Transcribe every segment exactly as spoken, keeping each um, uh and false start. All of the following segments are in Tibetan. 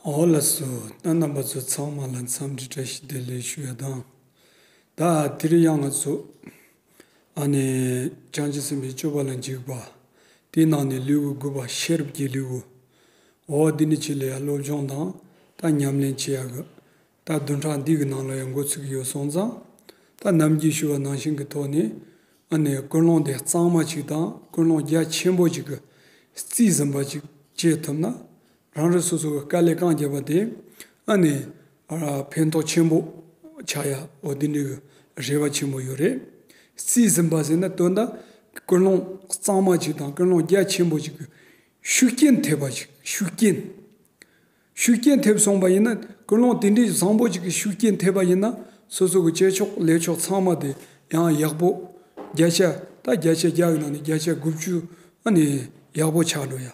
འོ་ལགས་སོ། ད་རྣམ་པ་ཚོ་ཚང་མ་ལ་འཚམས་འདྲི་བཀྲ་ཤིས་བདེ་ལེགས་ཞུ་ཡ་དང་། ད་དེ་རིང་ཡང་ང་ཚོ་ཨ་ནི་བྱང་ཆུབ་སེམས་དཔའི་སྤྱོད་པ་ལ་འཇུག་པ། དེའི་ནང་ནས་ལེའུ་དགུ་པ་ཤེས་རབ་ཀྱི་ལེའུ། འོ་འདི་ནི་ཆེད་ལ་ཡང་སློབ་སྦྱོང་དང་ད་ཉམས་ལེན་བྱེད་ཡ་གི། ད་བདུན་ཕྲག་འདི་གི་ནང་ལ་ཡང་འགོ་ཚུགས་ཀྱི་ཡོད་སོང་ཙང་། ད་ནམ་རྒྱུན་ཞུ་བ་ནང་བཞིན་གྱི་ཐོག་ནས་ཨ་ནི་ཀུན་སློང་དེ་གཙང་མ་ཅིག་དང་ཀུན་སློང་རྒྱ་ཆེན་པོ་ཅིག་གི་རྩིས་ཟིན་པ་ཅིག་བྱེད་ཐུབ་ན། རང་རེ་སོ་སོ་གི་དཀའ་ལས་རྐང་བརྒྱབ་པ་དེ་ཨ་ནི་ཕན་ཐོགས་ཆེན་པོ་ཆགས་ཡ། འོ་འདི་འདྲའི་གི་རེ་བ་ཆེན་པོ་ཡོད་རེད། རྩིས་ཟིན་པ་ཟེར་ན་དོན་དག་ཀུན་སློང་གཙང་མ་ཅིག་དང་ཀུན་སློང་རྒྱ་ཆེན་པོ་ཅིག་གི་ཤུགས་རྐྱེན་ཐེབས་པ་ཅིག་ཤུགས་རྐྱེན། ཤུགས་རྐྱེན་ཐེབས་སོང་བ་ཡིན་ན། ཀུན་སློང་དེ་འདྲའི་བཟང་པོ་ཅིག་གི་ཤུགས་རྐྱེན་ཐེབས་པ་ཡིན་ན། སོ་སོ་གི་བྱེད་ཕྱོགས་ལས་ཕྱོགས་ཚང་མ་དེ་ཡང་ཡག་པོ། བརྒྱ་ཆ་ད་བརྒྱ་ཆ་བརྒྱ་ཡི་ནང་ནས་བརྒྱ་ཆ་དགུ་བཅུ་ཨ་ནི་ཡག་པོ་ཆགས་འགྲོ་ཡ།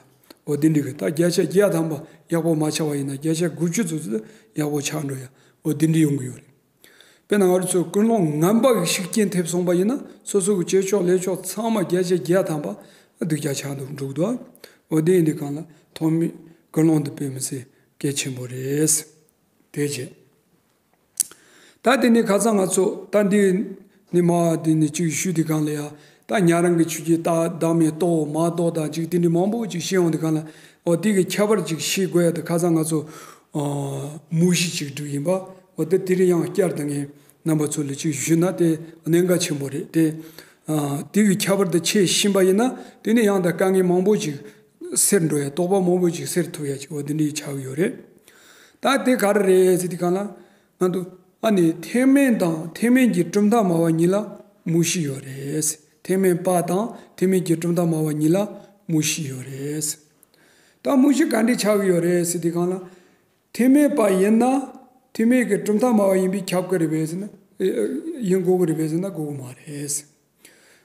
འོ་དེ་འདྲའི་གི་ད་བརྒྱ་ཆ་བརྒྱ་ཐམ་པ་ཡག་པོ་མ་ཆགས་པ་ཡིན་ན་བརྒྱ་ཆ་དགུ་བཅུ་ཙམ་ཙམ་ཡག་པོ་ཆགས་འགྲོ་ཡ། འོ་དེ་འདྲའི་ཡོང་གི་ཡོད་རེད། དཔེར་ན་ང་རང་ཚོ་ཀུན་སློང་ངན་པ་གི་ཤུགས་རྐྱེན་ཐེབས་སོང་བ་ཡིན་ན། སོ་སོ་གི་བྱེད་ཕྱོགས་ལས་ཕྱོགས་ཚང་མ་བརྒྱ་ཆ་བརྒྱ་ཐམ་པ་སྡུག་ཅག་ཆགས་འདུག་འགྲོ་གི་འདུག་འོ་དེ་ཡིན་དུས་གང་ལ་ཐོག་མའི་ཀུན་སློང་དེ་དཔེ་མི་སྲིད་གལ་ཆེན་པོ་རེད། དེ་རྗེས། ད་དེ་ནས་ཁ་སང་ང་ཚོ་ད་འདི་ནི་མ་འདི་ནི་ཅིག་ཞུས་དུས་གང་ལ་ཡ། ད་ཉན་རང་གི་ཆོས་ཀྱི་ད་བདག་མེད་རྟོགས་མ་རྟོགས་དང་ཅིག་དེ་འདྲ་མང་པོ་ཅིག་བཤད་ཡོང་དུས་གང་ལ། འོ་དེ་གི་ཁྱད་པར་ཅིག་ཤེས་དགོས་ཡ་དེ་ཁ་སང་ང་ཚོ་མུ་བཞི་ཅིག་བསྒྲུབས་ཡིན་པ། འོ་དེ་དེ་རིང་ཡང་བསྐྱར་དུ་ངས་རྣམ་པ་ཚོ་ལ་ཅིག་ཞུས་ན་དེ་གནད་འགག་ཆེན་པོ་རེད་དེ། དེ་གི་ཁྱད་པར་དེ་ཤེས་ཤེས་པ་ཡིན་ན་དེ་ནས་ཡང་ད་དཀའ་ངལ་མང་པོ་ཅིག་སེལ་འགྲོ་ཡ། དོགས་པ་མང་པོ་ཅིག་སེལ་ཐུབ་ཡ་ཅིག་འོ་དེ་འདྲའི་ཆགས་ཀྱི་ཡོད་རེད། ད་དེ་ག་རེ་རེད་ཟེར་དུས་གང་ལ། ང་ཚོ་ཨ་ནི་ཐེག་དམན་དང་ཐེག་དམན་གྱི་གྲུབ་མཐའ་སྨྲ་བ་གཉིས་ལ་མུ་བཞི་ཡོད་རེད། ཐེག་དམན་པ་དང་ཐེག་དམན་གྱི་གྲུབ་མཐའ་སྨྲ་བ་གཉིས་ལ་མུ་བཞི་ཡོད་རེད། ད་མུ་བཞི་ག་འདྲས་ཆགས་ཀྱི་ཡོད་རེད་ཟེར་དུས་གང་ལ། ཐེག་དམན་པ་ཡིན་ན་ཐེག་དམན་གྱི་གྲུབ་མཐའ་སྨྲ་བ་ཡིན་པས་ཁྱབ་ཀྱི་རེད་པས་ཟེར་ན། ཡིན་དགོས་ཀྱི་རེད་པས་ཟེར་ན་དགོས་ཀྱི་མ་རེད།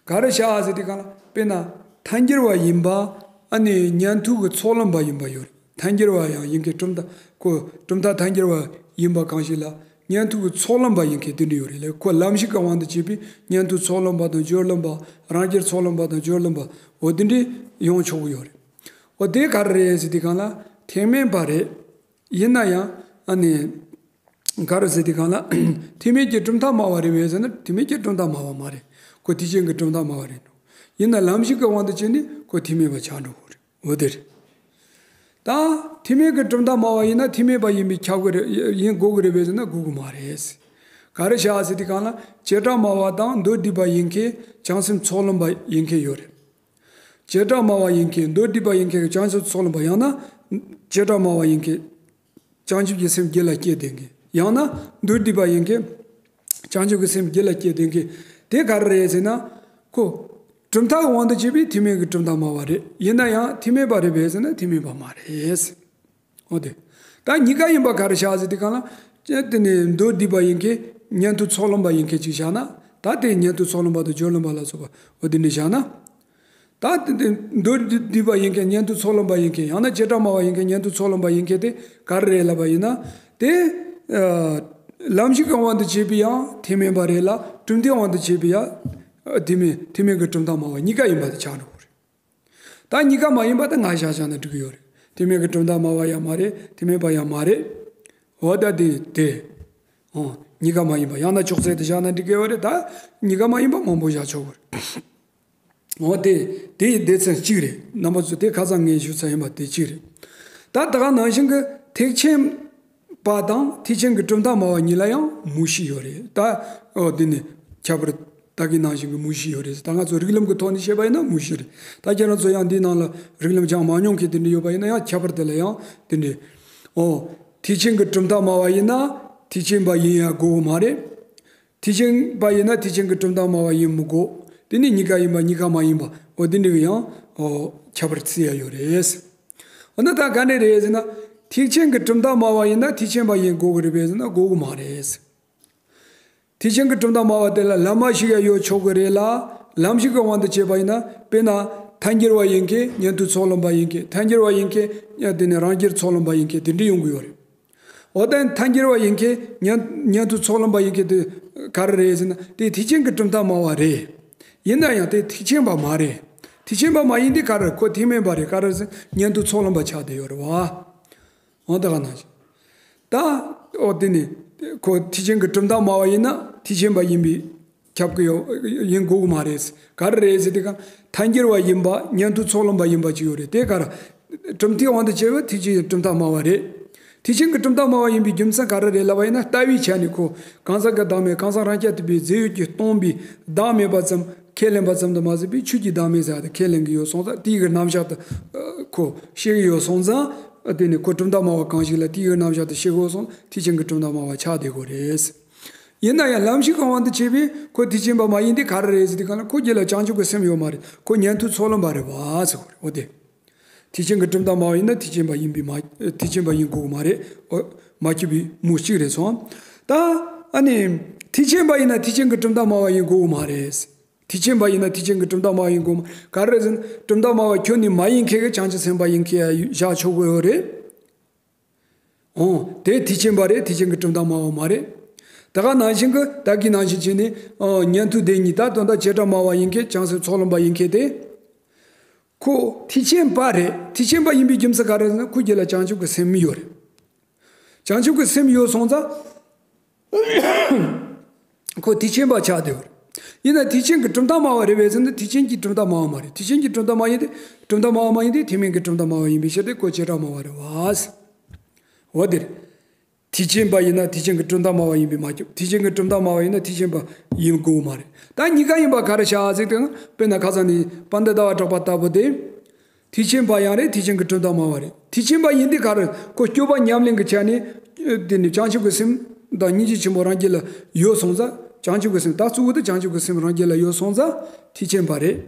ག་རེ་བྱ་ཟེར་དུས་གང་ལ། དཔེར་ན་ཐལ་འགྱུར་བ་ཡིན་པ་ཨ་ནི་ཉན་ཐོས་ཀྱི་ཚོགས་ལམ་པ་ཡིན་པ་ཡོད་རེད། ཐལ་འགྱུར་བ་ཡང་ཡིན་མཁན་གྲུབ་མཐའ་ཁོ་གྲུབ་མཐའ་ཐལ་འགྱུར་བ་ཡིན་པ་གང་ཞིག་ལ་ཉན་ཐོས་ཀྱི་ཚོགས་ལམ་པ་ཡིན་མཁན་དེ་འདྲ་ཡོད་རེད་ལ། ཁོ་ལམ་ཞིག་གི་དབང་དུ་བྱས་པའི་ཉན་ཐོས་ཚོགས་ལམ་པ་དང་སྦྱོར་ལམ་པ། རང་རྒྱལ་ཚོགས་ལམ་པ་དང་སྦྱོར་ལམ་པ། འོ་དེ་འདྲས་ཡོང་ཆོག་གི་ཡོད་རེད། འོ་དེ་ག་རེ་རེད་ཟེར་དུས་གང་ལ། ཐེག་དམན་པ་རེད། ཡིན་ན་ཡང་ཨ་ནི། ག་རེ་ཟེར་དུས་གང་ལ། ཐེག་དམན་གྱི་གྲུབ་མཐའ་སྨྲ་བ་རེད་པས་ཟེར་ན་ཐེག་དམན་གྱི་གྲུབ་མཐའ་སྨྲ་བ་མ་རེད། ཁོ་ཐེག་ཆེན་གྱི་གྲུབ་མཐའ་སྨྲ་བ་རེད། ཡིན་ན་ལམ་ཞིག་གི་དབང་དུ་བྱས་ནས་ཁོ་ཐེག་དམན་པ་ཆགས་འགྲོ་གི་རེད། འོ་དེ་རེད། ད་ཐེག་དམན་གྱི་གྲུབ་མཐའ་སྨྲ་བ་ཡིན་ན་ཐེག་དམན་པ་ཡིན་པས་ཁྱབ་གི་རེད། ཡིན་དགོས་གི་རེད་པས་ཟེར་ན་དགོས་གི་མ་རེད། ག་རེ་བྱ་ཟེར་དུས་གང་ལ། བྱེ་བྲག་སྨྲ་བ་དང་མདོ་སྡུད་པ་ཡིན་མཁན་བྱང་སེམས་ཚོགས་ལམ་པ་ཡིན་མཁན་ཡོད་རེད། བྱེ་བྲག་སྨྲ་བ་ཡིན་མཁན་མདོ་སྡུད་པ་ཡིན་མཁན་གྱི་བྱང་ཆུབ་ཚོགས་ལམ་པ་ཡང་ན། བྱེ་བྲག་སྨྲ་བ་ཡིན་མཁན་བྱང་ཆུབ་ཀྱི་སེམས་རྒྱུད་ལ་སྐྱེས་བསྡད་མཁན། ཡང་ན་མདོ་སྡུད་པ་ཡིན་མཁན་བྱང་ཆུབ་ཀྱི་སེམས་རྒྱུད་ལ་སྐྱེས་བསྡད་མཁན་དེ་ག་རེ་རེད་ཟེར་ན། ཁོ་གྲུབ་མཐའ་གི་དབང་དུ་བྱས་པའི་ཐེག་དམན་གྱི་གྲུབ་མཐའ་སྨྲ་བ་རེད། ཡིན་ན་ཡང་ཐེག་དམན་པ་རེད་པས་ཟེར་ན་ཐེག་དམན་པ་མ་རེད། འོ་དེ། ད་གཉིས་ཀ་ཡིན་པ་ག་རེ་བྱ་ཟེར་དུས་གང་ལ། དེ་ནས་མདོ་སྡུད་པ་ཡིན་མཁན་ཉན་ཐོས་ཚོགས་ལམ་པ་ཡིན་མཁན་ཅིག་བཞག་ན། ད་དེ་ཉན་ཐོས་ཚོགས་ལམ་པ་དང་སྦྱོར་ལམ་པ་ལ་སོགས་པ་འོ་དེ་འདྲ་བཞག་ན། ད་དེ་དེ་མདོ་སྡུད་པ་ཡིན་མཁན་ཉན་ཐོས་ཚོགས་ལམ་པ་ཡིན་མཁན་ཡང་ན་བྱེ་བྲག་སྨྲ་བ་ཡིན་མཁན་ཉན་ཐོས་ཚོགས་ལམ་པ་ཡིན་མཁན་དེ་ག་རེ་རེད་ལབ་པ་ཡིན་ན། དེ་ལམ་ཞིག་གི་དབང་དུ་བྱས་པའི་ཡང་ཐེག་དམན་པ་རེད་ལ། གྲུབ་མཐའི་དབང་དུ་བྱས་པའི་ཡང་ཐེག་དམན་ཐེག་དམན་གྱི་གྲུབ་མཐའ་སྨྲ་བ་གཉིས་ཀ་ཡིན་པ་དེ་ཆགས་འགྲོ་གི་རེད། ད་གཉིས་ཀ་མ་ཡིན་པ་ད་ང་བཞག་བཞག་ན་འགྲིག་གི་ཡོད་རེད། ཐེག་དམན་གྱི་གྲུབ་མཐའ་སྨྲ་བ་ཡང་མ་རེད། ཐེག་དམན་པ་ཡང་མ་རེད། འོ་ད་དེ་དེ། ཨོ་གཉིས་ཀ་མ་ཡིན་པ་ཡང་ན་ཅོག་ཙེ་དེ་བཞག་ན་འགྲིག་གི་ཡོད་རེད། ད་གཉིས་ཀ་མ་ཡིན་པ་མང་པོ་བཞག་ཆོག་གི་རེད། འོ་དེ་དེ་ཡི་སྡེ་ཚན་གཅིག་རེད། རྣམ་པ་ཚོ་དེ་ཁ་སང་ངས་ཞུ་ཚར་ཡིན་པ་དེ་གཅིག་རེད། ད་ད་ག་ནང་བཞིན་གྱི་ཐེག་ཆེན་པ་དང་ཐེག་ཆེན་གྱི་གྲུབ་མཐའ་སྨྲ་བ་གཉིས་ལ་ཡང་མུ་བཞི་ཡོད་རེད། ད་འོ་འདི་ནི་ཁྱད་པར་ད་གི་ནང་བཞིན་གྱི་མུ་བཞི་ཡོད་རེད། ད་ང་ཚོ་རིགས་ལམ་གྱི་ཐོག་ནས་བཤད་པ་ཡིན་ན་མུ་བཞི་རེད། ད་ཁྱེད་རང་ཚོ་ཡང་འདིའི་ནང་ལ་རིགས་ལམ་སྦྱངས་མ་མྱོང་མཁན་དེ་འདྲ་ཡོད་པ་ཡིན་ན་ཡང་ཁྱད་པར་དེ་ལ་ཡང་དེ་འདྲ། འོ་ཐེག་ཆེན་གྱི་གྲུབ་མཐའ་སྨྲ་བ་ཡིན་ན་ཐེག་ཆེན་པ་ཡིན་ཡ་དགོས་མ་རེད། ཐེག་ཆེན་པ་ཡིན་ན་ཐེག་ཆེན་གྱི་གྲུབ་མཐའ་སྨྲ་བ་ཡིན་མི་དགོས། དེ་ནི་གཉིས་ཀ་ཡིན་པ་གཉིས་ཀ་མ་ཡིན་པ་འོ་དེ་འདྲ་གི་ཡང་འོ་ཁྱད་པར་བརྩི་ཡ་ཡོད་རེད། འོ་ན་ད་ག་འདྲ་རེད་ཟེར་ན། ཐེག་ཆེན་གྱི་གྲུབ་མཐའ་སྨྲ་བ་ཡིན་ན་ཐེག་ཆེན་པ་ཡིན་དགོས་ཀྱི་རེད་པས་ཟེར་ན་དགོས་ཀྱི་མ་རེད། ཐེག་ཆེན་གྱི་གྲུབ་མཐའ་སྨྲ་བ་དེ་ལ་ལམ་མ་ཞུགས་ཡ་ཡོད་ཆོག་གི་རེད་ལ། ལམ་ཞུགས་ཀྱི་དབང་དུ་བྱས་པ་ཡིན་ན་དཔེར་ན་ཐལ་འགྱུར་བ་ཡིན་མཁན་ཉན་ཐོས་ཚོགས་ལམ་པ་ཡིན་མཁན། ཐལ་འགྱུར་བ་ཡིན་མཁན་དེ་ནི་རང་རྒྱལ་ཚོགས་ལམ་པ་ཡིན་མཁན་དེ་འདྲ་ཡོང་གི་ཡོད་རེད། འོ་ད་ཐལ་འགྱུར་བ་ཡིན་མཁན་ཉན་ཉན་ཐོས་ཚོགས་ལམ་པ་ཡིན་མཁན་དེ་ག་རེ་རེད་ཟེར་ན་དེ་ཐེག་ཆེན་གྱི་གྲུབ་མཐའ་སྨྲ་བ་རེད། ཡིན་ན་ཡང་དེ་ཐེག་ཆེན་པ་མ་རེད། ཐེག་ཆེན་པ་མ་ཡིན་དེ་ག་རེ་ཁོ་ཐེག་དམན་པ་རེད། ག་རེ་ཟེར་ཉན་ཐོས་ཚོགས་ལམ་པ་ཆགས་བསྡད་ཡོད་རེད་བ། འོ་ད་ག་ནང་བཞིན། ད་ཨོ་དེ་ནི་ཁོ་ཐེག་ཆེན་གྱི་གྲུབ་མཐའ་སྨྲ་བ་ཡིན་ན་ཐེག་ཆེན་པ་ཡིན་པས་ཁྱབ་ཀྱི་ཡོད། ཡིན་དགོས་ཀྱི་མ་རེད། ག་རེ་རེད་ཟེར་དུས་གང་ཐལ་འགྱུར་བ་ཡིན་པ་ཉན་ཐོས་ཚོགས་ལམ་པ་ཡིན་པ་ཅིག་ཡོད་རེད། དེ་ག་རེ། གྲུབ་མཐའི་དབང་དུ་བྱས་པའི་ཐེག་ཆེན་གྱི་གྲུབ་མཐའ་སྨྲ་བ་རེད། ཐེག་ཆེན་གྱི་གྲུབ་མཐའ་སྨྲ་བ་ཡིན་པའི་རྒྱུ་མཚན་ག་རེ་རེད་ལབ་པ་ཡིན་ན། ལྟ་བའི་ཆ་ནས་ཁོ་གང་ཟག་གི་བདག་མེད་གང་ཟག་རང་རྐྱ་ཐུབ་པའི་རྫས་ཡོད་ཀྱིས་སྟོང་པའི་བདག་མེད་པ་ཙམ་ཁས་ལེན་པ་ཙམ་དུ་མ་ཟད་པའི་ཆོས་ཀྱི་བདག་མེད་ཟེར་ཡ་དེ་ཁས་ལེན་གྱི་ཡོད་སོང་ཙང་། དེའི་གི་རྣམ་གཞག་དེ་ཁོ་ཤེས་ཀྱི་ཡོད་སོང་ཙང་། དེ་ནི་ཁོ་གྲུབ་མཐའ་སྨྲ་བ་གང་ཞིག་ལ་དེའི་གི་རྣམ་གཞག་དེ་ཤེས་དགོས་སོང་། ཐེག་ཆེན་གྱི་གྲུབ་མཐའ་སྨྲ་བ་ཆགས་བསྡད་དགོས་རེད། ཡིན་ན་ཡང་ལམ་ཞིག་གི་དབང་དུ་བྱས་པའི་ཁོ་ཐེག་ཆེན་པ་མ་ཡིན་དེ་ག་རེ་རེད་ཟེར་དུས་གང་ལ། ཁོ་རྒྱུད་ལ་བྱང་ཆུབ་ཀྱི་སེམས་ཡོད་མ་རེད། ཁོ་ཉན་ཐོས་ཚོགས་ལམ་པ་རེད་བ་ཟེར་བ་རེད། འོ་དེ། ཐེག་ཆེན་གྱི་གྲུབ་མཐའ་སྨྲ་བ་ཡིན་ན་ཐེག་ཆེན་པ་ཡིན་པའི་མ། ཐེག་ཆེན་པ་ཡིན་དགོས་ཀྱི་མ་རེད། འོ། མ་གྱུར་པའི་མུ་གཅིག་རེད་སོང་། ད། ཨ་ནི། ཐེག་ཆེན་པ་ཡིན་ན་ཐེག་ཆེན་གྱི་གྲུབ་མཐའ་སྨྲ་བ་ཡིན་དགོས་ཀྱི་མ་རེད། ཐེག་ཆེན་པ་ཡིན་ན་ཐེག་ཆེན་གྱི་གྲུབ་མཐའ་སྨྲ་བ་ཡིན་དགོས་མ། ག་རེ་རེད་ཟེར་ན། གྲུབ་མཐའ་སྨྲ་བ་ཁྱོན་ནས་མ་ཡིན་མཁན་གྱི་བྱང་ཆུབ་སེམས་དཔའ་ཡིན་མཁན་ཡང་བཞག་ཆོག་གི་ཡོད་རེད། འོ། དེ་ཐེག་ཆེན་པ་རེད། ཐེག་ཆེན་གྱི་གྲུབ་མཐའ་སྨྲ་བ་མ་རེད། ད་ག་ནང་བཞིན་གྱི་ད་གིན་ནང་བཞིན་བྱས་ནས། ཨ། ཉན་ཐོས་སྡེ་གཉིས། ད་དོན་དག་བྱེ་བྲག་སྨྲ་བ་ཡིན་མཁན་བྱང་སེམས་ཚོགས་ལམ་པ་ཡིན་མཁན་དེ། ཁོ་ཐེག་ཆེན་པ་རེད། ཐེག་ཆེན་པ་ཡིན་པའི་རྒྱུ་མཚན་ག་རེ་ཟེར་ན། ཁོའི་རྒྱུད་ལ་བྱང་ཆུབ་ཀྱི་སེམས་ཡོད་རེད། བྱང་ཆུབ་ཀྱི་སེམས་ཡོད་སོང་ཙང་། ཁོ་ཐེག་ཆེན་པ་ཆགས་བསྡད་ཡོད་རེད། ཡིན་ན་ཐེག་ཆེན་གྱི་གྲུབ་མཐའ་སྨྲ་བ་རེད་པས་ཟེར་ན། ཐེག་ཆེན་གྱི་གྲུབ་མཐའ་སྨྲ་བ་མ་རེད། ཐེག་ཆེན་གྱི་གྲུབ་མཐའ་སྨྲ་ཡིན་ཏེ། གྲུབ་མཐའ་སྨྲ་བ་མ་ཡིན་ཏེ། ཐེག་དམན་གྱི་གྲུབ་མཐའ་སྨྲ་བ་ཡིན་པའི་ཕྱིར་ཏེ། ཁོ་བྱེ་བྲག་སྨྲ་བ་རེད་བ། འོ་དེ་རེད། ཐེག་ཆེན་པ་ཡིན་ན་ཐེག་ཆེན་གྱི་གྲུབ་མཐའ་སྨྲ་བ་ཡིན་པས་མ་ཁྱབ། ཐེག་ཆེན་གྱི་གྲུབ་མཐའ་སྨྲ་བ་ཡིན་ན་ཐེག་ཆེན་པ་ཡིན་དགོས་མ་རེད། ད་གཉིས་ཀ་ཡིན་པ་ག་རེ་བྱ་ཟེར་དུས། དཔེར་ན་ཁ་སང་ནས་པཎྜི་ཏ་བ་གྲགས་པ་ལྟ་བུ་དེ། ཐེག་ཆེན་པ་ཡང་རེད། ཐེག་ཆེན་གྱི་གྲུབ་མཐའ་སྨྲ་བ་རེད། ཐེག་ཆེན་པ་ཡིན་དུས་ག་རེ། ཁོ་སྤྱོད་པ་ཉམས་ལེན་གྱི་ཆ་ནས། དེ་ནི་བྱང་ཆུབ་ཀྱི་སེམས་དང་སྙིང་རྗེ་ཆེན་པོ་རང་རྒྱུད་ལ་ཡོད་སོང་ཙང་། བྱང་ཆུབ་ཀྱི་སེམས། ད་གཙོ་བོ་དེ་བྱང་ཆུབ་ཀྱི་སེམས་རང་རྒྱུད་ལ་ཡོད་སོང་ཙང་ཐེག་ཆེན་པ་རེད།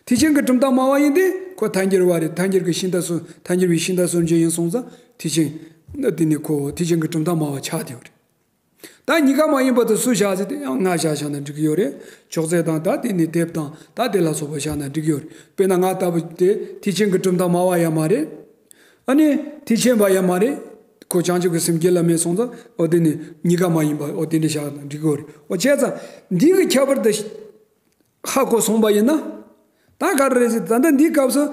ཐེག་ཆེན་གྱི་གྲུབ་མཐའ་སྨྲ་བ་ཡིན་ཏེ། ཁོ་ཐལ་འགྱུར་བ་རེད། ཐལ་འགྱུར་གྱི་ཤིང་རྟ་སོ། ཐལ་འགྱུར་བའི་ཤིང་རྟ་སོར་འབྱེད་ཡིན་སོང་ཙང་། ཐེག་ཆེན། དེ་ནི་ཁོ་ཐེག་ཆེན་གྱི་གྲུབ་མཐའ་སྨྲ་བ་ཆགས་བསྡད་ཡོད་རེད། ད་གཉིས་ཀ་མ་ཡིན་པ་དེ་སུ་བཞག་ཟེར་དུས། ཡང་ང་བཞག་བཞག་ན་འགྲིག་གི་ཡོད་རེད། མཆོག་སྲེད་དང་། ད་དེ་ནི་དེབ་དང་། ད་དེ་ལ་སོགས་པ་བཞག་ན་འགྲིག་གི་ཡོད་རེད། དཔེར་ན་ང་ལྟ་བུ་དེ་ཐེག་ཆེན་གྱི་གྲུབ་མཐའ་སྨྲ་བ་ཡང་མ་རེད། ཨ་ནི་ཐེག་ཆེན་པ་ཡང་མ་རེད། ཁོ་བྱང་ཆུབ་ཀྱི་སེམས་རྒྱུད་ལ་མེད་སོང་ཙང་། འོ་དེ་ནི་གཉིས་ཀ་མ་ཡིན་པ། འོ་དེ་འདྲ་བཞག་ན་འགྲིག་གི་ཡོད་རེད། འོ་བྱས་ཙང་འདི་གི་ཁྱད་པར་དེ་ཧ་གོ་སོང་པ་ཡིན་ན། ད་ག་རེ་རེད་ཟེར། ད་ལྟ་འདིའི་སྐབས་སུ་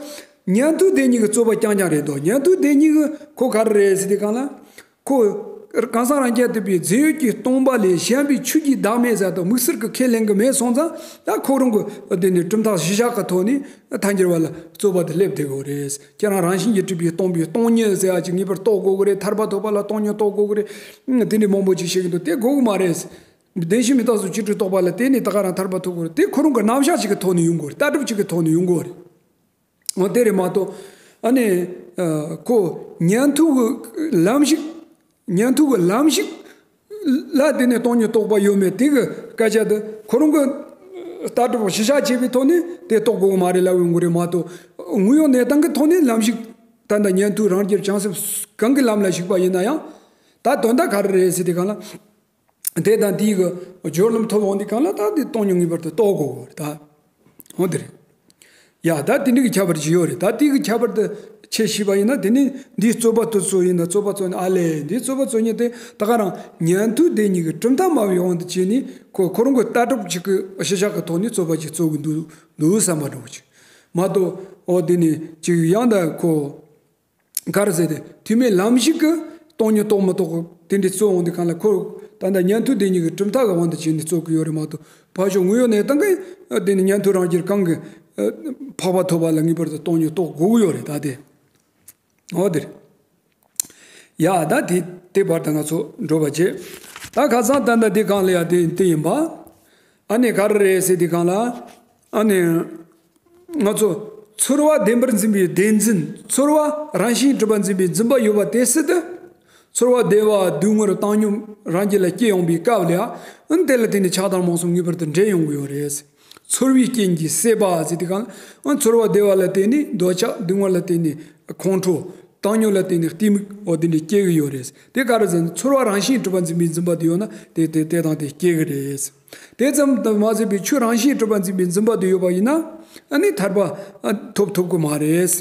ཉན་ཐོས་སྡེ་གཉིས་ཀྱི་རྩོད་པ་རྐྱང་རྐྱང་རེད་འདུག་ཉན་ཐོས་སྡེ་གཉིས་ཀྱི་ཁོ་ག་རེ་རེད་ཟེར་དུས་གང་ལ། ཁོ་གང་ཟག་རང་རྐྱ་ཐུབ་པའི་རྫས་ཡོད་ཀྱིས་སྟོང་པ་ལས་གཞན་པའི་ཆོས་ཀྱི་བདག་མེད་ཟེར་དང་། དམིགས་བསལ་གྱི་ཁས་ལེན་གྱི་མེད་སོང་ཙང་། ད་ཁོ་རང་གི་དེ་ནི་གྲུབ་མཐའ་གཞི་བཞག་གི་ཐོག་ནས་ཐལ་འགྱུར་བ་ལ་རྩོད་པ་དེ་སླེབས་བསྡད་ཡོད་རེད། ཁྱེད་རང་རང་བཞིན་གྱིས་གྲུབ་པའི་སྟོང་པའི་སྟོང་ཉིད་ཟེར་ཡ་ཅིག་ངེས་པར་རྟོགས་དགོས་ཀྱི་རེད། ཐར་པ་ཐོབ་པ་ལ་སྟོང་ཉིད་རྟོགས་དགོས་ཀྱི་རེད། དེ་འདྲའི་མང་པོ་ཅིག་བཤད་ཀྱི་འདུག་དེ་དགོས་ཀྱི་མ་རེད། བདེན་བཞི་མི་རྟག་སོགས་ཆོས་དྲུག་རྟོགས་པ་ལ་བརྟེན་ནས་ད་ག་རང་ཐར་པ་ཐོབ་དགོས་རེད། དེ་ཁོ་རང་གི་རྣམ་གཞག་ཅིག་གི་ཐོག་ནས་ཡོང་དགོས་རེད། ལྟ་གྲུབ་ཅིག་གི་ཐོག་ནས་ཡོང་དགོས་རེད། འོ་དེ་རེད་མ་གཏོགས། ཨ་ནི། ཨ། ཁོ་ཉན་ཐོས་ཀྱི་ལམ་ཞིག་ཉན་ཐོས་ཀྱི་ལམ་ཞིག་ལ་དེ་ནས་སྟོང་ཉིད་རྟོགས་པ་ཡོད་མེད་དེ་གི་སྐད་ཆ་དེ་ཁོ་རང་གི་ལྟ་གྲུབ་གཞི་བཞག་བྱས་པའི་ཐོག་ནས་དེ་རྟོགས་དགོས་ཀྱི་མ་རེད་ལབ་ཡོང་གི་རེད་མ་གཏོགས། དངོས་ཡོད་གནས་སྟངས་ཀྱི་ཐོག་ནས་ལམ་ཞིག་ད་ལྟ་ཉན་ཐོས་རང་རྒྱལ་བྱང་སེམས་གང་གི་ལམ་ལ་ཞུགས་པ་ཡིན་ན་ཡང་། ད་དོན་དག་ག་རེ་རེད་ཟེར་དུས་གང་ལ། དེ་དང་དེའི་གི་སྦྱོར་ལམ་ཐོབ་འོང་དུས་གང་ལ། ད་དེ་སྟོང་ཉིད་ངེས་པར་དུ་རྟོགས་དགོས་རེད་ད། འོ་དེ་རེད། ཡ། ད་དེ་འདྲ་གི་ཁྱད་པར་ཅིག་ཡོད་རེད། ད་དེ་གི་ཁྱད་པར་དེ་ཁྱེད་ཤེས་པ་ཡིན་ན། དེ་ནི་འདིའི་རྩོད་པ་དེ་ཚོ་ཡིན་ན། རྩོད་པ་རྩོད་ནི་ཨ་ལས། འདིའི་རྩོད་པ་རྩོད་ནི་དེ་ད་ག་རང་ཉན་ཐོས་སྡེ་གཉིས་ཀྱི་གྲུབ་མཐའ་སྨྲ་བའི་དབང་དུ་བྱས་ནས། ཁོ་ཁོ་རང་གི་ལྟ་གྲུབ་ཅིག་གི་གཞི་བཞག་གི་ཐོག་ནས་རྩོད་པ་ཅིག་རྩོད་གི་འདུག་འདུག་བསམ་པ་འདྲ་བོ་ཅིག་མ་གཏོགས། འོ་དེ་ནི་ཅིག་ཡང་ད་ཁོ། ག་རེ་ཟེར་ཏེ། ཐོག་མའི་ལམ་ཞིག་གིས་སྟོང་ཉིད་རྟོགས་མི་རྟོགས་དེ་འདྲའི་རྩོད་འོང་དུས་གང་ལ། ཁོ་ད་ལྟ་ཉན་ཐོས་སྡེ་གཉིས་ཀྱི་གྲུབ་མཐའ་གི་དབང་དུ་བྱས་ནས་རྩོད་ཀྱི་ཡོད་རེད་མ་གཏོགས། ཕར་ཕྱོགས་དངོས་ཡོད་གནས་སྟངས་ཀྱི་དེ་ནི་ཉན་ཐོས་རང་རྒྱལ་གང་གིས་འཕགས་པ་ཐོབ་པ་ལ་ངེས་པར་དུ་སྟོང་ཉིད་རྟོགས་དགོས་ཀྱི་ཡོད་རེད། ད་དེ། འོ་དེ་རེད། ཡ། ད་དེ་དེ་བར་དུ་ང་ཚོ་འགྲོ་བ་བྱེད། ད་ཁ་སང་ད་ལྟ་དེ་གང་ལ་ཡ་དེ་དེ་ཡིན་པ། ཨ་ནི་ག་རེ་རེད་ཟེར་དུས་གང་ལ། ཨ་ནི། ང་ཚོ་ཚོར་བ་བདེན་པར་འཛིན་པའི་བདེན་འཛིན། ཚོར་བ་རང་བཞིན་གྲུབ་པར་འཛིན་པའི་འཛིན་པ་ཡོད་པ་དེ་སྲིད་དུ། ཚོར་བ་བདེ་བ་སྡུག་བསྔལ་བཏང་སྙོམས་རང་རྒྱུད་ལ་སྐྱེ་ཡོང་པའི་སྐབས་ལ། ཨ་ནི་དེ་ལ་བརྟེན་ནས་ཆགས་སྡང་རྨོངས་གསུམ་ངེས་པར་དུ་འདྲེས་ཡོང་གི་ཡོད་རེད། ཚོར་བའི་རྐྱེན་གྱིས་སྲེད་པ་ཟེར་དུས་གང་ལ། ཨ་ནི་ཚོར་བ་བདེ་བ་ལ་བརྟེན་ནས་འདོད་ཆགས། སྡུག་བསྔལ་ལ་བརྟེན་ནས་ཁོང་ཁྲོ། བཏང་སྙོམས་ལ་བརྟེན་ནས་གཏི་མུག་འོ་དེ་འདྲ་སྐྱེ་གི་ཡོད་རེད། དེ་ག་རེ་ཟེར་ན། ཚོར་བ་རང་བཞིན་གྲུབ་པར་འཛིན་པའི་འཛིན་པ་དེ་ཡོད་ན་དེ་དེ་དེ་དང་དེ་སྐྱེ་གི་རེད། དེ་ཙམ་དུ་མ་ཟད་པའི་ཆོས་རང་བཞིན་གྲུབ་པར་འཛིན་པའི་འཛིན་པ་དེ་ཡོད་པ་ཡིན་ན། ཨ་ནི་ཐར་པ་ཨ་ཐོབ་ཐུབ་ཀྱི་མ་རེད།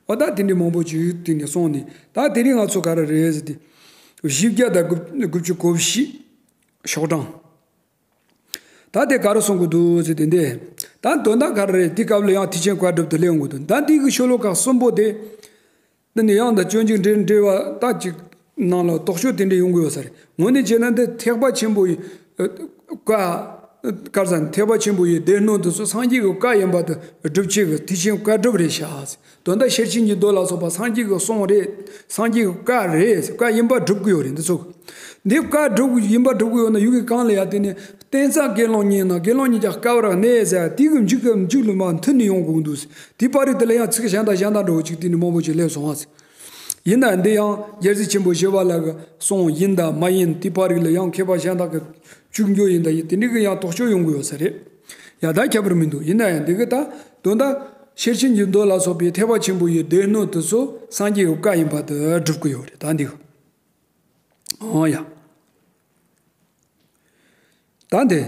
འོ་ད་དེ་འདྲའི་མང་པོ་ཅིག་དེ་ནས་སོང་ནས། ད་དེ་རིང་ང་ཚོ་ག་རེ་རེད་ཟེར་ཏེ། བཞི་བརྒྱ་དང་དགུ་དགུ་བཅུ་གོ་བཞི། ཤོག་གྲངས། ད་དེ་ག་རེ་གསུང་གི་འདུག་ཟེར་དེ་འདི། ད་དོན་དག་ག་རེ་རེད། དེ་སྐབས་ལ་ཡང་ཐེག་ཆེན་བཀའ་སྒྲུབ་དེ་སླེབས་ཡོང་གི་འདུག་ད་འདི་གི་ཤོ་ལོ་ཀ་གསུམ་པོ་དེ། འདི་ནི་དབྱངས་དང་སྤྱོད་འཇུག་འབྲེལ་འབྲེལ་བ་ད་ཅིག་ ནང་ལ་རྟོག་དཔྱོད་དེ་འདྲ་ཡོང་གི་ཡོད་ས་རེད། དངོས་གནས་བྱས་ན་འདི་ཐེག་པ་ཆེན་པོ་ཡི་ཨ་བཀའ། ག་རེ་ཟེར་ན། ཐེག་པ་ཆེན་པོ་ཡི་སྡེ་སྣོད་དེ་ཚོ་སངས་རྒྱས་ཀྱི་བཀའ་ཡིན་པ་དེ་སྒྲུབ་བྱེད་ཀྱི་ཐེག་ཆེན་བཀའ་སྒྲུབ་རེད་ཤག། དོན་དག་ཤེར་ཕྱིན་གྱི་མདོ་ལ་སོགས་པ་སངས་རྒྱས་ཀྱི་གསུང་རེད། སངས་རྒྱས་ཀྱི་བཀའ་རེད། བཀའ་ཡིན་པ་སྒྲུབ་ཀྱི་ཡོད་རེད། འདི་ཚོ་འདི་བཀའ་སྒྲུབ་ཡིན་པ་སྒྲུབ་ཀྱི་ཡོད་ན། ཡུལ་གྱི་གང་ལ་ཡ་དེ་ནི་བསྟན་རྩ་དགེ་སློང་གཉིས་ན་དགེ་སློང་གཉིས་ཀྱང་བསྐལ་པར་གནས་ཟེར། དེ་གི་མཇུག་གི་མཇུག་ལ་མར་མཐུད་ནས་ཡོང་དགོས་འདུག། དེ་པར་རིས་དེ་ལ་ཡང་ཚིག་གཞན་དག་གཞན་དག་འདྲ་བོ་ཅིག་དེ་ནི་མང་པོ་ཅིག་སླེབས་སོང་བ། ཡིན་ན་འདི་ཡང་རྒྱལ་སྲས་ཆེན་པོ་ཞི་བ་ལྷ་གི་གསུང་ཡིན་དང་མ་ཡིན། དེ་པར་རིས་ལ་ཡང་མཁས་པ་གཞན་དག་གི་བཅུག་འགྱོ་ཡིན་དང་ཡིན། དེ་འདྲ་གི་ཡང་རྟོག་དཔྱོད་ཡོང་གི་ཡོད་ས་རེད། ཡ་ད་ཁྱད་པར་མི་འདུག། ཡིན་ན་ཡང་འདི་གི་ད་དོན་དག་ཤེར་ཕྱིན་གྱི་མདོ་ལ་སོགས་པའི་ཐེག་པ་ཆེན་པོ་ཡི་སྡེ་སྣོད་དེ་ཚོ་སངས་རྒྱས་ཀྱི་བཀའ་ཡིན་པ་དེ་སྒྲུབ་ཀྱི་ཡོད་རེད། ད་འདི་གི། ཨོ་ཡ། ད་འདི།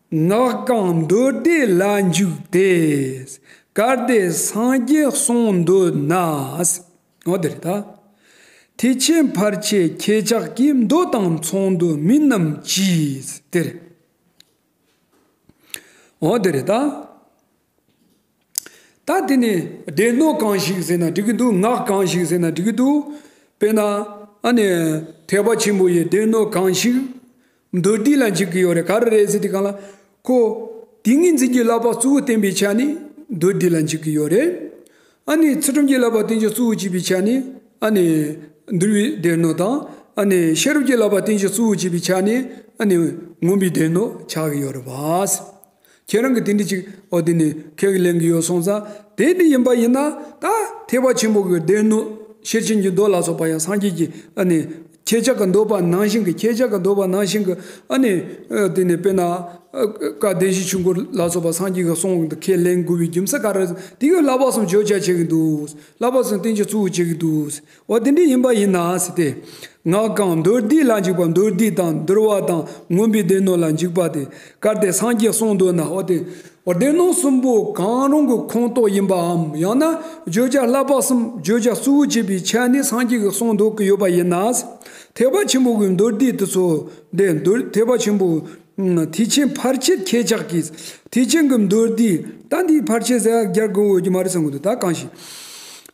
སྔགས་གང་མདོ་སྡེ་ལ་འཇུག་སྟེ། གལ་ཏེ་སངས་རྒྱས་གསུང་འདོད་ན། འོ་དེ་རེད་ད། ཐེག་ཆེན་ཕལ་ཆེར་ཁྱེད་ཅག་གིས། མདོ་དང་མཚུངས་འདོད་མིན་ནམ་ཅི། དེ་རེད། འོ་དེ་རེད་ད། ད་དེ་ནི་སྡེ་སྣོད་གང་ཞིག་ཟེར་ན་འགྲིག་གི་འདུག། སྔགས་གང་ཞིག་ཟེར་ན་འགྲིག་གི་འདུག། དཔེར་ན་ཨ་ནི་ཐེག་པ་ཆེན་པོ་ཡི་སྡེ་སྣོད་གང་ཞིག་མདོ་སྡེ་ལ་འཇུག་གི་ཡོད་རེད། ག་རེ་རེད་ཟེར་དུས་སྒང་ལ། ཁོ་ཏིང་ངེ་འཛིན་གྱི་བསླབ་པ་གཙོ་བོ་བསྟན་པའི་ཆ་ནས་མདོ་སྡེ་ལ་འཇུག་གི་ཡོད་རེད། ཨ་ནི་ཚུལ་ཁྲིམས་ཀྱི་བསླབ་པ་བསྟན་བྱ་གཙོ་བོ་བྱེད་པའི་ཆ་ནས་ཨ་ནི་འདུལ་བའི་སྡེ་སྣོད་དང་། ཨ་ནི་ཤེས་རབ་ཀྱི་བསླབ་པ་བསྟན་བྱ་གཙོ་བོ་བྱེད་པའི་ཆ་ནས་ཨ་ནི་མངོན་པའི་སྡེ་སྣོད་ཆགས་ཀྱི་ཡོད་རེད་པ། ཁྱེད་རང་གིས་དེ་འདྲ་ཅིག་འོ་དེ་ནི་ཁས་ལེན་གྱི་ཡོད་སོང་ཙང་། དེ་འདྲ་ཡིན་པ་ཡིན་ན། ད་ཐེག་པ་ཆེན་པོ་གི་སྡེ་སྣོད་ཤེར་ཕྱིན་གྱི་མདོ་ལ་སོགས་པ་ཡང་སངས་རྒྱས་ཀྱིས་ཨ་ནི་ཁྱེད་ཅག་གི་འདོད་པ་ནང་བཞིན་གྱི། ཁྱེད་ཅག་གི་འདོད་པ་ནང་བཞིན་གྱི་ཨ་ནི་ཨ་དེ་ནི་དཔེར་ན་ཨ་བཀའ་བདེན་བཞིའི་ཆོས་འཁོར་ལ་སོགས་པ་སངས་རྒྱས་ཀྱི་གསུང་དེ་ཁས་ལེན་དགོས་པའི་རྒྱུ་མཚན་ག་རེ། དེ་གི་བསླབ་པ་གསུམ་བརྗོད་བྱ་བྱེད་ཀྱི་འདུག། བསླབ་པ་གསུམ་བསྟན་བྱ་གཙོ་བོ་བྱེད་ཀྱི་འདུག། འོ་དེ་འདྲ་ཡིན་པ་ཡིན་ན་ཟེར་ཏེ། སྔགས་གང་མདོ་སྡེ་ལ་འཇུག་པ། མདོ་སྡེ་དང་འདུལ་བ་དང་མངོན་པའི་སྡེ་སྣོད་ལ་འཇུག་པ་དེ། གལ་ཏེ་སངས་རྒྱས་གསུང་འདོད་ན། འོ་དེ། འོ་སྡེ་སྣོད་གསུམ་པོ་གང་རུང་གི་ཁོངས་གཏོགས་ཡིན་པའམ། ཡང་ན་བརྗོད་བྱ་བསླབ་པ་གསུམ་བརྗོད་བྱ་གཙོ་བོ་བྱེད་པའི་ཆ་ནས་སངས་རྒྱས་ཀྱི་གསུང་འདོད་ཀྱི་ཡོད་པ་ཡིན་ན། ཐེག་པ་ཆེན་པོ་གི་མདོ་སྡེ་དེ་ཚོ་འདི་མདོ། ཐེག་པ་ཆེན་པོ་ཐེག་ཆེན་ཕལ་ཆེར་ཁྱེད་ཅག་གིས། ཐེག་ཆེན་གྱི་མདོ་སྡེ། ད་འདིའི་ཕལ་ཆེར་ཟེར་ཡ་རྒྱག་དགོས་ཀྱི་མ་རེད་བསམ་གྱི་འདུག། ད་གང་ཞིག།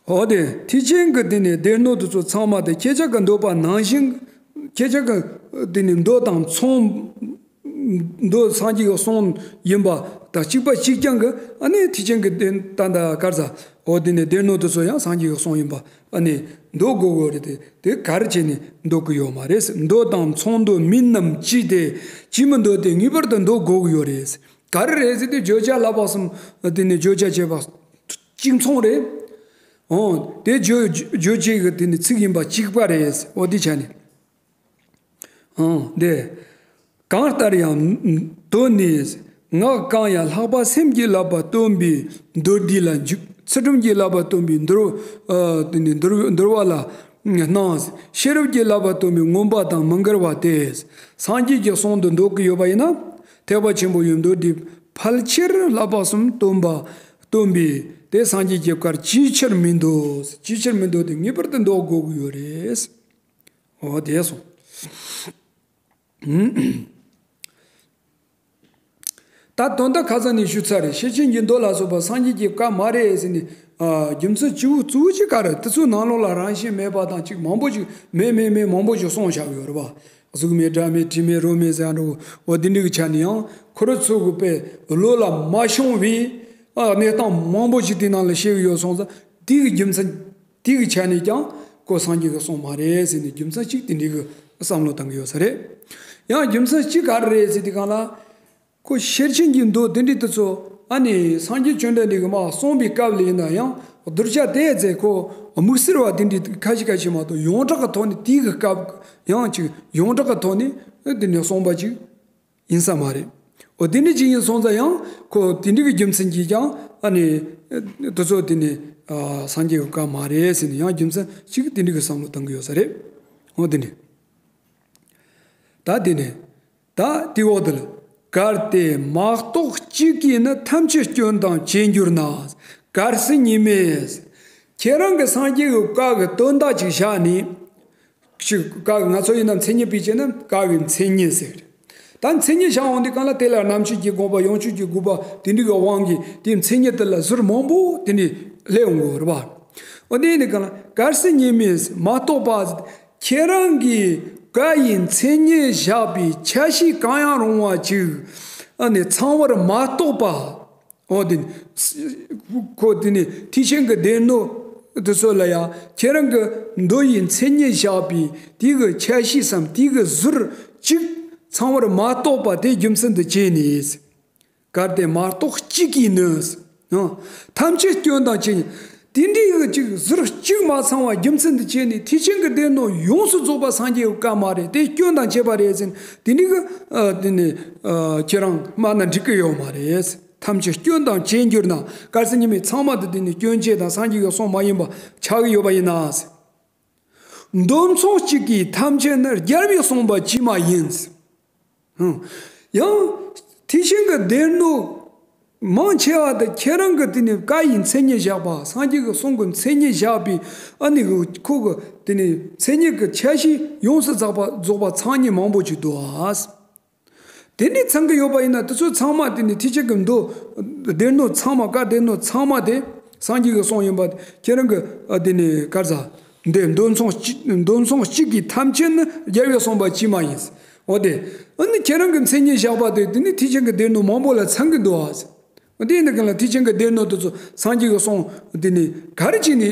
འོ་དེ་ཐེག་ཆེན་གྱི་དེ་ནས་སྡེ་སྣོད་དེ་ཚོ་ཚང་མ་དེ་ཁྱེད་ཅག་གི་འདོད་པ་ནང་བཞིན། ཁྱེད་ཅག་གི་དེ་ནས་མདོ་དང་མཚུངས། མདོ་སངས་རྒྱས་ཀྱི་གསུང་ཡིན་པ་དང་གཅིག་པ་གཅིག་རྐྱང་གི་ཨ་ནི་ཐེག་ཆེན་གྱི་དེ་ད་ད་ག་རེ་ཟ། འོ་དེ་ནས་སྡེ་སྣོད་དེ་ཚོ་ཡང་སངས་རྒྱས་ཀྱི་གསུང་ཡིན་པ་ཨ་ནི་འདོད་དགོས་ཀྱི་ཡོད་རེད་དེ། དེ་ག་རེ་བྱས་ནས་འདོད་ཀྱི་ཡོད་མ་རེད། མདོ་དང་མཚུངས་འདོད་མིན་ནམ་ཅི་སྟེ། ཅིས་མི་འདོད་དེ། ངེས་པར་དུ་འདོད་དགོས་ཀྱི་ཡོད་རེད། ག་རེ་རེད་ཟེར་དུས་བརྗོད་བྱ་བསླབ་པ་གསུམ་དེ་ནི་བརྗོད་བྱ་བྱེད་པ་གཅིག་མཚུངས་རེད། འོ་དེ་རྗོད་རྗོད་བྱེད་ཀྱི་དེ་ནི་ཚིག་ཡིན་པ་གཅིག་པ་རེད། འོ་དེ་ཆ་ནས། འོ་དེ། གང་ལྟར་ཡང་དོན་ནི། སྔགས་གང་ཡང་ལྷག་པར་སེམས་ཀྱི་བསླབ་པ་སྟོན་པའི་མདོ་སྡེ་ལ་འཇུག། ཚུལ་ཁྲིམས་ཀྱི་བསླབ་པ་སྟོན་པའི་འདུལ། ཨ་དེ་ནི་འདུལ་འདུལ་བ་ལ་སྣང་། ཤེས་རབ་ཀྱི་བསླབ་པ་སྟོན་པའི་མངོན་པ་དང་མི་འགལ་བ་སྟེ། སངས་རྒྱས་ཀྱི་གསུང་དུ་འདོད་ཀྱི་ཡོད་པ་ཡིན་ན། ཐེག་པ་ཆེན་པོ་ཡི་མདོ་སྡེ་ཕལ་ཆེར་བསླབ་པ་གསུམ་སྟོན་པ་སྟོན་པས་དེ་སངས་རྒྱས་ཀྱི་བཀའ་ཅིའི་ཕྱིར་མི་འདོད། ཅིའི་ཕྱིར་མི་འདོད་དེ། ངེས་པར་དུ་འདོད་དགོས་ཀྱི་ཡོད་རེད། འོ་དེ་སོང་། ད་དོན་དག་ཁ་སང་ནས་ཞུས་ཚར་རེད། ཤེར་ཕྱིན་གྱི་མདོ་ལ་སོགས་པ་སངས་རྒྱས་ཀྱི་བཀའ་མ་རེད་ཟེར་ནས། ཨ་རྒྱུ་མཚན་གཙོ་བོ་གཙོ་བོ་གཅིག་ག་རེ། དེ་ཚོའི་ནང་ལོགས་ལ་རང་བཞིན་མེད་པ་དང་གཅིག་མང་པོ་ཞིག་མེད་མེད་མེད་མང་པོ་ཞིག་གསུངས་བཞག་ཡོད་རེད་པ། གཟུགས་མེད་སྒྲ་མེད་དྲི་མེད་རོ་མེད་ཟེར་ཡ་འདྲ་བོ། འོ་དེ་འདྲ་གི་ཆ་ནས་ཡང་ཁོ་རང་ཚོ་གི་དཔེ་བློ་ལ་མ་ཤོང་བའི་ཨ་གནས་སྟངས་མང་པོ་ཞིག་དེ་ནང་ལ་བཤད་གི་ཡོད་སོང་ཙང་། དེ་གི་རྒྱུ་མཚན། དེ་གི་ཆ་ནས་ཀྱང་ཁོ་སངས་རྒྱས་ཀྱི་གསུང་མ་རེད་ཟེར་ནས་རྒྱུ་མཚན་གཅིག་དེ་འདྲའི་གི་བསམ་བློ་བཏང་གི་ཡོད་ས་རེད། ཡང་རྒྱུ་མཚན་གཅིག་ག་རེ་རེད་ཟེར་དུས་སྒང་ལ། ཁོ་ཤེར་ཕྱིན་གྱི་མདོ་དེ་འདྲའི་དེ་ཚོ་ཨ་ནི་སངས་རྒྱས་བཅོམ་ལྡན་འདས་ཀྱིས་མར་གསུངས་པའི་སྐབས་ལ་ཡིན་ན་ཡང་། གདུལ་བྱ་དེ་ཚོ་ཁོ་དམིགས་བསལ་བ་དེ་འདྲའི་ཁ་ཤས་ཁ་ཤས་མ་གཏོགས། ཡོངས་གྲགས་ཀྱི་ཐོག་ནས། དེའི་གི་སྐབས་ཡང་ཅིག་ཡོངས་གྲགས་ཀྱི་ཐོག་ནས་དེ་ནས་གསུངས་པ་ཅིག་ཡིན་ས་མ་རེད། འོ་དེ་འདྲ་ཅིག་ཡིན་སོང་ཙང་ཡང་ཁོ་དེ་འདྲ་གི་རྒྱུ་མཚན་གྱིས་ཀྱང་ཨ་ནི་དེ་ཚོ་དེ་ནི་ཨ་སངས་རྒྱས་ཀྱི་བཀའ་མ་རེད་ཟེར་ནས་ཡང་རྒྱུ་མཚན་ཅིག་དེ་འདྲ་གི་བསམ་བློ་བཏང་གི་ཡོད་ས་རེད། འོ་དེ་ནི། ད་དེ་ནི། ད་དེའི་འོག་ཏུ་ལ། གལ་ཏེ་མ་རྟོགས་གཅིག་གིས་ནི། ཐམས་ཅད་སྐྱོན་དང་བྱས་འགྱུར་ན། གལ་སྲིད་ཉེས་མེད། ཁྱེད་རང་གི་སངས་རྒྱས་ཀྱི་བཀའ་གི་དོན་དག་ཅིག་བཞག་ནས། ཅིག་བཀའ་གི། ང་ཚོ་ཡིན་ན་མཚན་ཉིད་པའི་ཆེད་ན་བཀའ་གི་མཚན་ཉིད་ཟེར། ད་མཚན་ཉིད་བཞག་འོང་དུས་སྒང་ལ། དེ་ལ་རྣམ་དཔྱོད་ཀྱི་དགོངས་པ། ཡོངས་གཅོད་ཀྱི་དགོངས་པ། དེ་འདྲ་གི་དབང་གིས་དེའི་མཚན་ཉིད་དེ་ལ་ཟུར་མང་པོ་དེ་འདྲ་སླེབས་འོང་གི་ཡོད་རེད་པ། འོ་དེ་ཡིན་དུས་སྒང་ལ། གལ་སྲིད་ཉེས་མེད་མ་རྟོགས་པ། ཁྱེད་རང་གིས་བཀའ་ཡི་མཚན་ཉིད་བཞག་པའི་ཆ་ཤས་གང་ཡང་རུང་བ་ཅིག་ཨ་ནི་ཚང་བར་མ་རྟོགས་པ། འོ་དེ་ནི། ཁོ་དེ་ནི་ཐེག་ཆེན་གྱི་སྡེ་སྣོད་དེ་ཚོ་ལ་ཡང་ཁྱེད་རང་གི་མདོ་ཡི་མཚན་ཉིད་བཞག་པའི་དེ་གི་ཆ་ཤས་སམ་དེ་གི་ཟུར་གཅིག་ཚང་བར་མ་རྟོགས་པ་དེ་རྒྱུ་མཚན་དུ་བྱས་ནས། གལ་ཏེ་མ་རྟོགས་གཅིག་གིས་ནི། ཡང་ཐམས་ཅད་སྐྱོན་དང་བཅས་ནས། དེ་འདྲའི་གི་ཅིག་ཟུར་གཅིག་མ་ཚང་བ་རྒྱུ་མཚན་དུ་བྱས་ནས་ཐེག་ཆེན་གྱི་སྡེ་སྣོད་ཡོངས་སུ་རྫོགས་པ་སངས་རྒྱས་ཀྱི་བཀའ་མ་རེད། དེ་སྐྱོན་དང་བཅས་པ་རེད་ཟེར་ནས་དེ་འདྲའི་གི་ཨ་དེ་ནི་ཨ་ཁྱེད་རང་སྨྲ་ན་འགྲིག་གི་ཡོད་མ་རེད། ཐམས་ཅད་སྐྱོན་དང་བཅས་འགྱུར་ན། གལ་སྲིད་ཉི་མའི་ཚང་མ་དེ་དེ་ནི་སྐྱོན་བཅས་དང་སངས་རྒྱས་ཀྱི་གསུང་མ་ཡིན་པ་ཆགས་ཀྱི་ཡོད་པ་ཡིན་ན། འདོད་མཚུངས་གཅིག་གིས་ཐམས་ཅད་ནི། རྒྱལ་བས་གསུངས་པ་ཇི་མ་ཡིན། ཧུམ། ཡང་ཐེག་ཆེན་གྱི་སྡེ་སྣོད་མང་ཆེ་བ་དེ་ཁྱེད་རང་གི་དེ་ནི་བཀའ་ཡི་མཚན་ཉིད་བཞག་པ། སངས་རྒྱས་ཀྱི་གསུང་གི་མཚན་ཉིད་བཞག་པའི་ཨ་ནི་གི་ཁོ་གི་དེ་ནི་མཚན་ཉིད་ཀྱི་ཆ་ཤས་ཡོངས་སུ་རྫོགས་པ་རྫོགས་པ་ཚང་ཉིད་མང་པོ་ཅིག་འདུག་ཨ། དེ་འདྲའི་ཚང་གི་ཡོད་པ་ཡིན་ན་དེ་ཚོ་ཚང་མ་དེ་ནི་ཐེག་ཆེན་གྱི་མདོ་སྡེ་སྣོད་ཚང་མ། བཀའ་སྡེ་སྣོད་ཚང་མ་དེ་སངས་རྒྱས་ཀྱི་གསུང་ཡིན་པ་ཁྱེད་རང་གི་ཨ་དེ་ནི་ག་རེ་ཟ། འདི་འདོད་མཚུངས་གཅིག་འདོད་མཚུངས་གཅིག་གིས་ཐམས་ཅད་ནི། རྒྱལ་བས་གསུངས་པ་ཇི་མ་ཡིན། འོ་དེ། ཨ་ནི་ཁྱེད་རང་གི་མཚན་ཉིད་བཞག་པ་དེ་དེ་ནི་ཐེག་ཆེན་གྱི་སྡེ་སྣོད་མང་པོ་ལ་ཚང་གི་འདུག་ཨ། འོ་དེ་ཡིན་ན་གང་ལ་ཐེག་ཆེན་གྱི་སྡེ་སྣོད་དེ་ཚོ་སངས་རྒྱས་ཀྱི་གསུང་དེ་ནི་ག་རེ་བྱས་ནས་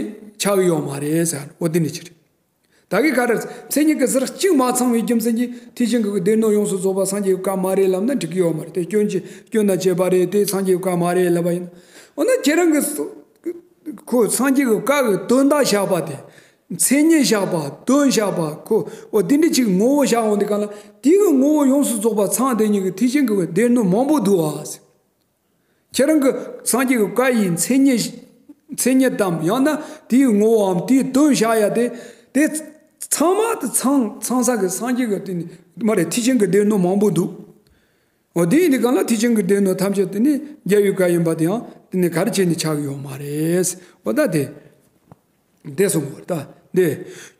ཆགས་ཀྱི་ཡོད་མ་རེད་ཟེར། འོ་དེ་ནི་ཅི་རེད། ད་གིན་ག་རེ། མཚན་ཉིད་ཀྱི་ཟུར་གཅིག་མ་ཚང་བའི་རྒྱུ་མཚན་གྱིས་ཐེག་ཆེན་གྱི་སྡེ་སྣོད་ཡོངས་སུ་རྫོགས་པ་སངས་རྒྱས་ཀྱི་བཀའ་མ་རེད་ལབ་ན་འགྲིག་གི་ཡོད་མ་རེད། དེ་སྐྱོན་གྱི་སྐྱོན་དང་བཅས་པ་རེད། དེ་སངས་རྒྱས་ཀྱི་བཀའ་མ་རེད་ལབ་པ་ཡིན། འོ་ན་ཁྱེད་རང་གི་སོ་ཁོ་སངས་རྒྱས་ཀྱི་བཀའ་གི་དོན་དག་བཞག་པ་དེ། མཚན་ཉིད་བཞག་པ། དོན་བཞག་པ། ཁོ་འོ་དེ་འདྲ་ཅིག་ངོ་བོ་བཞག་འོང་དུས་གང་ལ་དེ་གི་ངོ་བོ་ཡོངས་སུ་རྫོགས་པ་ཚང་དེ་ཉིད་ཀྱི་ཐེག་ཆེན་གྱི་སྡེ་སྣོད་མང་པོ་འདུག་ཨ། ཁྱེད་རང་གི་སངས་རྒྱས་ཀྱི་བཀའ་ཡི་མཚན་ཉིད། མཚན་ཉིད་དམ་ཡང་ན་དེའི་ངོ་བོའམ་དེའི་དོན་བཞག་ཡ་དེ། དེ་ཚང་མ་དེ་ཚང་ཚང་ས་གི་སངས་རྒྱས་ཀྱི་དེ་ནི་མ་རེད། ཐེག་ཆེན་གྱི་སྡེ་སྣོད་མང་པོ་འདུག་འོ་དེ་ཡིན་དུས་གང་ལ་ཐེག་ཆེན་གྱི་སྡེ་སྣོད་ཐམས་ཅད་དེ་ནི་རྒྱལ་བའི་བཀའ་ཡིན་པ་དེ་ཡང་དེ་ནི་ག་རེ་བྱས་ནས་ཆགས་ཀྱི་ཡོད་མ་རེད། འོ་ད་དེ། འདི་གསུངས་པ་ད་འདི།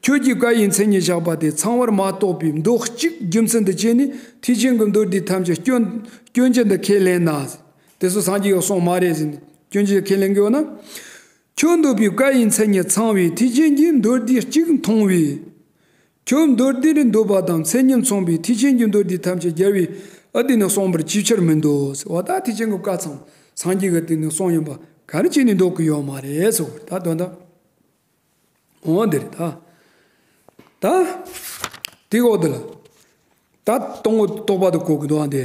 ཁྱོད་ཀྱིས་བཀའ་ཡི་མཚན་ཉིད་བཞག་པ་དེ་ཚང་བར་མ་རྟོགས་པའི་མདོ་གཅིག་རྒྱུ་མཚན་དུ་བྱས་ནས་ཐེག་ཆེན་གྱི་མདོ་སྡེ་ཐམས་ཅད་སྐྱོན་སྐྱོན་ཅན་དུ་ཁས་ལེན་ན། དེ་ཚོ་སངས་རྒྱས་ཀྱི་གསུང་མ་རེད་ཟེར་ནས་སྐྱོན་ཅན་དུ་ཁས་ལེན་གྱི་ཡོད་ན། ཁྱོད་འདོད་པའི་བཀའ་ཡི་མཚན་ཉིད་ཚང་བའི་ཐེག་ཆེན་གྱི་མདོ་སྡེ་གཅིག་མཐོང་བས། ཁྱོད་མདོ་སྡེ་རུ་འདོད་པ་དང་མཚན་ཉིད་མཚུངས་པའི་ཐེག་ཆེན་གྱི་མདོ་སྡེ་ཐམས་ཅད་རྒྱལ་བའི་ཨ་དེ་ནི་གསུངས་པར་ཅིའི་ཕྱིར་མི་འདོད་ཟེར་བ། ད་ཐེག་ཆེན་གྱི་བཀའ་ཚང་སངས་རྒྱས་ཀྱི་དེ་ནི་གསུང་ཡིན་པ་ག་རེ་བྱས་ནས་འདོད་ཀྱི་ཡོད་མ་རེད་ཟེར་བ། ད་དོན་དག་འོ་འདི་རེད་ད། ད་དེ་འོག་དེ་ལ་ད་སྟོང་ངོ་རྟོགས་པ་དུ་གོ་གི་འདུག་ཨ་འདི།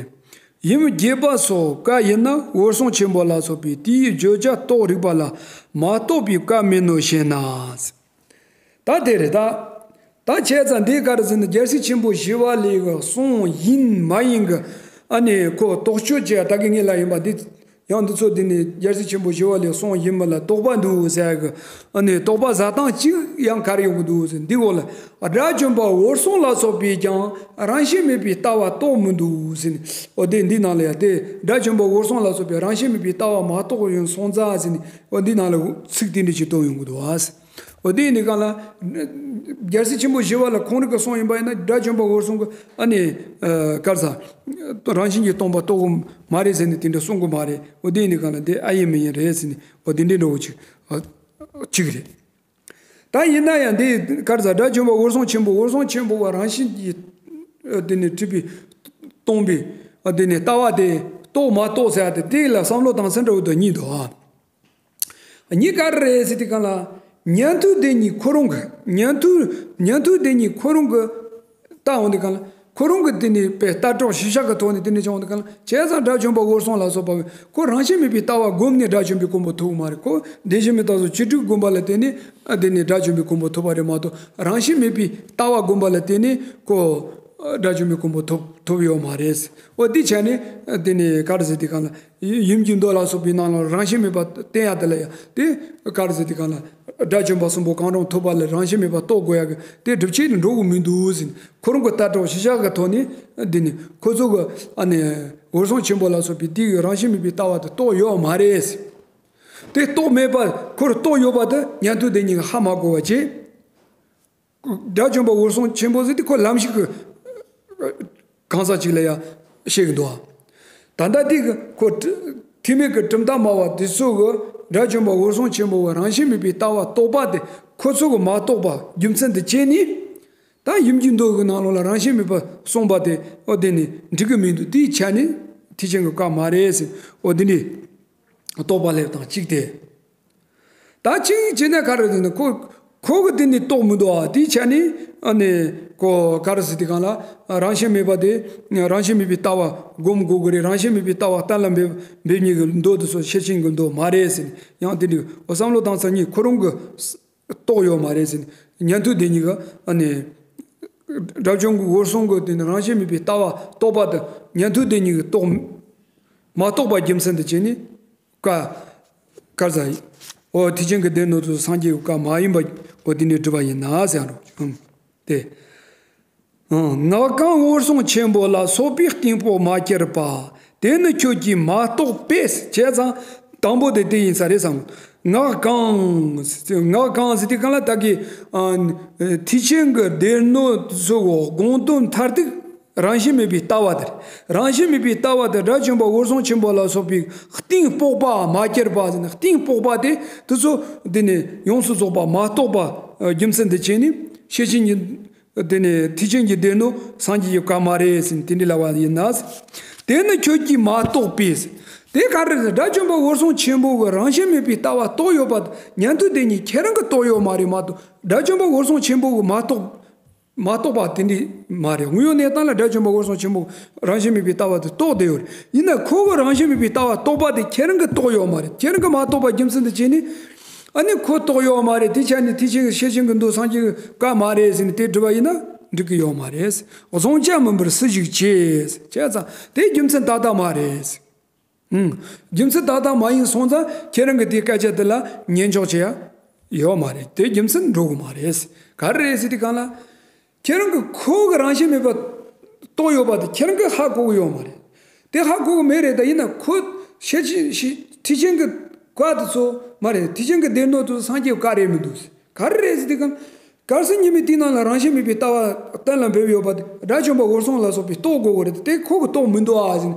ཡུམ་དགྱེས་པ་སོགས་བཀའ་ཡིན་ན་འོད་སྲུང་ཆེན་པོ་ལ་སོགས་པའི་དེའི་བརྗོད་བྱ་རྟོགས་རིགས་པ་ལ་མ་རྟོགས་པའི་བཀའ་མིན་ནོ་ཞེ་ན། ད་དེ་རེད་ད། ད་བྱས་ཙང་འདི་ག་རེ་ཟེར་ན་རྒྱལ་སྲས་ཆེན་པོ་ཞི་བ་ལྷའི་གསུང་ཡིན་མ་ཡིན་གི་ཨ་ནི་ཁོ་རྟོག་དཔྱོད་བྱས་ད་གི་ངེས་ལ་ཡིན་པ་འདི། ཡང་འདི་ཚོ་འདི་ནི་རྒྱལ་སྲས་ཆེན་པོ་ཞི་བ་ལྷའི་གསུང་ཡིན་མིན་ལ་དོགས་པ་འདུག་ཟེར་གི་ཨ་ནི་དོགས་པ་ཟ་སྟངས་གཅིག་ཡང་ག་རེ་ཡོང་གི་འདུག་ཟེར་འདི་འོག་ལ་དགྲ་བཅོམ་པ་འོད་སྲུང་ལ་སོགས་པས་ཀྱང་རང་བཞིན་མེད་པའི་ལྟ་བ་རྟོགས་མི་འདུག་ཟེར་ནས་འོ་དེ་འདི་ནང་ལ་ཡང་དེ་དགྲ་བཅོམ་པ་འོད་སྲུང་ལ་སོགས་པས་རང་བཞིན་མེད་པའི་ལྟ་བ་མ་རྟོགས་ཡོང་སོང་ཙང་ཟེར་ནས་འོ་འདི་ནང་ལ་ཚིག་དེ་འདྲ་ཞིག་བཏོན་ཡོང་གི་འདུག་ཨ། འོ་དེ་ཡིན་དུས་གང་ལ། རྒྱལ་སྲས་ཆེན་པོ་ཞི་བ་ལྷ་ཁོང་རང་གི་གསུང་ཡིན་པ་ཡིན་ན་དགྲ་བཅོམ་པ་འོད་སྲུང་གི་ཨ་ནི། ག་རེ་ཟ། རང་བཞིན་གྱིས་སྟོང་པ་རྟོགས་གི་མ་རེད་ཟེར་ནས་དེ་འདྲ་གསུང་གི་མ་རེད། འོ་དེ་ཡིན་དུས་གང་ལ་དེ་ཨ་ཡིན་མི་ཡིན་རེད་ཟེར་ནས་འོ་དེ་འདྲའི་འདྲ་བོ་ཅིག་ཅིག་རེད། ད་ཡིན་ན་ཡང་དེ་ག་རེ་ཟ་དགྲ་བཅོམ་པ་འོད་སྲུང་ཆེན་པོ་འོད་སྲུང་ཆེན་པོ་བ་རང་བཞིན་གྱིས། དེ་ནས་གྲུབ་པའི་སྟོང་པའི་དེ་ནས་ལྟ་བ་དེ་རྟོགས་མ་རྟོགས་ཟེར་ཡ་དེ་དེ་ལ་བསམ་བློ་བཏང་ཚུལ་འདྲ་བོ་དང་གཉིས་འདུག་ཨ། གཉིས་ག་རེ་རེད་ཟེར་དུས་གང་ལ། ཉན་ཐོས་དེ་གཉིས་ཁོ་རང་གི་ཉན་ཐོས་ཉན་ཐོས་དེ་གཉིས་ཁོ་རང་གི་ལྟ་འོང་དུས་གང་ལ་ཁོ་རང་གི་དེ་ནས་པའི་ལྟ་གྲུབ་གཞི་བཞག་གི་ཐོག་ནས་དེ་འདྲ་བྱུང་འོང་དུས་གང་ལ་བྱས་ཙང་དགྲ་བཅོམ་པ་འོད་སྲུང་ལ་སོགས་པ་ཁོ་རང་བཞིན་མེད་པའི་ལྟ་བ་བསྒོམས་ནས་དགྲ་བཅོམ་པའི་གོ་འཕང་ཐོབ་མ་རེད། ཁོ་དེ་བཞིན་མི་རྟག་སོགས་བཅུ་དྲུག་བསྒོམས་པ་ལ་བརྟེན་ནས་དེ་ནས་དགྲ་བཅོམ་པའི་གོ་འཕང་ཐོབ་པ་རེད་མ་གཏོགས་རང་བཞིན་མེད་པའི་ལྟ་བ་བསྒོམས་པ་ལ་བརྟེན་ནས་ཁོ་དགྲ་བཅོམ་པའི་གོ་འཕང་ཐོབ་ཐོབ་ཡོད་མ་རེད། འོ་དེ་བྱས་ནས་དེ་ནས་ག་རེ་ཟེར་དུས་གང་ལ། ཡུམ་གྱི་མདོ་ལ་སོགས་པའི་ནང་ལ་རང་བཞིན་མེད་པ་བསྟན་ཡ་དེ་ལ་ཡང་དེ་ག་རེ་ཟེར་དུས་གང་ལ་དགྲ་བཅོམ་པ་གསུམ་པོ་གང་རུང་ཐོབ་པ་ལ་རང་བཞིན་མེད་པ་རྟོགས་དགོས་ཡ་གི་དེ་སྒྲུབ་བྱེད་དུ་འགྲོ་གི་མི་འདུག་ཟེར་ཁོ་རང་གི་ལྟ་གྲུབ་གཞི་བཞག་གི་ཐོག་ནས་འདི་ནི་ཁོ་ཚོ་གི་ཨ་ནི་འོད་སྲུང་ཆེན་པོ་ལ་སོགས་པའི་དེ་གི་རང་བཞིན་མེད་པའི་ལྟ་བ་དེ་རྟོགས་ཡོད་མ་རེད། དེ་རྟོགས་མེད་པ་ཁོར་རྟོགས་ཡོད་པ་དེ་ཉན་ཐོས་དེ་གཉིས་ཀྱིས་ཧ་མ་གོ་བ་བྱས། དགྲ་བཅོམ་པ་འོད་སྲུང་ཆེན་པོ་ཟེར་དེ་ཁོ་ལམ་ཞིག་གི་གང་ཟག་ཅིག་ལ་ཡང་བཤད་ཀྱི་འདུག་ད་ལྟ་དེ་གི་ཁོ་ཐེག་དམན་གྱི་གྲུབ་མཐའ་སྨྲ་བ་དེ་ཚོ་གི་དགྲ་བཅོམ་པ་འོད་སྲུང་ཆེན་པོ་གི་རང་བཞིན་མེད་པའི་ལྟ་བ་རྟོགས་པ་དེ་ཁོ་ཚོ་གི་མ་རྟོགས་པ་རྒྱུ་མཚན་དུ་བྱས་ནས། ད་ཡུམ་གྱི་མདོ་གི་ནང་ལོགས་ལ་རང་བཞིན་མེད་པ་གསུངས་པ་དེ་འོ་དེ་ནི་འགྲིག་གི་མི་འདུག་དེའི་ཆ་ནས་ཐེག་ཆེན་གྱི་བཀའ་མ་རེད་ཟེར། འོ་དེ་ནི་རྟོགས་པ་སླེབས་དང་གཅིག་སྟེ། ད་གཅིག་བྱས་ན་ག་རེ་ཟེར་ན་ཁོ་ཁོ་གི་དེ་ནི་རྟོགས་མི་འདུག་ཨ། དེའི་ཆ་ནས་ཨ་ནི་ཁོ་ག་རེ་ཟེར་དེ་གང་ལ་རང་བཞིན་མེད་པ་དེ་རང་བཞིན་མེད་པའི་ལྟ་བ་སྒོམ་དགོས་ཀྱི་རེད། རང་བཞིན་མེད་པའི་ལྟ་བ་གཏན་ལ་འབེབས་འབེབས་ཉིད་ཀྱི་མདོ་དེ་ཚོ་ཤེར་ཕྱིན་གྱི་མདོ་མ་རེད་ཟེར་ནས། ཡང་དེ་འདྲའི་འོ་བསམ་བློ་བཏང་ས་ཉིད་ཁོ་རང་གི་རྟོགས་ཡོད་མ་རེད་ཟེར་ནས། ཉན་ཐོས་སྡེ་གཉིས་ཀྱི་ཨ་ནི་དགྲ་བཅོམ་གྱི་འོད་སྲུང་གི་དེ་ནི་རང་བཞིན་མེད་པའི་ལྟ་བ་རྟོགས་པ་དེ་ཉན་ཐོས་སྡེ་གཉིས་ཀྱི་རྟོགས་མ་རྟོགས་པ་རྒྱུ་མཚན་དུ་བྱས་ནས། ཀ་ཀར་ཟ་ཡི། འོ་ཐེག་ཆེན་གྱི་སྡེ་སྣོད་དུ་སངས་རྒྱས་ཀྱི་བཀའ་མ་ཡིན་པ་འོ་དེ་ནས་སྒྲུབ་པ་ཡིན་ན་ཟེར་རོ། ཨང་། དེ། ཨང་། ངག་གང་འོད་སྲུང་ཆེན་པོ་ལ་སོགས་པའི་གཏིང་དཔོག་མ་གྱུར་པ། དེ་ནི་ཁྱོད་ཀྱིས་མ་རྟོགས་པས། བྱས་ཙང་དང་པོ་དེ་དེ་ཡིན་ས་རེད་བསམ། ངག་གང་། ངག་གང་ཟེར་དུས་གང་ལ་ད་གི། ཨ། ཐེག་ཆེན་གྱི་སྡེ་སྣོད་སོགས་དགོངས་དོན་མཐར་ཐུག་རང་བཞིན་མེད་པའི་ལྟ་བ་དེར། རང་བཞིན་མེད་པའི་ལྟ་བ་དེ་དགྲ་བཅོམ་པ་འོད་སྲུང་ཆེན་པོ་ལ་སོགས་པའི་གཏིང་དཔོག་པ་མ་གྱུར་པ་ཟེར་ན། གཏིང་དཔོག་པ་དེ་དེ་ཚོ་དེ་ནས་ཡོངས་སུ་རྫོགས་པ་མ་རྟོགས་པ་རྒྱུ་མཚན་དུ་བྱས་ནས་ཤེར་ཕྱིན་གྱི་དེ་ནས་ཐེག་ཆེན་གྱི་སྡེ་སྣོད་སངས་རྒྱས་ཀྱི་བཀའ་མ་རེད་ཟེར་ནས་དེ་འདྲའི་ལབ་པ་ཡིན་ན། དེ་ནི་ཁྱོད་ཀྱིས་མ་རྟོགས་པས། དེ་ག་རེ་རེད། དགྲ་བཅོམ་པ་འོད་སྲུང་ཆེན་པོ་གི་རང་བཞིན་མེད་པའི་ལྟ་བ་རྟོགས་ཡོད་པ་དེ་ཉན་ཐོས་སྡེ་གཉིས་ཁྱེད་རང་གིས་རྟོགས་ཡོད་མ་རེད་མ་གཏོགས། དགྲ་བཅོམ་པ་འོད་སྲུང་ཆེན་པོ་གིས་མ་རྟོགས། མ་རྟོགས་པ་དེ་འདྲ་མ་རེད། དངོས་ཡོད་གནས་སྟངས་ལ་དགྲ་བཅོམ་པ་འོད་སྲུང་ཆེན་པོ་རང་བཞིན་མེད་པའི་ལྟ་བ་དེ་རྟོགས་བསྡད་ཡོད་རེད། ཡིན་ན་ཁོ་གི་རང་བཞིན་མེད་པའི་ལྟ་བ་རྟོགས་པ་དེ་ཁྱེད་རང་གིས་རྟོགས་ཡོད་མ་རེད། ཁྱེད་རང་གིས་མ་རྟོགས་པ་རྒྱུ་མཚན་དུ་བྱས་ནས། ཨ་ནི་ཁོ་རྟོགས་ཡོད་མ་རེད། དེ་ཆ་ནས་ཐེག་ཆེན་གྱི་ཤེར་ཕྱིན་གྱི་མདོ་སངས་རྒྱས་ཀྱི་བཀའ་མ་རེད་ཟེར་ནས་དེ་སྒྲུབ་པ་ཡིན་ན་འགྲིག་གི་ཡོད་མ་རེད། བཟང་བྱ་མིན་པར་སུ་ཞིག་བྱེད། བྱས་ཙང་དེ་རྒྱུ་མཚན་ཏག་ཏག་མ་རེད། ཨང་། རྒྱུ་མཚན་ཏག་ཏག་མ་ཡིན་སོང་ཙང་ཁྱེད་རང་གི་དེའི་སྐད་ཆ་དེ་ལ་ཉན་འཇོག་བྱེད་ཡ་ཡོད་མ་རེད། དེ་རྒྱུ་མཚན་འགྲོ་གི་མ་རེད། ག་རེ་རེད་ཟེར་དུས་གང་ལ། ཁྱེད་རང་གི་ཁོ་གི་རང་བཞིན་མེད་པ་རྟོགས་ཡོད་པ་དེ་ཁྱེད་རང་གིས་ཧ་གོ་གི་ཡོད་མ་རེད། དེ་ཧ་གོ་གི་མེད་རེད། ད་ཡིན་ན་ཁོ་ཤེར་ཕྱིན་ཤེར་ཐེག་ཆེན་གྱི་བཀའ་དེ་ཚོ་མ་རེད། ཐེག་ཆེན་གྱི་སྡེ་སྣོད་དུ་སངས་རྒྱས་བཀའ་རེད་མི་འདུག་ག་རེ་རེད་ཟེར་དུས་གང་། གལ་སྲིད་ཉི་མའི་དུས་ནང་ལ་རང་བཞིན་མེད་པའི་ལྟ་བ་གཏན་ལ་འབེབས་ཡོད་པ་དེ་དགྲ་བཅོམ་པ་འོད་སྲུང་ལ་སོགས་པས་རྟོགས་དགོས་ཀྱི་རེད། དེ་ཁོ་གིས་རྟོགས་མི་འདུག་ཨ་ཟེར་ནས་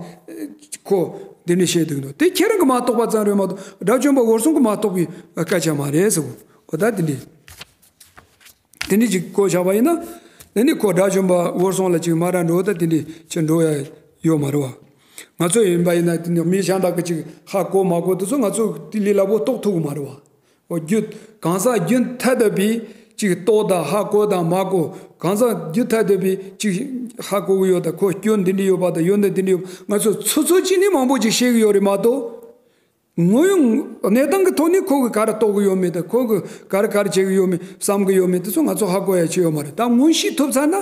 ཁོ་འདི་འདྲ་བཤད་འདུག་འདུག་དེ་ཁྱེད་རང་གིས་མ་རྟོགས་པ་ཙམ་རེད་མ་གཏོགས་དགྲ་བཅོམ་པ་འོད་སྲུང་གིས་མ་རྟོགས་པའི་སྐད་ཆ་མ་རེད་ཟེར་གོ། འོ་ད་དེ་འདྲ་དེ་འདྲ་ཅིག་གོ་བཞག་པ་ཡིན་ན། དེ་ནི་ཁོ་དགྲ་བཅོམ་པ་འོད་སྲུང་ལ་ཅིག་མ་ར་འགྲོ་ད་དེ་འདྲ་ཅིག་འགྲོ་ཡ་ཡོད་མ་རེད་བ། ང་ཚོ་ཡིན་པ་ཡིན་ན་དེ་ནི་མི་གཞན་དག་གིས་ཅིག་ཧ་གོ་མ་གོ་དེ་ཚོ་ང་ཚོ་དེ་ལས་སླ་པོ་རྟོགས་ཐུབ་ཀྱི་མ་རེད་བ། འོ་རྒྱུ་གང་ཟག་རྒྱུན་མཐའ་དག་པའི་ཅིག་རྟོགས་དང་ཧ་གོ་དང་མ་གོ། གང་ཟག་རྒྱུན་མཐའ་དག་པའི་ཅིག་ཧ་གོ་གི་ཡོད་དང་ཁོ་སྐྱོན་འདི་འདྲ་ཡོད་པ་དང་ཡོན་ཏན་འདི་འདྲ་ཡོད་པ་ང་ཚོ་ཚོད་ཚོད་ཅིག་ནས་མང་པོ་ཅིག་ཤེས་གི་ཡོད་རེད་མ་གཏོགས། དངོས་ཡོད་གནས་སྟངས་ཀྱི་ཐོག་ནས་ཁོ་གིས་ག་རེ་རྟོགས་གི་ཡོད་མེད་དང་ཁོ་གིས་ག་རེ་ག་རེ་བྱེད་གི་ཡོད་མེད་བསམ་གི་ཡོད་མེད་དེ་ཚོ་ང་ཚོ་ཧ་གོ་ཡ་ཆེ་ཡོད་མ་རེད། ད་མངོན་ཤེས་ཐོབ་ཚར་ན།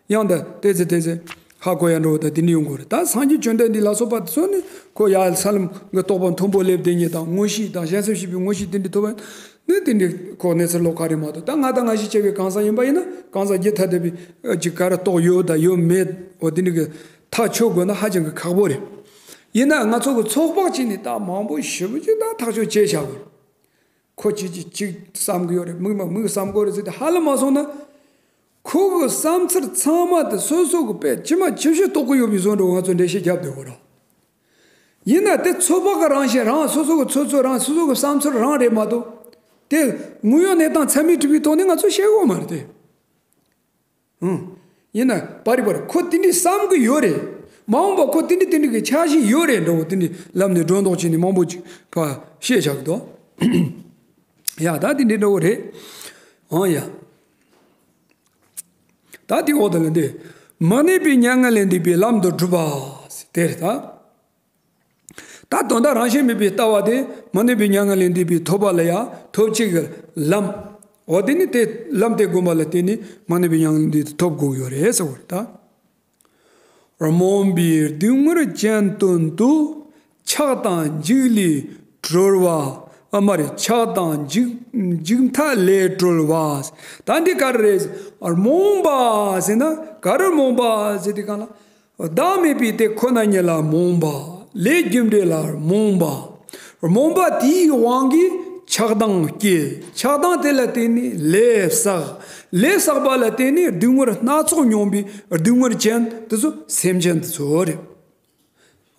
ཡང་ད་དེ་ཚེ་དེ་ཚེ་ཧ་གོ་ཡ་འགྲོ་བ་དང་དེ་འདྲ་ཡོང་གི་རེད། ད་སངས་རྒྱས་བཅོམ་ལྡན་འདས་ལ་སོགས་པ་དེ་ཚོ་ནི་ཁོ་ཡ་ས་ལམ་གྱི་རྟོགས་པ་མཐོན་པོ་སླེབས་བསྡད་མཁན་དང་མངོན་ཤེས་དང་གཞན་སེམས་ཤེས་པའི་མངོན་ཤེས་དེ་འདྲ་ཐོབ་པ་ནི་དེ་འདྲ་ཁོ་གནས་ཚུལ་ལོགས་ཀ་རེད་མ་གཏོགས། ད་ང་དང་ང་ཞིག་བྱས་པའི་གང་ཟག་ཡིན་པ་ཡིན་ན་གང་ཟག་རྒྱུན་མཐའ་དག་པའི་ཅིག་ག་རེ་རྟོགས་ཡོད་དང་ཡོད་མེད་འོ་དེ་འདྲ་གི་ཐག་ཆོད་དགོས་ན་ཧ་ཅང་གི་ཁག་པོ་རེད། ཡིན་ན་ང་ཚོ་གི་ཚོད་དཔག་བྱས་ནས་ད་མང་པོ་ཞེ་པོ་ཅིག་ད་ཐག་གཅོད་བྱས་བཞག་གི་རེད། ཁོ་ཅིག་ཅིག་ཅིག་བསམ་གི་ཡོད་རེད། མིག་མ་མིག་བསམ་གི་ཡོད་རེད་ཟེར་ཏེ་ཧ་ལམ་མ་སོང་ན། ཁོ་གི་བསམ་ཚུལ་ཚང་མ་དེ་སོ་སོ་གི་དཔེ་ཇི་མ་ཇི་བཞིན་རྟོགས་གི་ཡོད་པའི་བཟོ་འདྲ་ང་ཚོ་འགྲེལ་བཤད་རྒྱབ་སྡོད་དགོས་རེད། ཡིན་ན་དེ་ཚོད་དཔག་གི་རང་བཞིན་རང་སོ་སོ་གི་ཚོད་ཚོད་རང་སོ་སོ་གི་བསམ་ཚུལ་རང་རེད་མ་གཏོགས། དེ་དངོས་ཡོད་གནས་སྟངས་ཚད་མས་གྲུབ་པའི་ཐོག་ནས་ང་ཚོ་བཤད་དགོས་མ་རེད་དེ། ཨང་། ཡིན་ན་པར་རིས་པར་ཁོ་དེ་འདྲའི་བསམ་གི་ཡོད་རེད། མ་འོངས་པ་ཁོ་དེ་འདྲའི་དེ་འདྲའི་གི་འཆར་གཞི་ཡོད་རེད་འདྲ་བོ་དེ་འདྲའི་ལམ་ནས་སྒྲོ་འདོགས་བྱས་ནས་མང་པོ་ཅིག་ཕར་བཤད་བཞག་གི་འདུག་ཡ་ད་དེ་འདྲའི་འདྲ་བོ་རེད། ཨང་ཡ། ད་དེ་འོག་ཏུ་ལ་འདི། མི་གནས་པའི་མྱ་ངན་ལས་འདས་པའི་ལམ་དུ་སྒྲུབ་པ། དེ་རེད་ད། ད་དོན་དག་རང་བཞིན་མེད་པའི་ལྟ་བ་དེ་མི་གནས་པའི་མྱ་ངན་ལས་འདས་པའི་ཐོབ་པ་ལ་ཡང་ཐོབ་བྱེད་ཀྱི་ལམ། འོ་དེ་ནི་དེ་ལམ་དེ་བསྒོམ་པ་ལ་བརྟེན་ནས་མི་གནས་པའི་མྱ་ངན་ལས་འདས་པའི་ཐོབ་དགོས་ཀྱི་ཡོད་རེད་ཟེར་བ་རེད་ད། རྨོངས་པའི་སྡུག་བསྔལ་ཅན་དོན་དུ། ཆགས་དང་འཇིགས་ལས་གྲོལ་བ། ཨ་མ་རེད། ཆགས་དང་འཇིགས་འཇིགས་མཐའ་ལས་གྲོལ་བ། ད་འདི་ག་རེ་རེད། རྨོངས་པ་ཟེར་ན་ག་རེ་རྨོངས་པ་ཟེར་དུས་གང་ལ། བདག་མེད་པའི་དེ་ཁོ་ན་ཉིད་ལ་རྨོངས་པ། ལས་རྒྱུ་འབྲས་ལ་རྨོངས་པ། རྨོངས་པ་དེའི་དབང་གིས་ཆགས་སྡང་སྐྱེ། ཆགས་སྡང་དེ་ལ་བརྟེན་ནས་ལས་བསགས། ལས་བསགས་པ་ལ་བརྟེན་ནས་སྡུག་བསྔལ་སྣ་ཚོགས་མྱོང་བའི་སྡུག་བསྔལ་ཅན་དེ་ཚོ་སེམས་ཅན་དེ་ཚོ་རེད།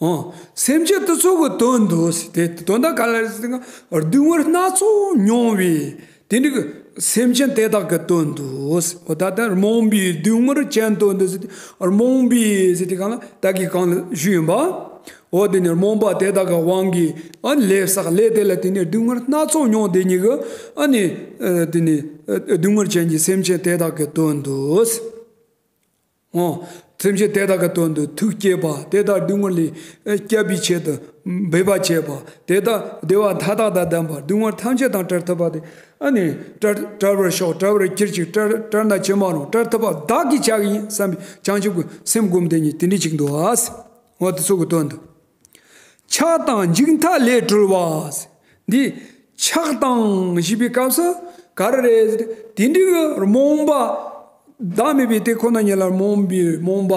ཨོ། སེམས་ཅན་དེ་ཚོ་གི་དོན་དུ་ཟེར་ཏེ་དོན་དག་ག་རེ་རེད་ཟེར་ན་སྡུག་བསྔལ་སྣ་ཚོགས་མྱོང་བའི་ དེ་འདྲའི་གི་སེམས་ཅན་དེ་དག་གི་དོན་དུ། འོ་ད་ལྟ་རྨོངས་པའི་སྡུག་བསྔལ་ཅན་དོན་དུ་ཟེར་ཏེ། རྨོངས་པའི་ཟེར་དུས་སྒང་ལ་ད་གིན་གོང་ལ་ཞུས་ཡིན་པ། འོ་དེ་ནི་རྨོངས་པ་དེ་དག་གི་དབང་གིས། ཨ་ནི་ལས་བསགས། ལས་དེ་ལ་དེ་ནི་སྡུག་བསྔལ་སྣ་ཚོགས་མྱོང་དེ་ཉིད་ཀྱི། ཨ་ནི་ཨ་དེ་ནི་ཨ་སྡུག་བསྔལ་ཅན་གྱི་སེམས་ཅན་དེ་དག་གི་དོན་དུ། འོ། སེམས་ཅན་དེ་དག་གི་དོན་དུ་ཐུགས་བསྐྱེད་པ། དེ་དག་སྡུག་བསྔལ་ལས་སྐྱབས་པའི་ཆེད་དུ་འབད་པ་བྱེད་པ། དེ་དག་བདེ་བ་མཐའ་དག་དང་ལྡན་པ་སྡུག་བསྔལ་ཐམས་ཅད་དང་བྲལ་ཐུབ་པ་དེ། ཨ་ནི་བྲལ་བྲལ་བར་ཤོག། བྲལ་བར་གྱུར་ཅིག། བྲལ་བྲལ་ན་ཅི་མ་རུང་། བྲལ་ཐུབ་པ་བདག་གིས་བྱ་གི་ཡིན་བསམ་པའི་བྱང་ཆུབ་ཀྱི་སེམས་སྒོམ་དེ་ཉིད་དེ་འདྲ་ཅིག་འདུག་ཨ། འོ་དེ་ཚོ་གི་དོན་དུ། ཆགས་དང་འཇིགས་མཐའ་ལས་གྲོལ་བ། འདི་ཆགས་དང་ཞེས་པའི་སྐབས་སུ་ག་རེ་རེད། དེ་འདྲའི་གི་རྨོངས་པ་བདག་མེད་པའི་དེ་ཁོ་ན་ཉིད་ལ་རྨོངས་པའི་རྨོངས་པ།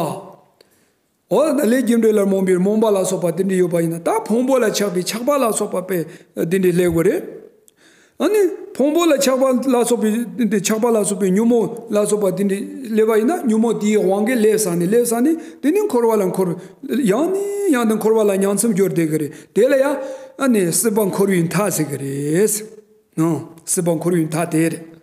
འོ་ད་ལས་རྒྱུ་འབྲས་ལ་རྨོངས་པའི་རྨོངས་པ་ལ་སོགས་པ་དེ་འདྲ་ཡོད་པ་ཡིན་ན། ད་ཕུང་པོ་ལ་ཆགས་པའི་ཆགས་པ་ལ་སོགས་པ་དཔེ་དེ་འདྲ་སླེབས་དགོས་རེད། ཨ་ནི་ཕུང་པོ་ལ་ཆགས་པ་ལ་སོགས་པའི་དེ་ཆགས་པ་ལ་སོགས་པའི་ཉོན་མོངས་ལ་སོགས་པ་དེ་འདྲ་སླེབས་པ་ཡིན་ན། ཉོན་མོངས་དེའི་དབང་གིས་ལས་བསགས་ནས། ལས་བསགས་ནས་དེ་ནི་འཁོར་བ་ལ་འཁོར། ཡང་ནས་ཡང་དུ་འཁོར་བ་ལ་ཉམས་སུ་འགྱུར་བསྡད་ཀྱི་རེད། དེ་ལ་ཡང་ཨ་ནི་སྲིད་པ་འཁོར་བའི་མཐའ་ཟེར་གྱི་རེད། ཨང་། སྲིད་པ་འཁོར་བའི་མཐའ་དེ་རེད།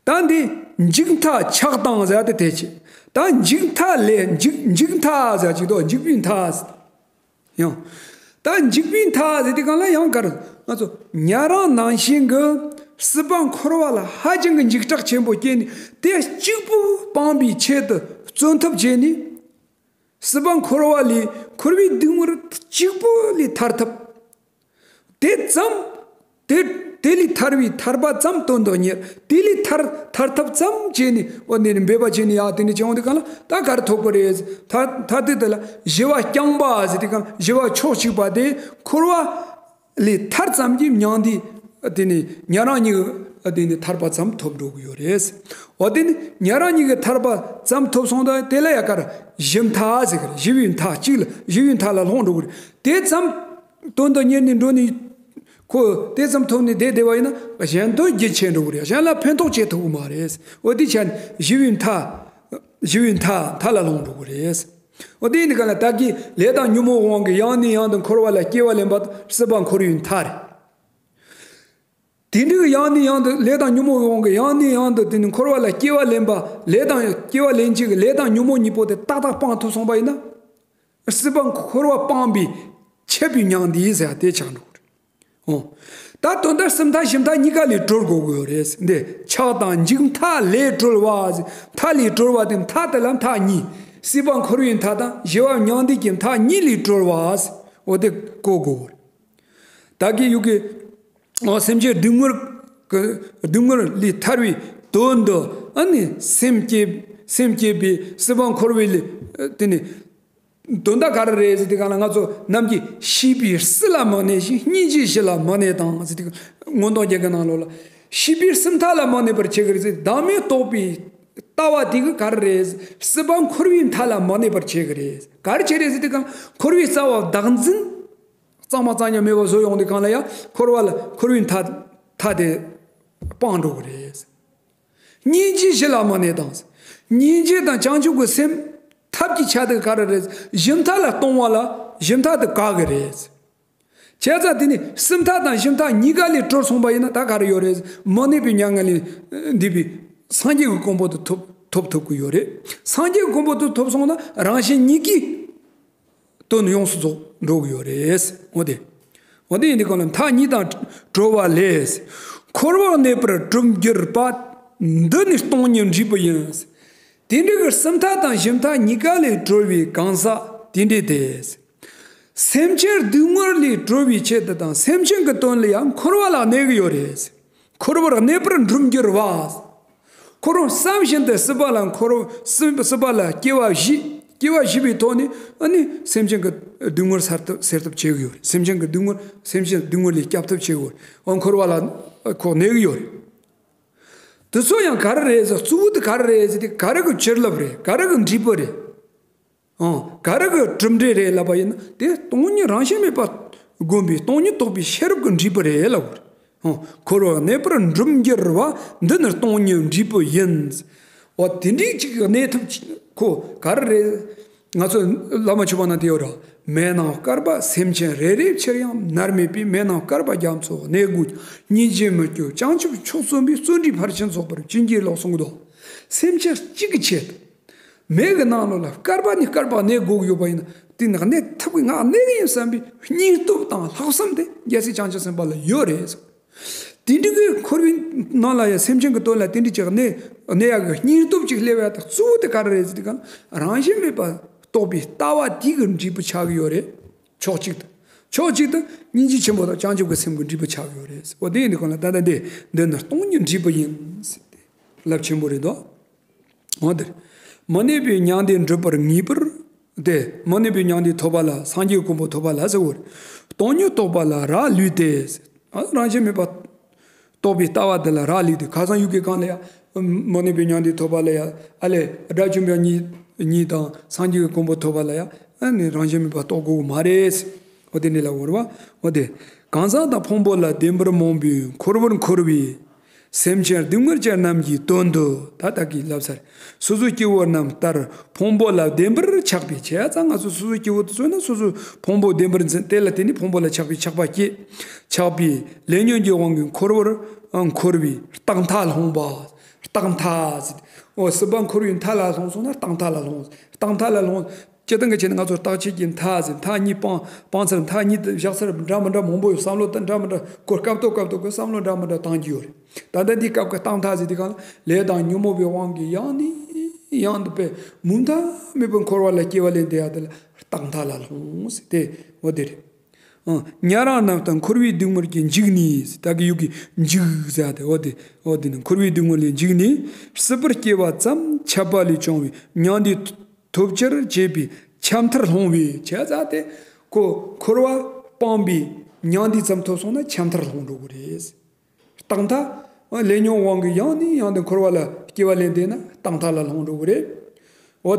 ད་འདི་འཇིགས་མཐའ་ཆགས་དང་ཟེར་ཏེ་དེ་ཅི། ད་འཇིགས་མཐའ་ལས་འཇིགས་འཇིགས་མཐའ་ཟེར་ཅིག་འདུག། འཇིགས་པའི་མཐའ། ཡང་། ད་འཇིགས་པའི་མཐའ་ཟེར་དུས་སྒང་ལ་ཡང་ག་རེ། ང་ཚོ་ཉན་རང་ནང་བཞིན་གྱི་སྲིད་པ་འཁོར་བ་ལ་ཧ་ཅང་གི་འཇིགས་སྐྲག་ཆེན་པོ་སྐྱེས་ནས། དེ་གཅིག་པུ་སྤང་བའི་ཆེད་དུ་བརྩོན་ཐབས་བྱས་ནས། སྲིད་པ་འཁོར་བ་ལས། འཁོར་བའི་སྡུག་བསྔལ་གཅིག་པུ་ལས་ཐར་ཐབས། དེ་ཙམ། དེ་དེ་ལས་ཐར་བའི་ཐར་པ་ཙམ་དོན་དུ་གཉེར། དེ་ལས་ཐར་ཐར་ཐབས་ཙམ་བྱས་ནས། འོ་འདི་ནི་འབད་པ་བྱས་ནས་ཡ་དེ་འདྲ་བྱུང་དུས་སྒང་ལ་ད་ག་རེ་ཐོབ་ཀྱི་རེད། ཐ་ཐ་དད་དེ་ལ་ཞི་བ་རྐྱང་པ་ཟེར་དུས་སྒང་། ཞི་བ་ཕྱོགས་གཅིག་པ་དེ་འཁོར་བ་ལས་ཐར་ཙམ་གྱི་མྱང་འདས། དེ་ནི་ཉན་རང་ཉིད་ཀྱི་དེ་ནི་ཐར་པ་ཙམ་ཐོབ་འགྲོ་གི་ཡོད་རེད། འོ་དེ་ནི་ཉན་རང་ཉིད་ཀྱི་ཐར་པ་ཙམ་ཐོབ་སོང་ཙང་། དེ་ལ་ཡ་ག་རེ། ཞི་མཐའ་ཟེར་གི་རེད། ཞི་བའི་མཐའ་གཅིག་ལ། ཞི་བའི་མཐའ་ལ་ལྷུང་འགྲོ་གི་རེད། དེ་ཙམ་དོན་དུ་གཉེར་ནས་འགྲོ་ནས། ཁོ་དེ་ཙམ་ཐོབ་ནས་བསྡད་བསྡད་པ་ཡིན་ན། གཞན་དོན་རྒྱུན་ཆད་འགྲོ་གི་རེད། གཞན་ལ་ཕན་ཐོགས་བྱེད་ཐུབ་ཀྱི་མ་རེད། འོ་དེ་ཆ་ནས་ཞི་བའི་མཐའ། ཞི་བའི་མཐའ་མཐའ་ལ་ལྷུང་འགྲོ་གི་རེད། འོ་དེ་ཡིན་དུས་སྒང་ལ་ད་གིན་ལས་དང་ཉོན་མོངས་དབང་གིས་ཡང་ནས་ཡང་དུ་འཁོར་བ་ལ་སྐྱེ་བ་ལེན་པ་སྲིད་པ་འཁོར་བའི་མཐའ་རེད། དེ་འདྲའི་ཡང་ནས་ཡང་དུ་ལས་དང་ཉོན་མོངས་དབང་གིས་ཡང་ནས་ཡང་དུ་དེ་ནི་འཁོར་བ་ལ་སྐྱེ་བ་ལེན་པ། ལས་དང་སྐྱེ་བ་ལེན་བྱེད་ཀྱི་ལས་དང་ཉོན་མོངས་གཉིས་པོ་དེ་ཏག་ཏག་སྤང་ཐུབ་སོང་བ་ཡིན་ན། སྲིད་པ་འཁོར་བ་སྤངས་པའི་ཆད་པའི་མྱང་འདས་ཟེར་ཡ་དེ་ཆགས་འགྲོ་གི་རེད། འོ། ད་དོན་དག་སྲིད་མཐའ་ཞི་མཐའ་གཉིས་ཀ་ལས་གྲོལ་དགོས་ཀྱི་ཡོད་རེད། འདི་ཆགས་དང་འཇིགས་མཐའ་ལས་གྲོལ་བ་ཟེར། མཐའ་ལས་གྲོལ་བ་དེ། མཐའ་དེ་ལ་མཐའ་གཉིས། སྲིད་པ་འཁོར་བའི་མཐའ་དང་ཞི་བ་མྱང་འདས་ཀྱི་མཐའ་གཉིས་ལས་གྲོལ་བ་ཟེར། འོ་དེ་གོ་དགོས་ཀྱི་རེད། ད་གིན་ཡུལ་གྱི། འོ། སེམས་ཅན་སྡུག་བསྔལ་གྱི་སྡུག་བསྔལ་ལས་ཐར་བའི་དོན་དུ། ཨ་ནི་སེམས་བསྐྱེད། སེམས་བསྐྱེད་པའི་སྲིད་པ་འཁོར་བའི་ལས། དེ་ནི་དོན་དག་ག་རེ་རེད་ཟེར་དུས་སྒང་ལ། ང་ཚོ་ནམ་གྱི་ཤེས་པས་སྲིད་ལ་མི་གནས་ཤིང་། སྙིང་རྗེས་ཞི་ལ་མི་གནས་དང་ཟེར་དུས། མངོན་རྟོགས་རྒྱན་གྱི་ནང་ལོགས་ལ། ཤེས་པས་སྲིད་མཐའ་ལ་མི་གནས་པར་བྱེད་ཀྱི་རེད་ཟེར། བདག་མེད་རྟོགས་པའི་ལྟ་བ་དེ་གིས་ག་རེ་རེད། སྲིད་པ་འཁོར་བའི་མཐའ་ལ་མི་གནས་པར་བྱེད་ཀྱི་རེད། ག་རེ་བྱེད་རེད་ཟེར་དུས་སྒང་། འཁོར་བའི་རྩ་བ་བདག་འཛིན་གཙང་མ་གཙང་རྐྱང་མེད་པ་བཟོ་ཡོང་དུས་སྒང་ལ་ཡང་། འཁོར་བ་ལ། འཁོར་བའི་མཐའ། མཐའ་དེ་སྤང་འགྲོ་གི་རེད། སྙིང་རྗེས་ཞི་ལ་མི་གནས་དང་། སྙིང་རྗེ་དང་བྱང་ཆུབ་ཀྱི་སེམས་ཐབས་ཀྱི་ཆ་དེ་ག་རེ་རེད། ཞི་མཐའ་ལ་གཏོང་བ་ལ་ཞི་མཐའ་དེ་དཀའ་གི་རེད། བྱས་ཙང་དེ་ནི་སྲིད་མཐའ་དང་ཞི་མཐའ་གཉིས་ཀ་ལས་གྲོལ་སོང་བ་ཡིན་ན། ད་ག་རེ་ཡོད་རེད། མི་གནས་པའི་མྱ་ངན་ལས་འདས་པའི་སངས་རྒྱས་ཀྱི་གོ་འཕང་དེ་ཐོབ་ཐོབ་ཐུབ་ཀྱི་ཡོད་རེད། སངས་རྒྱས་ཀྱི་གོ་འཕང་དེ་ཐོབ་སོང་ན་རང་གཞན་གཉིས་ཀའི་དོན་ཡོངས་སུ་རྫོགས་འགྲོ་གི་ཡོད་རེད། འོ་དེ། འོ་དེ་ཡིན་དུས་སྒང་ལ། མཐའ་གཉིས་དང་གྲོལ་བ་ལས། འཁོར་བར་གནས་པར་གྲུབ་འགྱུར་བ། འདི་ནི་སྟོང་ཉིད་འབྲས་བུ་ཡིན། དེ་འདྲའི་གི་སྲིད་མཐའ་དང་ཞི་མཐའ་གཉིས་ཀ་ལས་གྲོལ་བའི་གང་ཟག་དེ་འདྲས་དེ། སེམས་ཅན་སྡུག་བསྔལ་ལས་གྲོལ་བའི་ཆེད་དུ་དང་། སེམས་ཅན་གྱི་དོན་ལ་ཡང་འཁོར་བ་ལ་གནས་ཀྱི་ཡོད་རེད། འཁོར་བར་གནས་པར་འགྲུབ་འགྱུར་བ། འཁོར་བ་བསམ་བཞིན་དུ་སྲིད་པ་ལ་འཁོར། སྲིད་སྲིད་པ་ལ་སྐྱེ་བ་བཞེས། སྐྱེ་བ་བཞེས་པའི་ཐོག་ནས། ཨ་ནི་སེམས་ཅན་གྱི་སྡུག་བསྔལ་སེལ་ཐབས་སེལ་ཐབས་བྱེད་ཀྱི་ཡོད་རེད། སེམས་ཅན་གྱི་སྡུག་བསྔལ། སེམས་ཅན་སྡུག་བསྔལ་ལས་སྐྱབས་ཐབས་བྱེད་ཀྱི་ཡོད་རེད། འོ། འཁོར་བ་ལ་ཁོ་གནས་ཀྱི་ཡོད་རེད། དེ་ཚོ་ཡང་ག་རེ་རེད་ཟེར། གཙོ་བོ་དེ་ག་རེ་རེད་ཟེར་དུས། ག་རེ་གི་བྱིན་རླབས་རེད། ག་རེ་གི་འབྲས་བུ་རེད། ཨང་། ག་རེ་གི་གྲུབ་འབྲས་རེད་ལབ་པ་ཡིན་ན། དེ་སྟོང་ཉིད་རང་བཞིན་མེད་པ་བསྒོམས་པའི་སྟོང་ཉིད་རྟོགས་པའི་ཤེས་རབ་ཀྱི་འབྲས་བུ་རེད་ལབ་དགོས་རེད། ཨང་། འཁོར་བར་གནས་པར་འགྲུབ་འགྱུར་བ། འདི་ནི་སྟོང་ཉིད་འབྲས་བུ་ཡིན། འོ། དེ་འདྲའི་ཅིག་གི་གནས་ཐབས་ཁོ་ག་རེ་རེད། ང་ཚོ་བླ་མ་མཆོད་པ་ནང་དེ་ཡོད་ར། མེ་ནང་བསྐལ་པ་སེམས་ཅན་རེ་རེའི་ཕྱིར་ཡང་མནར་མེད་པའི་མེ་ནང་བསྐལ་པ་རྒྱ་མཚོ་གནས་དགུ་སྙིང་རྗེ་མི་སྐྱོ་བྱང་ཆུབ་མཆོག་བརྩོན་པའི་བརྩོན་འགྲུས་ཕར་ཕྱིན་ཚོགས་པར་བྱིན་གྱིས་རློབས་གསུངས་འདུག་སེམས་ཅན་གཅིག་གི་ཆེད་དུ། མེ་གི་ནང་ལོགས་ལ་བསྐལ་པ་ནས་བསྐལ་པ་གནས་དགོས་ཀྱི་ཡོད་པ་ཡིན་ན། དེ་ནི་གནས་ཐུབ་ཀྱི། ང་གནས་ཀྱི་ཡིན་བསམ་པའི་སྙིང་སྟོབས་དང་ལྷག་བསམ་དེ་རྒྱལ་སྲས་བྱང་ཆུབ་སེམས་དཔའ་ལ་ཡོད་རེད། དེ་འདྲ་གི་འཁོར་བའི་ནང་ལ་ཡང་སེམས་ཅན་གྱི་དོན་ལ་དེ་འདྲ་ཅིག་གནས་གནས་ཡག་གི་སྙིང་སྟོབས་ཅིག་སླེབས་ཡག་དང་གཙོ་བོ་དེ་ག་རེ་རེད་ཟེར་དུས་གང་། རང་བཞིན་མེད་པ་རྟོགས་པའི་ལྟ་བ་དེ་གི་འབྲས་བུ་ཆགས་ཀྱི་ཡོད་རེད། ཕྱོགས་གཅིག་ཏུ། ཕྱོགས་གཅིག་ཏུ་སྙིང་རྗེ་ཆེན་པོ་དང་བྱང་ཆུབ་ཀྱི་སེམས་ཀྱི་འབྲས་བུ་ཆགས་ཀྱི་ཡོད་རེད། འོ་དེ་ཡིན་དུས་གང་ལ་ད་ལྟ་འདི་འདི་ནི་སྟོང་ཉིད་འབྲས་བུ་ཡིན་ཟེར་ཏེ་རླབས་ཆེན་པོ་རེད་དོ། འོ་དེ་རེད། མི་གནས་པའི་མྱང་འདས་འགྲུབ་པར་ངེས་པར། དེ་མི་གནས་པའི་མྱང་འདས་ཐོབ་པ་ལ་སངས་རྒྱས་ཀྱི་གོ་འཕང་ཐོབ་པ་ལ་ཟེར་བ་རེད། སྟོང་ཉིད་རྟོགས་པ་ལ་རག་ལུས་ཏེ། ཨ། རང་བཞིན་མེད་པ་རྟོགས་པའི་ལྟ་བ་འདི་ལ་རག་ལུས་ཏེ། ཁ་སང་ཡུལ་གྱི་གང་ལ་ཡང་མི་གནས་པའི་མྱང་འདས་ཐོབ་པ་ལ་ཡང་། ཨ་ལས་དགྲ་བཅོམ་པ་ཉིད་ཉིད་དང་སངས་རྒྱས་ཀྱི་གོ་འཕང་ཐོབ་པ་ལ་ཡང་། ཨ་ནི་རང་བཞིན་མེད་པ་རྟོགས་དགོས་མ་རེད། འོ་དེ་ནི་ལ་བོར་བ། འོ་དེ། གང་ཟག་དང་ཕུང་པོ་ལ་བདེན་པར་རྨོངས་པའི་འཁོར་བར་འཁོར་བའི་སེམས་ཅན་སྡུག་བསྔལ་ཅན་རྣམས་ཀྱི་དོན་དུ། ད་ལྟ་གི་ལབ་ཚར། སོ་སོའི་སྐྱེ་བོ་རྣམས་ལྟར་ཕུང་པོ་ལ་བདེན་པར་ཆགས་པའི། བྱས་ཙང་ང་ཚོ་སོ་སོའི་སྐྱེ་བོ་དེ་ཚོ་ནི་སོ་སོའི་ཕུང་པོ་བདེན་པར་འཛིན། དེ་ལ་བརྟེན་ནས་ཕུང་པོ་ལ་ཆགས་པའི་ཆགས་པ་སྐྱེ། ཆགས་པའི་ལས་ཉོན་གྱི་དབང་གིས་འཁོར་བར་འཁོར་བའི་རྟག་མཐའ་ལྷུང་བ། རྟག་མཐའ་ཟེར། འོ་སྲིད་པ་འཁོར་བའི་མཐའ་ལ་ལྷུང་སོང་ན་རྟག་མཐའ་ལ་ལྷུང་། རྟག་མཐའ་ལ་ལྷུང་། སྤྱིར་བཏང་གི་ཆ་ནས་ང་ཚོ་རྟག་ཆད་ཀྱི་མཐའ་ཟེར། མཐའ་གཉིས་སྤང་སྤང་ཚར། མཐའ་གཉིས་དེ་བཞག་ཚར། འདྲ་མི་འདྲ་མང་པོ་ཡོད། བསམ་བློ་དང་འདྲ་མི་འདྲ་ཁོ་སྐབས་ཐོག་སྐབས་ཐོག་གི་བསམ་བློ་འདྲ་མི་འདྲ་བཏང་གི་ཡོད་རེད། ད་ལྟ་འདི་སྐབས་ཀྱི་རྟག་མཐའ་ཟེར་དུས་གང་ལ་ལས་དང་ཉོན་མོངས་པའི་དབང་གིས་ཡང་ནས་ཡང་དུ་པས་མུ་མཐའ་མེད་པར་འཁོར་བ་ལ་སྐྱེ་བ་ལེན་བསྡད་ཡ་དེ་ལ་རྟག་མཐའ་ལ་ལྷུང་ཟེར་ཏེ། འོ་དེ་རེད། ཨང་། ཉན་རང་རྣམས་དང་འཁོར་བའི་སྡུག་བསྔལ་གྱིས་འཇིགས་ནས། ད་གི་ཡུལ་གྱི་འཇིགས་ཟེར་ཏེ། འོ་དེ་འོ་དེ་ནི་འཁོར་བའི་སྡུག་བསྔལ་ལས་འཇིགས་ནས་སྲིད་པར་སྐྱེ་བ་ཙམ་ཆད་པ་ལས་བྱུང་བའི་མྱང་འདས་ཐོབ་ཕྱིར་བྱེད་པའི་འཆམ་མཐར་ལྷུང་བས། བྱས་ཙང་དེ་ཁོ་འཁོར་བ་སྤངས་པའི་མྱང་འདས་ཙམ་ཐོབ་སོང་ན་འཆམ་མཐར་ལྷུང་འགྲོ་གི་རེད། རྟག་མཐའ། ལས་ཉོན་དབང་གིས་ཡང་ནས་ཡང་དུ་འཁོར་བ་ལ་སྐྱེ་བ་ལེན་བསྡད་ན་རྟག་མཐའ་ལ་ལྷུང་འགྲོ་གི་རེད། འོ།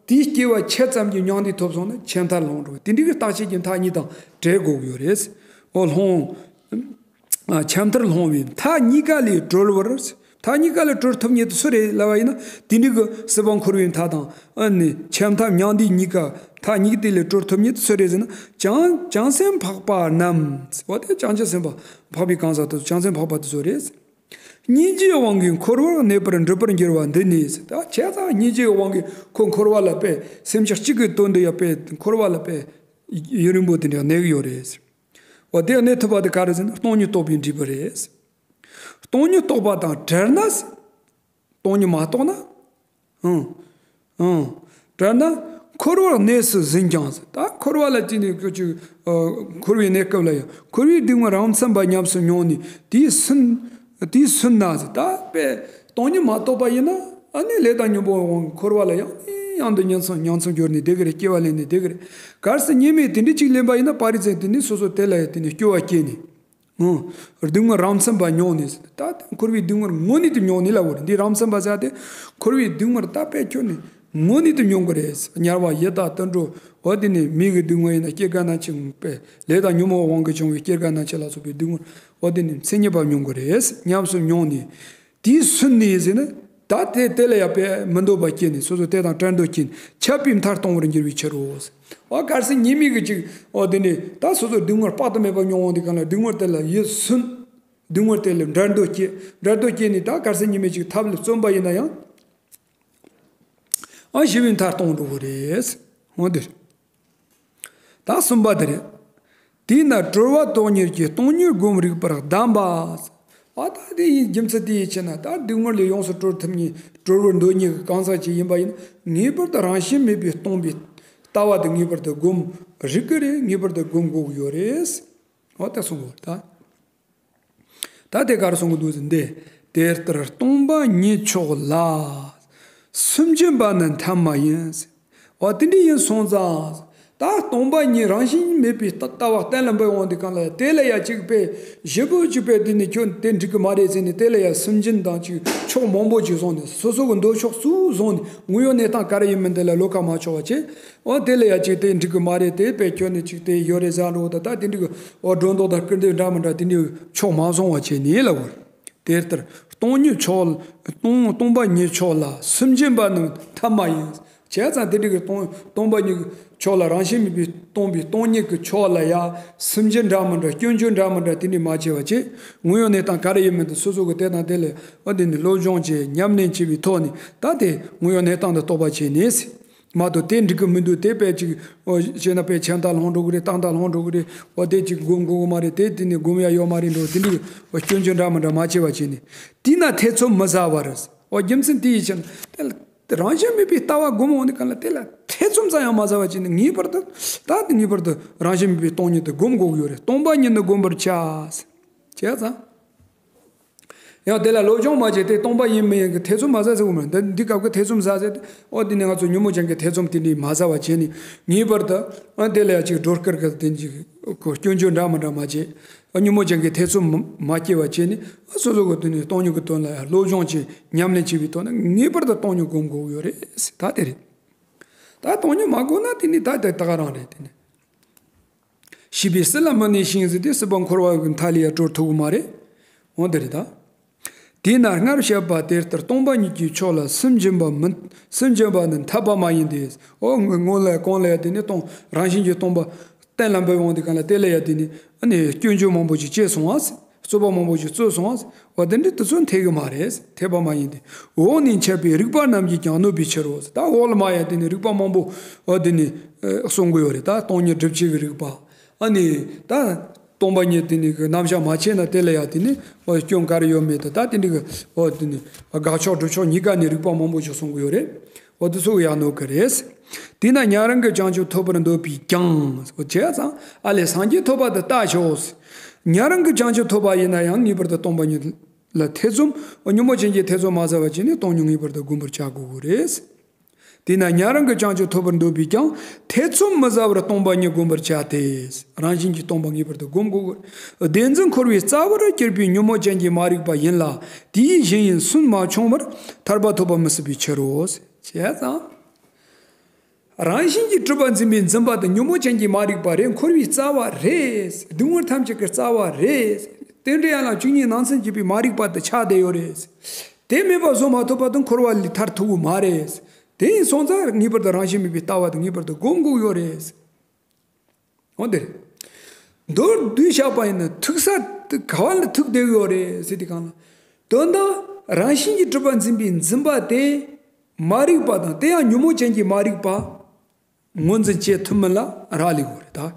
དེའི་སྐྱེ་བ་ཆད་ཙམ་གྱི་མྱང་འདས་ཐོབ་སོང་ན་འཆམ་མཐར་ལྷུང་འགྲོ་གི། དེ་འདྲའི་གི་རྟག་ཆད་ཀྱི་མཐའ་གཉིས་དང་བྲལ་དགོས་ཀྱི་ཡོད་རེད། འོ་ལྷུང་། ཨ། འཆམ་མཐར་ལྷུང་བའི་མཐའ་གཉིས་ཀ་ལས་གྲོལ་བར། མཐའ་གཉིས་ཀ་ལས་གྲོལ་ཐུབ་མཁན་དེ་སུ་རེད་ལབ་པ་ཡིན་ན། དེ་འདྲའི་གི་སྲིད་པ་འཁོར་བའི་མཐའ་དང་། ཨ་ནི་འཆམ་མཐའ་མྱང་འདས་གཉིས་ཀ། མཐའ་གཉིས་དེ་ལས་གྲོལ་ཐུབ་མཁན་དེ་སུ་རེད་ཟེར་ན། བྱང་བྱང་སེམས་འཕགས་པ་རྣམས། འོ་དེ་བྱང་ཆུབ་སེམས་དཔའ་འཕགས་པའི་གང་ཟག་དེ་ཚོ། བྱང་སེམས་འཕགས་པ་དེ་ཚོ་རེད། སྙིང་རྗེའི་དབང་གིས་འཁོར་བར་གནས་པར་འགྲུབ་པར་འགྱུར་བ་འདི་ནི། ད་བྱས་ཙང་སྙིང་རྗེའི་དབང་གིས་ཁོ་འཁོར་བ་ལ་དཔེ་སེམས་ཅན་གཅིག་གི་དོན་དུ་ཡང་དཔེ་འཁོར་བ་ལ་དཔེ་ཡུན་རིང་པོ་དེ་འདྲ་གནས་ཀྱི་ཡོད་རེད། འོ་དེ་གནས་ཐུབ་པ་དེ་ག་རེ་ཟེར་ན་སྟོང་ཉིད་རྟོགས་པའི་འབྲས་བུ་རེད། སྟོང་ཉིད་རྟོགས་པ་དང་བྲལ་ན། སྟོང་ཉིད་མ་རྟོགས་ན། ཨང་། ཨང་། བྲལ་ན་འཁོར་བར་གནས་སུ་ཟིན་ཀྱང་ཟེར། ད་འཁོར་བ་ལ་བརྟེན་ནས་ཁྱོད་ཀྱི། ཨ། འཁོར་བའི་གནས་སྐབས་ལ་ཡང་འཁོར་བའི་སྡུག་བསྔལ་རང་མཚན་པ་ཉམས་སུ་མྱོང་ནས་དེས་སུན། དེས་སུན་ན་ཟེར། ད་དཔེ་སྟོང་ཉིད་མ་རྟོགས་པ་ཡིན་ན། ཨ་ནི་ལས་དང་ཉོན་མོངས་དབང་གིས་འཁོར་བ་ལ་ཡང་ནས་ཡང་དུ་ཉིང་མཚམས་ཉིང་མཚམས་སྦྱོར་ནས་བསྡད་ཀྱི་རེད། སྐྱེ་བ་ལེན་ནས་བསྡད་ཀྱི་རེད། གལ་སྲིད་ཉེས་དམིགས་དེ་འདྲ་ཅིག་ལེན་པ་ཡིན་ན་པ་རི་ཙེ་དེ་ནས་སོ་སོ་དེ་ལ་ཡང་དེ་ནས་སྐྱོ་བ་སྐྱེས་ནས། ཨང་། སྡུག་བསྔལ་རང་མཚན་པ་མྱོང་ནས་ཟེར། ད་འཁོར་བའི་སྡུག་བསྔལ་ངོ་ནས་དུ་མྱོང་ནས་ལབ་པ་རེད། འདི་རང་མཚན་པ་ཟེར་ཏེ། འཁོར་བའི་སྡུག་བསྔལ་ད་དཔེ་ཁྱོད་ནི་ངོ་ནས་དུ་མྱོང་གི་རེད། དམྱལ་བ་ཡི་དྭགས་དུད་འགྲོ། འོ་དེ་ནས་མི་གི་སྡུག་བསྔལ་ཡིན་ན་སྐྱེ་རྒ་ན་འཆི་དཔེ་ལས་དང་ཉོན་མོངས་དབང་གིས་བྱུང་བའི་སྐྱེ་རྒ་ན་འཆི་ལ་སོགས་པའི་སྡུག་བསྔལ། འོ་དེ་ནས་མཚན་ཉིད་པ་མྱོང་གི་རེད། ཉམས་སུ་མྱོང་ནས། དེས་སུན་ནས་ཟེར་ན། ད་དེ་དེ་ལ་ཡང་དཔེ་མི་འདོད་པ་སྐྱེས་ནས་སོ་སོ་དེ་དང་བྲལ་འདོད་སྐྱེས་ནས་ཆད་པའི་མཐར་ལྟུང་བར་འགྱུར་བའི་ཕྱིར་རོ་ཟེར། འོ་གལ་སྲིད་ཉེས་དམིགས་ཀྱི་ཅིག་འོ་དེ་ནས་ད་སོ་སོ་སྡུག་བསྔལ་དཔག་ཏུ་མེད་པ་མྱོང་འོང་དུས་གང་ལ་སྡུག་བསྔལ་དེ་ལ་ཡིད་སུན། སྡུག་བསྔལ་དེ་ལ་བྲལ་འདོད་སྐྱེས། བྲལ་འདོད་སྐྱེས་ནས་ད་གལ་སྲིད་ཉེས་དམིགས་ཅིག་ཐབས་ལ་བརྩོན་པ་ཡིན་ན་ཡང་། ཨ་ཞི་བའི་མཐར་ལྟུང་འགྲོ་གི་རེད། འོ་དེ་རེད། ད་གསུམ་པ་དེ་རེད། དེས་ན་གྲོལ་བ་དོན་གཉེར་གྱིས་སྟོང་ཉིད་སྒོམ་རིག་པར་གདམས་པ། ཨ་ད་དེ་ཡི་རྒྱུ་མཚན་དེ་ཡི་ཕྱིར་ན་ད་སྡུག་བསྔལ་ལས་ཡོངས་སུ་གྲོལ་ཐུབ་མཁན། གྲོལ་བར་འདོད་མཁན་གྱི་གང་ཟག་ཅིག་ཡིན་པ་ཡིན་ན་ངེས་པར་དུ་རང་བཞིན་མེད་པའི་སྟོང་པའི་ལྟ་བ་དེ་ངེས་པར་དུ་སྒོམ་རིག་གི་རེད། ངེས་པར་དུ་སྒོམ་དགོས་ཀྱི་ཡོད་རེད། འོ་ད་གསུང་གོ་ད། ད་དེ་གར་སོང་གི་འདུག་ཟེར་འདི། དེ་ལྟར་སྟོང་པ་ཉིད་མཆོག་ལ། སུན་འབྱིན་པ་ནི་ཐབས་མ་ཡིན། འོ་དེ་འདྲ་ཡིན་སོང་ཙང་། ད་སྟོང་པ་ཉིད་རང་བཞིན་མེད་པའི་ལྟ་ལྟ་བ་གཏན་ལ་འབེབས་འོང་དུས་གང་ལ་དེ་ལ་ཡ་གཅིག་པས་ཞིབ་པོ་གཅིག་པས་དེ་ནི་ཁྱོད་དེ་འགྲིག་གི་མ་རེད་ཟེར་ནས་དེ་ལ་ཡ་སུན་འབྱིན་དང་གཅིག་ཕྱོགས་མང་པོ་གཅིག་བཟུང་ནས་སོ་སོ་གི་འདོད་ཕྱོགས་སུ་བཟུང་ནས་དངོས་ཡོད་གནས་སྟངས་ག་རེ་ཡིན་མིན་དེ་ལ་བློ་ཁ་མ་ཕྱོགས་པ་བྱས། འོ་དེ་ལ་ཡ་གཅིག་དེ་འགྲིག་གི་མ་རེད། དེ་དཔེ་ཁྱོད་ནི་གཅིག་དེ་ཡོད་རེད་ཟེར་འགྲོ། ད་ད་དེ་འགྲིག་གི། འོ་སྒྲོ་འདོགས་དང་སྐུར་འདེབས་འདྲ་མི་འདྲ་དེ་འདྲའི་ཕྱོགས་མ་བཟུང་བ་བྱས་ནས་ལབ་དགོས། དེ་ལྟར་སྟོང་ཉིད་མཆོག་སྟོང་སྟོང་པ་ཉིད་མཆོག་ལ་སུན་འབྱིན་པ་ནི་ཐབས་མ་ཡིན། བྱས་ཙང་དེ་འདྲ་གི་སྟོང་སྟོང་པ་ཉིད་ ཕྱོགས་ལ་རང་བཞིན་མེད་པའི་སྟོང་པའི་སྟོང་ཉིད་ཀྱི་ཕྱོགས་ལ་ཡང་སུན་འབྱིན་འདྲ་མི་འདྲ་སྐྱོན་བརྗོད་འདྲ་མི་འདྲ་དེ་འདྲ་མ་བྱས་པ་བྱས། དངོས་ཡོད་གནས་སྟངས་ག་རེ་ཡིན་མིན་དེ་སོ་སོ་གི་དེ་དང་དེ་ལས་འོ་དེ་ནི་སློབ་སྦྱོང་བྱས་ཉམས་ལེན་བྱས་པའི་ཐོག་ནས་ད་དེ་དངོས་ཡོད་གནས་སྟངས་དེ་རྟོགས་པ་བྱས་ནས། མ་གཏོགས་དེ་འགྲིག་གི་མི་འདུག་དེ་དཔེ་ཅིག་ཨོ་བྱས་ན་དཔེ་ཆེན་ད་ལྷོང་འགྲོ་གི་རེད། ཏང་ད་ལྷོང་འགྲོ་གི་རེད། ཨོ་དེ་ཅིག་སྒོམ་དགོས་གི་མ་རེད། དེ་དེ་ནས་སྒོམ་ཡ་ཡོད་མ་རེད་འགྲོ། དེ་འདྲའི་ཨོ་སྐྱོན་བརྗོད་འདྲ་མི་འདྲ་མ་བྱས་པ་བྱས་ནས། དེས་ན་ཐེ་ཚོམ་མི་ཟ་བར། ཨོ་རྒྱུ་མཚན་དེ་ཡིས་ཕྱིར་དེ་ལ་རང་བཞིན་མེད་པའི་ལྟ་བ་སྒོམ་འོང་དུས་གང་ལ་དེ་ལ་ཐེ་ཚོམ་ཙམ་ཡང་མ་ཟ་བ་བྱས་ནས་ངེས་པར་དུ་ད་དེ་ངེས་པར་དུ་རང་བཞིན་མེད་པའི་སྟོང་ཉིད་དེ་སྒོམ་དགོས་ཀྱི་ཡོད་རེད། སྟོང་པ་ཉིད་ནི་བསྒོམ་པར་བྱ། བྱས་ཙང་། ཡང་དེ་ལ་སློབ་སྦྱོང་མ་བྱས་ཏེ་སྟོང་པ་ཡིན་མིན་ཡིན་གྱི་ཐེ་ཚོམ་མ་ཟ་ཟེར་གོ་མེད། འདི་འདི་སྐབས་ཀྱི་ཐེ་ཚོམ་ཟ་ཟེར་ཏེ་ཨོ་དེ་ནི་ང་ཚོ་ཉོན་མོངས་ཅན་གྱི་ཐེ་ཚོམ་དེ་འདྲའི་མ་ཟ་བ་བྱས་ནས་ངེས་པར་དུ་ཨ་དེ་ལ་ཡང་ཅིག་སྒྲོ་སྐུར་གི་དེ་ཅིག་གོ་སྐྱོན་བརྗོད་འདྲ་མི་འདྲ་མ་བྱས། ཨ་ཉོན་མོངས་ཅན་གྱི་ཐེ་ཚོམ་མ་སྐྱེ་བ་བྱས་ནས་ཨ་སོ་སོ་གི་དོན་ནི་སྟོང་ཉིད་ཀྱི་དོན་ལ་ཡང་སློབ་སྦྱོང་བྱས་ཉམས་ལེན་བྱས་པའི་ཐོག་ནས་ངེས་པར་དུ་སྟོང་ཉིད་སྒོམ་དགོས་ཡོད་རེད་ཟེར། ད་དེ་རེད། ད་སྟོང་ཉིད་མ་སྒོམ་ན་དེ་ནི་ད་དེ་ད་ག་རང་རེད། དེ་ནི། ཤེས་པས་སྲིད་ལ་མི་གནས་ཤིང་ཟེར་ཏེ་སྲིད་པ་འཁོར་བ་གི་མཐའ་ལས་ཡང་གྲོལ་ཐུབ་ཀྱི་མ་རེད། འོ་དེ་རེད་ད། དེས་ན་སྔར་བཤད་པ་དེ་ལྟར་སྟོང་པ་ཉིད་ཀྱི་ཕྱོགས་ལ་སུན་འབྱིན་པ་མིན། སུན་འབྱིན་པ་ནི་འཐད་པ་མ་ཡིན་ཏེ། འོ་སྔོན་ལ་གོང་ལ་ཡང་དེ་ནི་སྟོང་རང་བཞིན་གྱིས་སྟོང་པ་གཏན་ལ་འབེབས་འོང་དུས་གང་ལ་དེ་ལ་ཡང་དེ་ནི་ཨ་ནི་སྐྱོན་བརྗོད་མང་པོ་ཞིག་བྱས་སོང་ང་། རྩོད་པ་མང་པོ་ཞིག་རྩོད་སོང་ང་། འོ་དེ་འདྲ་དེ་ཚོ་འཐད་གི་མ་རེད། འཐད་པ་མ་ཡིན་ཏེ། འོག་ནས་འཆད་པའི་རིགས་པ་རྣམས་ཀྱིས་ཀྱང་གནོད་པའི་ཕྱིར་རོ། ད་འོག་ལ་མ་ཡང་དེ་ནི་རིགས་པ་མང་པོ་འོ་དེ་ནི་ཨ་གསུང་གི་ཡོད་རེད། ད་སྟོང་ཉིད་སྒྲུབ་བྱེད་ཀྱི་རིགས་པ། ཨ་ནི་ད་སྟོང་པ་ཉིད་དེ་ནི་གི་རྣམ་གཞག་མ་བྱས་ན་དེ་ལ་ཡང་དེ་ནི་འོ་སྐྱོན་ག་རེ་ཡོད་མེད་དེ་ད་དེ་འདྲ་གི་འོ་དེ་ནི་དགག་ཕྱོགས་སྒྲུབ་ཕྱོགས་གཉིས་ཀ་ནས་རིགས་པ་མང་པོ་ཞིག་གསུང་གི་ཡོད་རེད། འོ་དེ་ཚོ་ཡང་གནོད་གི་རེད། དེས་ན་ཉན་རང་གིས་བྱང་ཆུབ་ཐོབ་པར་འདོད་པས་ཀྱང་། འོ་བྱས་ཙང་ཨ་ལས་སངས་རྒྱས་ཐོབ་པ་དེ་ལྟ་ཞོག་ཉན་རང་གིས་བྱང་ཆུབ་ཐོབ་པ་ཡིན་ན་ཡང་ངེས་པར་དུ་སྟོང་པ་ཉིད་ལ་ཐེ་ཚོམ། འོ་ཉོན་མོངས་ཅན་གྱི་ཐེ་ཚོམ་མ་ཟ་བ་བྱས་ནས་སྟོང་ཉིད་ངེས་པར་དུ་བསྒོམ་པར་བྱ་དགོས་ཀྱི་རེད། དེས་ན་ཉན་རང་གིས་བྱང་ཆུབ་ཐོབ་པར་འདོད་པས་ཀྱང་ཐེ་ཚོམ་མི་ཟ་བར་སྟོང་པ་ཉིད་བསྒོམ་པར་བྱ་སྟེ། རང་བཞིན་གྱིས་སྟོང་པ་ངེས་པར་དུ་བསྒོམ་དགོས་ཀྱི་རེད། བདེན་འཛིན་འཁོར་བའི་རྩ་བར་གྱུར་པའི་ཉོན་མོངས་ཅན་གྱི་མ་རིག་པ་ཡིན་ལ། དེའི་ཞེན་ཡུལ་སུན་མ་ཕྱུང་བར་ཐར་པ་ཐོབ་པ་མི་སྲིད་པའི་ཕྱིར་རོ། བྱས་ཙང་། རང་བཞིན་གྱིས་གྲུབ་པ་འཛིན་པའི་འཛིན་པ་དེ་ཉོན་མོངས་ཅན་གྱི་མ་རིག་པ་རེད། འཁོར་བའི་རྩ་བ་རེད། སྡུག་བསྔལ་ཐམས་ཅད་ཀྱི་རྩ་བ་རེད། རྟེན་འབྲེལ་ཡན་ལག་བཅུ་གཉིས་ནང་ཚན་བརྒྱད་པའི་མ་རིག་པ་དེ་ཆགས་བསྡད་ཡོད་རེད། དེ་མེད་པ་བཟོ་མ་ཐུབ་པ་དང་འཁོར་བ་ལས་ཐར་ཐུབ་ཀྱི་མ་རེད། དེ་ཡིན་སོང་ཙང་ངེས་པར་དུ་རང་བཞིན་མེད་པའི་ལྟ་བ་དེ་ངེས་པར་དུ་སྒོམ་དགོས་ཡོད་རེད། འོ་དེ་རེད། མདོར་བསྡུས་བཞག་པ་ཡིན་ན་ཐུག་ས་དེ་ག་བ་ལ་ཐུག་བསྡད་ཡོད་རེད་ཟེར་དུས་གང་ལ། དོན་དག་རང་བཞིན་གྱིས་གྲུབ་པ་འཛིན་པའི་འཛིན་པ་དེ་མ་རིག་པ་དང་དེ་ཡང་ཉོན་མོངས་ཅན་གྱི་མ་རིག་པ་ངོས་འཛིན་བྱེད་ཐུབ་མིན་ལ་རག་ལས་དགོས་རེད་ད།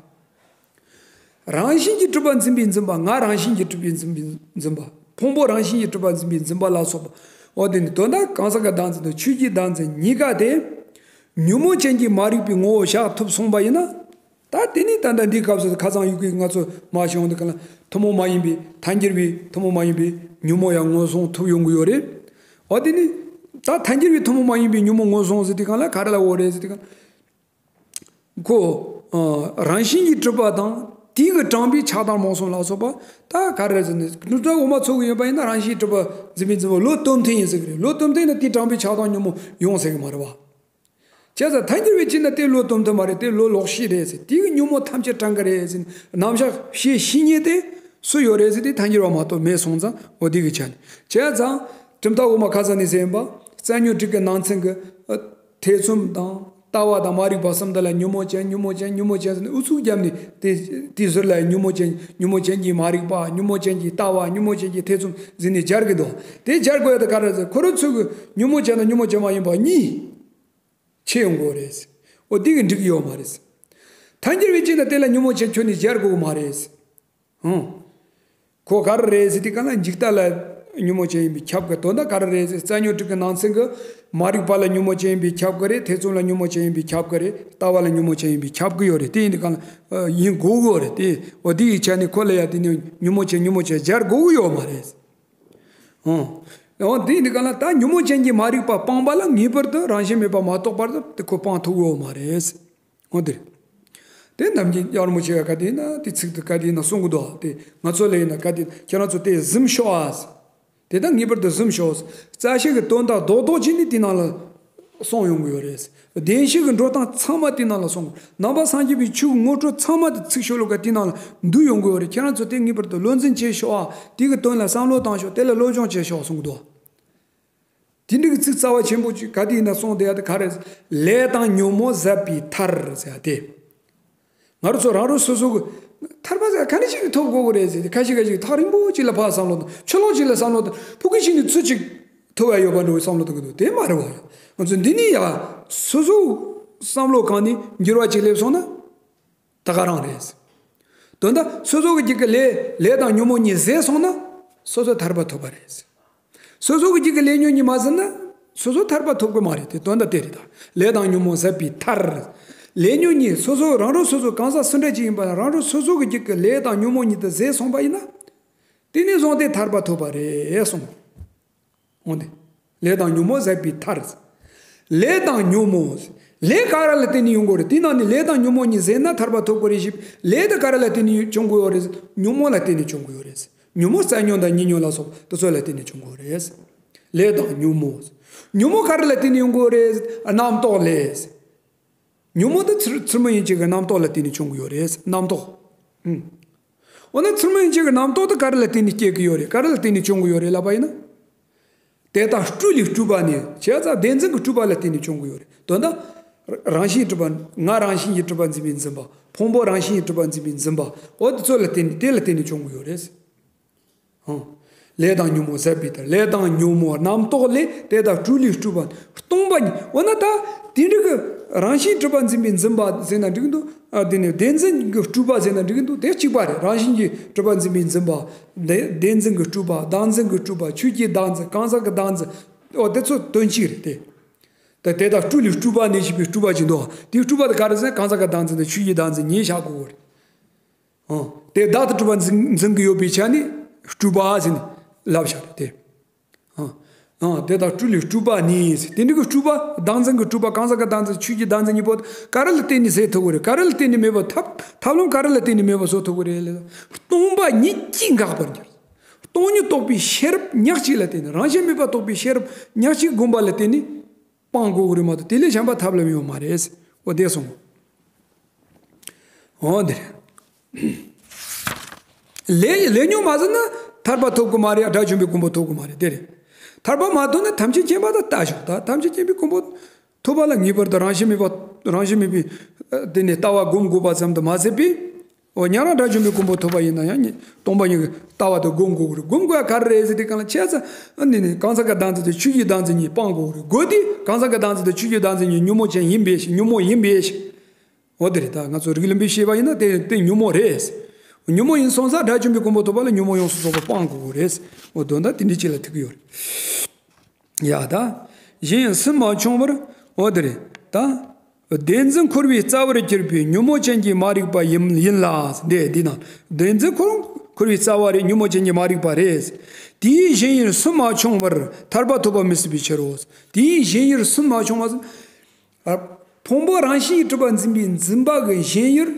རང་བཞིན་གྱིས་གྲུབ་པ་འཛིན་པའི་འཛིན་པ། ང་རང་བཞིན་གྱིས་གྲུབ་པའི་འཛིན་པའི་འཛིན་པ། ཕུང་པོ་རང་བཞིན་གྱིས་གྲུབ་པ་འཛིན་པའི་འཛིན་པ་ལ་སོགས་པ། འོ་དེ་ནི་དོན་དག་གང་ཟག་གི་བདག་འཛིན་དང་ཆོས་ཀྱི་བདག་འཛིན་གཉིས་ཀ་དེ་ཉོན་མོངས་ཅན་གྱི་མ་རིག་པའི་ངོ་བོ་བཞག་ཐུབ་སོང་པ་ཡིན་ན། ད་དེ་ནི་ད་ལྟ་འདིའི་སྐབས་སུ་ཁ་སང་ཡུལ་གྱི་ང་ཚོ་མ་བྱུང་འདི་ག་ལ་ཐུན་མོང་མ་ཡིན་པའི་ཐལ་འགྱུར་བའི་ཐུན་མོང་མ་ཡིན་པའི་ཉོན་མོངས་ཡང་ངོས་བཟུང་ཐུབ་ཡོང་གི་ཡོད་རེད། འོ་དེ་ནི་ད་ཐལ་འགྱུར་བའི་ཐུན་མོང་མ་ཡིན་པའི་ཉོན་མོངས་ངོས་བཟུང་ཟེར་དུས་གང་ལ་ག་རེ་ལ་འོ་རེད་ཟེར་དུས་གང་ལ། ཁོ། ཨ། རང་བཞིན་གྱིས་གྲུབ་པ་དང་དེ་གིས་དྲངས་པའི་ཆགས་སྡང་རྨོངས་གསུམ་ལ་སོགས་པ་ད་ག་རེ་ཟེར་ནས་སྒྲུབ་གྲྭ་འོག་མ་ཚོགས་ཀྱི་ཡོད་པ་ཡིན་ན་རང་བཞིན་གྲུབ་པ་འཛིན་པའི་འཛིན་པ་བློ་སྟོབས་ལྡན་ཡིན་ཟེར་གི་རེད། བློ་སྟོབས་ལྡན་ན་དེས་དྲངས་པའི་ཆགས་སྡང་ཉོན་མོངས་ཡོང་ཟེར་གི་མ་རེད་བ། བྱས་ཙང་ཐལ་འགྱུར་བའི་ཕྱིར་ན་དེ་བློ་སྟོབས་ལྡན་མ་རེད། དེ་བློ་ལོག་ཤེས་རེད་ཟེར། དེ་གིས་ཉོན་མོངས་ཐམས་ཅད་དྲངས་གི་རེད་ཟེར། རྣམ་གཞག་བཤད་ཤེས་མཁན་དེ་སུ་ཡོད་རེད་ཟེར་དུས་ཐལ་འགྱུར་བ་མ་གཏོགས་མེད་སོང་ཙང་འོ་དེ་གི་ཆ་ནས་བྱས་ཙང་གྲུབ་མཐའ་འོག་མ་ཁ་སང་ནས་ཟེར་ཡིན་པ་རྩ་ཉོན་དྲུག་གི་ནང་ཚན་གི་ཨ། ཐེ་ཚོམ་དང་ལྟ་བ་དང་མ་རིག་པ་གསུམ་དེ་ལ་ཉོན་མོངས་ཅན་ཉོན་མོངས་ཅན་ཉོན་མོངས་ཅན་ཟེར་ནས་ཨུ་ཚུགས་བརྒྱབ་ནས་དེ་དེའི་ཟུར་ལ་ཉོན་མོངས་ཅན་ཉོན་མོངས་ཅན་གྱི་མ་རིག་པ། ཉོན་མོངས་ཅན་གྱི་ལྟ་བ། ཉོན་མོངས་ཅན་གྱི་ཐེ་ཚོམ་ཟེར་ནས་སྦྱར་གི་འདུག་དེ་སྦྱར་དགོས་ཡ་དེ་ག་རེ་ཟེར། ཁོ་རང་ཚོ་གི་ཉོན་མོངས་ཅན་དང་ཉོན་མོངས་ཅན་མ་ཡིན་པ་གཉིས་ཕྱེ་ཡོང་དགོས་རེད། འོ་དེ་གི་འགྲིག་ཡོད་མ་རེད། ཐལ་འགྱུར་བའི་ཕྱིར་ན་དེ་ལ་ཉོན་མོངས་ཅན་ཁྱོན་ནས་སྦྱར་དགོས་མ་རེད། ཧུང་། ཁོ་ག་རེ་རེད་ཟེར་དུས་གང་ལ་འཇིག་ལྟ་ལ་ཉོན་མོངས་ཅན་ཡིན་པས་ཁྱབ་དགོས། དོན་དག་ག་རེ་རེད་ཟེར། རྩ་ཉོན་དྲུག་གི་ནང་ཚན་གྱི་མ་རིག་པ་ལ་ཉོན་མོངས་ཅན་ཡིན་པས་ཁྱབ་གི་རེད། ཐེ་ཚོམ་ལ་ཉོན་མོངས་ཅན་ཡིན་པས་ཁྱབ་གི་རེད། ལྟ་བ་ལ་ཉོན་མོངས་ཅན་ཡིན་པས་ཁྱབ་གི་ཡོད་རེད། དེ་ཡིན་དུས་གང་ལ་ཡིན་དགོས་གི་ཡོད་རེད། དེ་འོ་དེ་ཡི་ཆ་ནས་ཁོ་ལ་ཡ་དེ་ནི་ཉོན་མོངས་ཅན་ཉོན་མོངས་ཅན་སྦྱར་དགོས་གི་ཡོད་མ་རེད། འོ། འོ་དེ་ཡིན་དུས་གང་ལ་ད་ཉོན་མོངས་ཅན་གྱི་མ་རིག་པ་སྤངས་པ་ལ་ངེས་པར་དུ་རང་བཞིན་མེད་པ་མ་རྟོགས་པར་དུ་དེ་ཁོ་སྤང་ཐུབ་གི་ཡོད་མ་རེད། འོ་དེ་རེད། དེ་ནམ་རྒྱུན་ཡར་མོ་ཆེ་བ་ག་དེ་ཡིན་ན་དེ་ཚིག་དེ་ག་དེ་ཡིན་ན་གསུང་གི་འདུག་དེ་ང་ཚོ་ལ་ཡིན་ན་ག་དེ་ཁྱེད་རང་ཚོ་དེ་གཟིམ་ཤོག་ཨ། དེ་དག་ངེས་པར་དུ་གཟིམ་ཤོག་རྩ་ཤེ་གི་དོན་དག་རྡོག་རྡོག་ཅིག་ནི་དེ་ནང་ལ་གསུངས་ཡོང་གི་ཡོད་རེད། བདེན་བཞི་གི་འགྲོ་སྟངས་ཚང་མ་དེ་ནང་ལ་གསུངས། ནང་པ་སངས་རྒྱས་པའི་ཆོས་ཀྱི་ངོ་སྤྲོད་ཚང་མ་དེ་ཚིག་ཤོ་ལོ་ཀ་དེ་ནང་ལ་འདུས་ཡོང་གི་ཡོད་རེད། ཁྱེད་རང་ཚོ་དེ་ངེས་པར་དུ་བློ་འཛིན་བྱེད་ཤོག་ཨ། དེ་གི་དོན་ལ་བསམ་བློ་བཏང་ཤོག་དེ་ལ་སློབ་སྦྱོང་བྱེད་ཤོག་གསུང་གི་འདུག་དེ་འདྲ་གི་ཚིག་རྩ་བ་ཆེན་པོ་ཅིག་ག་དེ་ཡིན་ན་གསུངས་བསྡད་ཡ་དེ་ག་རེད། ལས་དང་ཉོན་མོངས་ཟད་པའི་མཐར་ཟེར་ཡ་དེ། ང་རང་ཚོ་རང་རང་སོ་སོ་གི་ཐར་པ་ཟེར་ག་ནས་ཅིག་ཐོབ་དགོས་གི་རེད་ཟེར་ཏེ། ཁ་ཤས་ཁ་ཤས་ཐག་རིང་པོ་ཅིག་ལ་ཕར་བསམ་བློ་དང་ཕྱི་ལོགས་ཅིག་ལ་བསམ་བློ་དང་ཕུགས་ཀྱི་ཕྱིན་ནས་ཚུར་ཅིག་ཐོབ་ཡ་ཡོད་པ་འདྲ་བོ་བསམ་བློ་གཏོང་གི་འདུག་དེ་མ་རེད་བ། ང་ཚོ་འདི་ནས་ཡ་སོ་སོ་བསམ་བློ་གང་ནས་འགྱུར་བ་ཅིག་སླེབས་སོང་ན། ད་ག་རང་རེད། དོན་དག་སོ་སོ་གི་རྒྱུད་ཀྱི་ལས་ལས་དང་ཉོན་མོངས་གཉིས་ཟད་སོང་ན་སོ་སོ་ཐར་པ་ཐོབ་པ་རེད། སོ་སོ་གི་རྒྱུད་ཀྱི་ལས་ཉོན་གཉིས་མ་ཟད་ན་སོ་སོ་ཐར་པ་ཐོབ་གི་མ་རེད་དེ། དོན་དག་དེ་རེད་ད། ལས་དང་ཉོན་མོངས་ཟད་པའི་མཐར། ལས་ཉོན་གཉིས་སོ་སོ་རང་རང་སོ་སོ་གང་ཟག་སུ་འདྲ་ཅིག་ཡིན་པ་ན་རང་རང་སོ་སོ་གི་རྒྱུད་ཀྱི་ལས་དང་ཉོན་མོངས་གཉིས་དེ་ཟད་སོང་པ་ཡིན་ན། དེ་ནས་བཟུང་སྟེ་ཐར་པ་ཐོབ་པ་རེད་གསུངས། འོང་དེ། ལས་དང་ཉོན་མོངས་ཟད་པའི་མཐར། ལས་དང་ཉོན་མོངས། ལས་ག་ར་ལ་བརྟེན་ནས་ཡོང་གི་རེད། དེ་ནང་ནས་ལས་དང་ཉོན་མོངས་གཉིས་ཟད་ན་ཐར་པ་ཐོབ་དགོས་རེད་ཞེས། ལས་དེ་ག་ར་ལ་བརྟེན་ནས་བྱུང་གི་ཡོད་རེད། ཉོན་མོངས་ལ་བརྟེན་ནས་བྱུང་གི་ཡོད་རེད། ཉོན་མོངས་རྩ་ཉོན་དང་ཉེ་ཉོན་ལ་སོགས་དེ་ཚོ་ལ་བརྟེན་ནས་བྱུང་གི་ཡོད་རེད། ལས་དང་ཉོན་མོངས། ཉོན་མོངས་ག་ར་ལ་བརྟེན་ནས་ཡོང་གི་ཡོད་རེད། རྣམ་རྟོག་ལས། ཉོན་མོངས་དེ་ཚུལ་ཚུལ་མིན་ཡིན་གཅིག་གི་རྣམ་རྟོག་ལ་བརྟེན་ནས་བྱུང་གི་ཡོད་རེད། རྣམ་རྟོག་འོ་ན་ཚུལ་མིན་ཡིན་གཅིག་གི་རྣམ་རྟོག་དེ་ག་རེ་ལ་བརྟེན་ནས་སྐྱེ་གི་ཡོད་རེད། ག་རེ་ལ་བརྟེན་ནས་བྱུང་གི་ཡོད་རེད་ལབ་པ་ཡིན་ན། དེ་དག་སྤྲོས་ལས་སྤྲུལ་པ་ནི་བྱས་ཙང་བདེན་འཛིན་གྱི་སྤྲུལ་པ་ལ་བརྟེན་ནས་བྱུང་གི་ཡོད་རེད། དོན་དག་རང་བཞིན་གྲུབ་པ། ང་རང་བཞིན་གྱིས་གྲུབ་པ་འཛིན་པའི་འཛིན་པ། ཕུང་པོ་རང་བཞིན་གྱིས་གྲུབ་པ་འཛིན་པའི་འཛིན་པ། འོ་དེ་ཚོ་ལ་བརྟེན་ནས་དེ་ལ་བརྟེན་ནས་བྱུང་གི་ཡོད་རེད། ཨང་། ལས་དང་ཉོན་མོངས་ཟད་པའི་མཐར། ལས་དང་ཉོན་མོངས་རྣམ་རྟོག་ལས་དེ་དག་སྤྲོས་ལས་སྤྲུལ་པ་ནི། སྟོང་པ་ཉིད། འོ་ན་ད་དེ་འདྲ་གི་རང་བཞིན་གྲུབ་པ་འཛིན་པའི་འཛིན་པ་ཟེར་ན་འགྲིག་འདུག་ཨ་དེ་ནི་བདེན་འཛིན་གྱི་སྤྲུལ་པ་ཟེར་ན་འགྲིག་འདུག་དེ་གཅིག་པ་རེད། རང་བཞིན་གྱིས་གྲུབ་པ་འཛིན་པའི་འཛིན་པ། བདེ་བདེན་འཛིན་གྱི་སྤྲུལ་པ། བདག་འཛིན་གྱི་སྤྲུལ་པ། ཆོས་ཀྱི་བདག་འཛིན། གང་ཟག་གི་བདག་འཛིན། འོ་དེ་ཚོ་དོན་གཅིག་རེད་དེ། ད་དེ་དག་སྤྲོས་ལས་སྤྲུལ་པ་ནི་ཞེས་པའི་སྤྲུལ་པ་ཅིག་འདུག་དེའི་སྤྲུལ་པ་དེ་ག་རེ་ཟེར་ན་གང་ཟག་གི་བདག་འཛིན་དང་ཆོས་ཀྱི་བདག་འཛིན་གཉིས་བཞག་དགོས་རེད། ཨང་། དེ་བདག་ཏུ་གྲུབ་པ་འཛིན་འཛིན་གྱི་ཡོད་པའི་ཆ་ནས་སྤྲུལ་པ་ཟེར་ནས་ལབ་བཞག་རེད་དེ། ཨང་། ཨང་། དེ་དག་སྤྲོས་ལས་སྤྲུལ་པ་ནི་ཟེར། དེ་འདྲ་གི་སྤྲུལ་པ། བདག་འཛིན་གྱི་སྤྲུལ་པ། གང་ཟག་གི་བདག་འཛིན། ཆོས་ཀྱི་བདག་འཛིན་གཉིས་པོ་ག་རེ་ལ་བརྟེན་ནས་ཟད་ཐུབ་ཀྱི་རེད། ག་རེ་ལ་བརྟེན་ནས་མེད་པ། ཐབས་ཐབས་ལམ་ག་རེ་ལ་བརྟེན་ནས་མེད་པ་བཟོ་ཐུབ་ཀྱི་རེད་ལ། སྟོང་པ་ཉིད་ཀྱིས་འགག་པར་འགྱུར། སྟོང་ཉིད་རྟོགས་པའི་ཤེས་རབ་ཉག་གཅིག་ལ་བརྟེན་ནས། རང་བཞིན་མེད་པ་རྟོགས་པའི་ཤེས་རབ་ཉག་གཅིག་བསྒོམ་པ་ལ་བརྟེན་ནས། སྤང་དགོས་ཀྱི་རེད་མ་གཏོགས་དེ་ལས་གཞན་པ་ཐབས་ལམ་ཡོད་མ་རེད། འོ་དེ་སོང་། འོ་དེ་རེད། ལས་ལས་ཉོན་མ་ཟད་ན་ཐར་པ་ཐོབ་ཀྱི་མ་རེད། དགྲ་བཅོམ་པའི་གོ་འཕང་ཐོབ་ཀྱི་མ་རེད། དེ་རེད། ཐར་པ་མ་ཐོབ་ན་ཐམས་ཅད་མཁྱེན་པ་དང་ལྟ་ཞོག་ད་ཐམས་ཅད་མཁྱེན་པའི་གོ་འཕང་ཐོབ་པ་ལ་ངེས་པར་དུ་རང་བཞིན་མེད་པ་རང་བཞིན་མེད་པའི་ཨ་དེ་ནས་ལྟ་བ་སྒོམ་དགོས་པ་ཙམ་དུ་མ་ཟད་པའི། འོ་ཉན་རང་དགྲ་བཅོམ་པའི་གོ་འཕང་ཐོབ་པ་ཡིན་ན་ཡང་ཉིད་སྟོང་པ་ཉིད་ཀྱི་ལྟ་བ་དེ་སྒོམ་དགོས་ཀྱི་རེད། སྒོམ་དགོས་ཡ་ག་རེ་རེད་ཟེར་དུས་སྒང་ལ་བྱས་ཙང་ཨ་ནི་ནི་གང་ཟག་གི་བདག་འཛིན་དང་ཆོས་ཀྱི་བདག་འཛིན་གཉིས་སྤང་དགོས་ཀྱི་རེད། དགོས་དུས་གང་ཟག་གི་བདག་འཛིན་དང་ཆོས་ཀྱི་བདག་འཛིན་གཉིས་ཉོན་མོངས་ཅན་ཡིན་པའི་ཕྱིར། ཉོན་མོངས་ཡིན་པའི་ཕྱིར། འོ་དེ་རེད། ད་ང་ཚོ་རིགས་ལམ་པས་བཤད་པ་ཡིན་ན་དེ་དེ་ཉོན་མོངས་རེད། ཉོན་མོངས་ཡིན་སོང་ཙང་དགྲ་བཅོམ་པའི་གོ་འཕང་ཐོབ་པ་ལ་ཉོན་མོངས་ཡོངས་སུ་རྫོགས་པ་སྤང་དགོས་ཀྱི་རེད། འོ་དོན་དག་དེ་འདྲའི་ཅིག་ལ་ཐུག་གི་ཡོད་རེད། ཡ་ད། གཞན་ཡང་སུན་མ་ཆུང་བར། འོ་དེ་རེད་ད། བདེན་འཛིན་འཁོར་བའི་རྩ་བར་གྱུར་པའི་ཉོན་མོངས་ཅན་གྱི་མ་རིག་པ་ཡིན་ཡིན་ལ། འདི་འདི་ནང་བདེན་འཛིན་འཁོར་འཁོར་བའི་རྩ་བ་རེད། ཉོན་མོངས་ཅན་གྱི་མ་རིག་པ་རེད། དེའི་གཞན་ཡུལ་སུན་མ་ཆུང་བར་ཐར་པ་ཐོབ་པ་མི་སྲིད་པའི་ཕྱིར་རོ། དེའི་གཞན་ཡུལ་སུན་མ་ཆུང་བ། ཕུང་པོ་རང་བཞིན་གྱིས་གྲུབ་པ་འཛིན་པའི་འཛིན་པ་གི་གཞན་ཡུལ་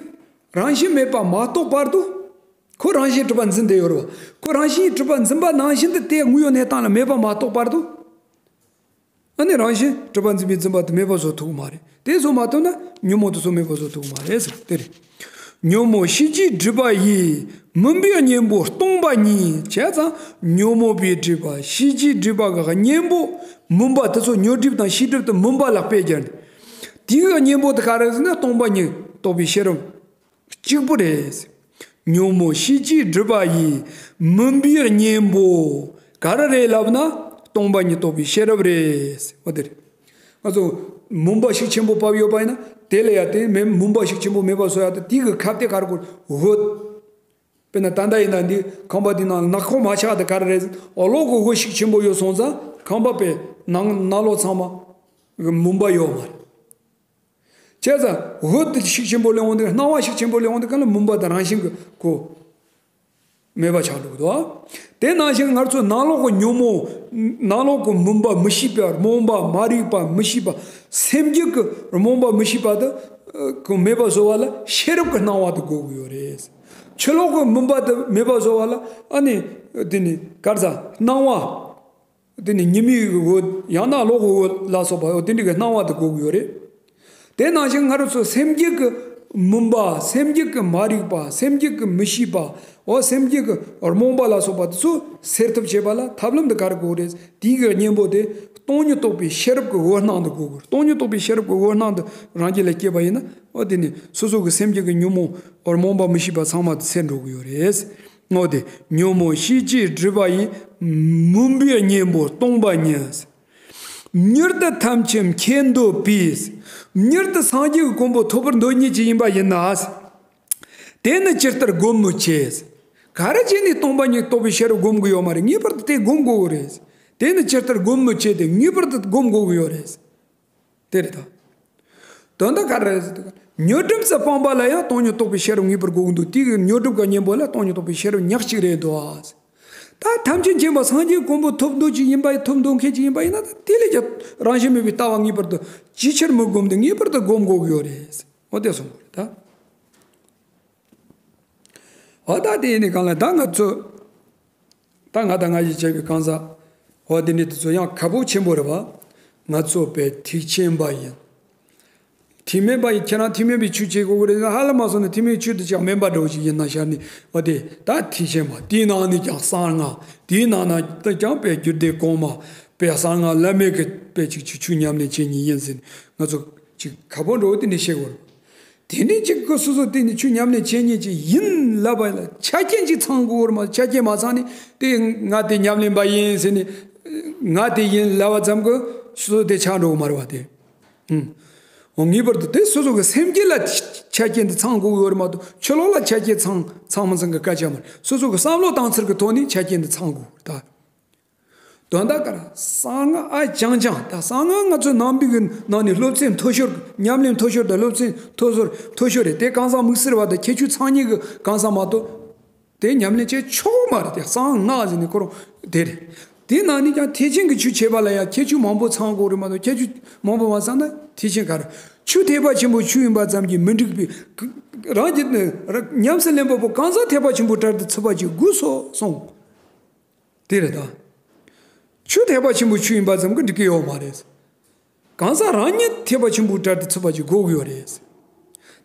རང་བཞིན་མེད་པ་མ་རྟོགས་བར་དུ། ཁོ་རང་བཞིན་གྲུབ་པ་འཛིན་བསྡད་ཡོད་རེད་བ། ཁོ་རང་བཞིན་གྲུབ་པ་འཛིན་པ་ནང་བཞིན་དུ་དེ་དངོས་ཡོད་གནས་སྟངས་ལ་མེད་པ་མ་རྟོགས་བར་དུ། ཨ་ནི་རང་བཞིན་གྲུབ་པ་འཛིན་པའི་འཛིན་པ་དེ་མེད་པ་བཟོ་ཐུབ་ཀྱི་མ་རེད། དེ་བཟོ་མ་ཐུབ་ན་ཉོན་མོངས་དེ་ཚོ་མེད་པ་བཟོ་ཐུབ་ཀྱི་མ་རེད་ཟེར་དེ་རེད། ཉོན་མོངས་ཤེས་བྱའི་སྒྲིབ་པ་ཡིས་མུན་པའི་གཉེན་པོ་སྟོང་པ་ཉིད་བྱས་ཙང་ཉོན་མོངས་པའི་སྒྲིབ་པ་ཤེས་བྱའི་སྒྲིབ་པ་གི་གཉེན་པོ་མུན་པ་དེ་ཚོ་ཉོན་སྒྲིབ་དང་ཤེས་སྒྲིབ་དེ་མུན་པ་ལ་དཔེ་སྦྱར་ནས། དེའི་གཉེན་པོ་དེ་ག་རེ་ཟེར་ན་སྟོང་པ་ཉིད་རྟོགས་པའི་ཤེས་རབ། གཅིག་པུ་རེད། ཉོན་མོངས་ཤེས་བྱའི་སྒྲིབ་པ་ཡིས་མུན་པའི་གཉེན་པོ་ག་རེ་རེད་ལབ་ན་སྟོང་པ་ཉིད་རྟོགས་པའི་ཤེས་རབ་རེད། འོ་དེ་རེད། ང་ཚོ་མུན་པ་ཤུགས་ཆེན་པོ་བབས་ཡོད་པ་ཡིན་ན་དེ་ལ་ཡ་དེ་མེ་མུན་པ་ཤུགས་ཆེན་པོ་མེད་པ་བཟོ་ཡ་དེ་དེ་གི་ཁ་གཏད་ག་རེ་དགོས་འོད། དཔེར་ན་ད་ལྟ་ཡིན་ན་འདི་ཁང་པ་འདི་ནང་ནག་ཁོག་མ་ཆགས་དེ་ག་རེ་རེད། འོག་ལོག་གི་འོད་ཤུགས་ཆེན་པོ་ཡོད་སོང་ཙང་ཁང་པ་པའི་ནང་ནང་ལོགས་ཚང་མ་མུན་པ་ཡོད་མ་རེད། བྱས་ཙང་འོད་དེ་ཤུགས་ཆེན་པོ་སླེབས་འོང་དུས་སྣང་བ་ཤུགས་ཆེན་པོ་སླེབས་འོང་དུས་གང་ལ་མུན་པ་དང་རང་བཞིན་གྱི་གོ་མེད་པ་ཆགས་འགྲོ་གི་འདུག་དེ་ནང་བཞིན་ང་ཚོ་ནང་ལོགས་ཀྱི་ཉོན་མོངས་ནང་ལོགས་ཀྱི་མུན་པ་མི་ཤེས་པ་རྨོངས་པ་མ་རིག་པ་མི་ཤེས་པ་སེམས་རྒྱུད་ཀྱི་རྨོངས་པ་མི་ཤེས་པ་དེ་གི་མེད་པ་བཟོ་བ་ལ་ཤེས་རབ་ཀྱི་སྣང་བ་དེ་དགོས་ཀྱི་ཡོད་རེད། ཕྱི་ལོགས་ཀྱི་མུན་པ་དེ་མེད་པ་བཟོ་བ་ལ་ཨ་ནི་དེ་ནི་ག་རེ་ཟ་སྣང་བ། དེ་ནི་ཉི་མའི་འོད་ཡང་ན་གློག་གི་འོད་ལ་སོགས་པ་འོ་དེ་འདྲ་གི་སྣང་བ་དེ་དགོས་ཀྱི་ཡོད་རེད། དེ་ནང་བཞིན་ང་རང་ཚོ་སེམས་རྒྱུད་ཀྱི་ མུན་པ། སེམས་རྒྱུད་ཀྱི་མ་རིག་པ། སེམས་རྒྱུད་ཀྱི་མི་ཤེས་པ། འོ་སེམས་རྒྱུད་ཀྱི་རྨོངས་པ་ལ་སོགས་པ་དེ་ཚོ་སེལ་ཐབས་བྱེད་པ་ལ་ཐབས་ལམ་དེ་ག་རེ་དགོས་རེད། དེའི་གི་གཉེན་པོ་དེ་སྟོང་ཉིད་རྟོགས་པའི་ཤེས་རབ་ཀྱི་འོད་སྣང་དེ་དགོས་དགོས། སྟོང་ཉིད་རྟོགས་པའི་ཤེས་རབ་ཀྱི་འོད་སྣང་དེ་རང་རྒྱུད་ལ་སྐྱེས་པ་ཡིན་ན། འོ་དེ་ནི་སོ་སོ་གི་སེམས་རྒྱུད་ཀྱི་ཉོན་མོངས་རྨོངས་པ་མི་ཤེས་པ་ཚང་མ་དེ་སེལ་འགྲོ་གི་ཡོད་རེད། འོ་དེ་ཉོན་མོངས་ཤེས་བྱའི་སྒྲིབ་པ་ཡིས། མུན་པའི་གཉེན་པོ་སྟོང་པ་ཉིད། མྱུར་དུ་ཐམས་ཅད་མཁྱེན་འདོད་པས། མྱུར་དུ་སངས་རྒྱས་ཀྱི་གོ་འཕང་ཐོབ་པར་འདོད་མཁན་ཅིག་ཡིན་པ་ཡིན་ན། དེ་ནི་ཇི་ལྟར་སྒོམ་མི་བྱེད། ག་རེ་བྱས་ནས་སྟོང་པ་ཉིད་རྟོགས་པའི་ཤེས་རབ་སྒོམ་གྱི་ཡོད་མ་རེད། ངེས་པར་དུ་དེ་སྒོམ་དགོས་ཀྱི་རེད། དེ་ནི་ཇི་ལྟར་སྒོམ་མི་བྱེད། དེ་ངེས་པར་དུ་སྒོམ་དགོས་ཀྱི་ཡོད་རེད། དེ་རེད་དོ། དོན་དག་ག་རེ་རེད་ཟེར་དུས། ཉོན་སྒྲིབ་སྤངས་པ་ལ་ཡང་སྟོང་ཉིད་རྟོགས་པའི་ཤེས་རབ་ངེས་པར་དགོས་ཀྱི་འདུག་དེ་གི་ཉོན་སྒྲིབ་ཀྱི་གཉེན་པོ་ལ་སྟོང་ཉིད་རྟོགས་པའི་ཤེས་རབ་ཉག་གཅིག་རེད་འདུག་ད་ཐམས་ཅད་མཁྱེན་པ་སངས་རྒྱས་གོ་འཕང་ཐོབ་འདོད་ཅིག་ཡིན་པ་ཡིན། ཐོབ་འདོད་མཁན་ཅིག་ཡིན་པ་ཡིན་ན། ད་དེ་ལས་ཀྱང་རང་བཞིན་མེད་པའི་ལྟ་བ་ངེས་པར་དུ་ཅིའི་ཕྱིར་མི་སྒོམ། དེ་ངེས་པར་དུ་སྒོམ་དགོས་ཀྱི་ཡོད་རེད། འོ་དེ་གསུངས་པ་རེད་ད། འོ་ད་དེ་ཡིན་ནི་གང་ལ་ད་ང་ཚོ། ད་ང་དང་ང་ཡིས་བྱས་པའི་གང་ཟག་འོ་དེ་འདྲ་དེ་ཚོ་ཡང་ཁ་ཕོ་ཆེན་པོ་རེད་བ། ང་ཚོ་དཔེ་ཐེག་ཆེན་པ་ཡིན། ཐེག་དམན་པ་ཡིན། ཁྱེད་རང་ཐེག་དམན་པའི་ཆོས་བྱེད་དགོས་ཀྱི་རེད། ཧ་ལམ་མ་སོང་ན་ཐེག་དམན་ཆོས་དེ་ཅང་དམན་པ་འདྲ་བོ་ཞིག་ཡིན་ན་ཤར་ནས། འོ་དེ་ད་ཐེག་ཆེན་པ། དེའི་ནང་ནས་ཀྱང་གསང་སྔགས། དེའི་ནང་ན་ཀྱང་དཔེ་རྒྱུད་སྡེ་གོང་མ། དཔེ་གསང་སྔགས་བླ་མེད་ཀྱི་དཔེ་ཅིག་ཆོས་ཆོས་ཉམས་ལེན་བྱེད་མཁན་ཡིན་ཟེར་ནས། ང་ཚོ་ཅིག་ཁ་ཕོ་འདྲ་བོ་དེ་འདྲ་བཤད་དགོས་རེད། དེ་འདྲའི་ཅིག་གི་སོ་སོ་དེ་ནི་ཆོས་ཉམས་ལེན་བྱེད་མཁན་ཅིག་ཡིན་ལབ་པ་ལ་ཆ་རྐྱེན་ཅིག་ཚང་དགོས་རེད་མ་གཏོགས། ཆ་རྐྱེན་མ་ཚང་ནས་དེ་ང་དེ་ཉམས་ལེན་པ་ཡིན་ཟེར་ནས། ང་དེ་ཡིན་ལབ་པ་ཙམ་གྱིས་སོ་སོ་དེ་ཆགས་འགྲོ་གི་མ་རེད་བ་དེ། ཨུམ། འོ་ངེས་པར་དུ་དེ་སོ་སོ་གི་སེམས་རྒྱུད་ལ་ཆ་རྐྱེན་དེ་ཚང་དགོས་ཀྱི་ཡོད་རེད་མ་གཏོགས། ཕྱི་ལོགས་ལ་ཆ་རྐྱེན་ཚང་ཚང་མི་ཚང་གི་སྐད་ཆ་མ་རེད། སོ་སོ་གི་བསམ་བློ་བཏང་ཚུལ་གྱི་ཐོག་ནས་ཆ་རྐྱེན་དེ་ཚང་དགོས་ད། དོན་དག་ག་རེ། གསང་སྔགས་ཨ་ཅང་ཅང་། ད་གསང་སྔགས་ང་ཚོའི་ནང་པའི་གི་ནང་ནས་སློབ་ཚན་མཐོ་ཤོས། ཉམས་ལེན་མཐོ་ཤོས་དང་སློབ་ཚན་མཐོ་ཤོས་མཐོ་ཤོས་རེད། དེ་གང་ཟག་དམིགས་བསལ་བ་དང་ཁྱད་ཆོས་ཚང་མཁན་གྱི་གང་ཟག་མ་གཏོགས་དེ་ཉམས་ལེན་བྱེད་ཆོག་མ་རེད། དེ་གསང་སྔགས་ཟེར་ནས་ཁོ་རང་དེ་རེད། དེའི་ནང་ནས་ཀྱང་ཐེག་ཆེན་གྱི་ཆོས་བྱེད་པ་ལ་ཡང་ཁྱད་ཆོས་མང་པོ་ཚང་དགོས་རེད་མ་གཏོགས། ཁྱད་ཆོས་མང་པོ་མ་ཚང་ན་ཐེག་ཆེན་ག་རེ། ཆོས་ཐེག་པ་ཆེན་པོའི་ཆོས་ཡིན་པ་ཙམ་གྱིས་མི་འགྲིག་པའི། རང་གི་ཉམས་སུ་ལེན་པ་པོ་གང་ཟག་ཐེག་པ་ཆེན་པོའི་གྲལ་དུ་ཚུད་པ་ཅིག་དགོས་སོ་གསུངས། དེ་རེད་ད། ཆོས་ཐེག་པ་ཆེན་པོའི་ཆོས་ཡིན་པ་ཙམ་གྱིས་འགྲིག་གི་ཡོད་མ་རེད། གང་ཟག་རང་ཉིད་ཐེག་པ་ཆེན་པོའི་གྲལ་དུ་ཚུད་པ་ཅིག་དགོས་ཀྱི་ཡོད་རེད།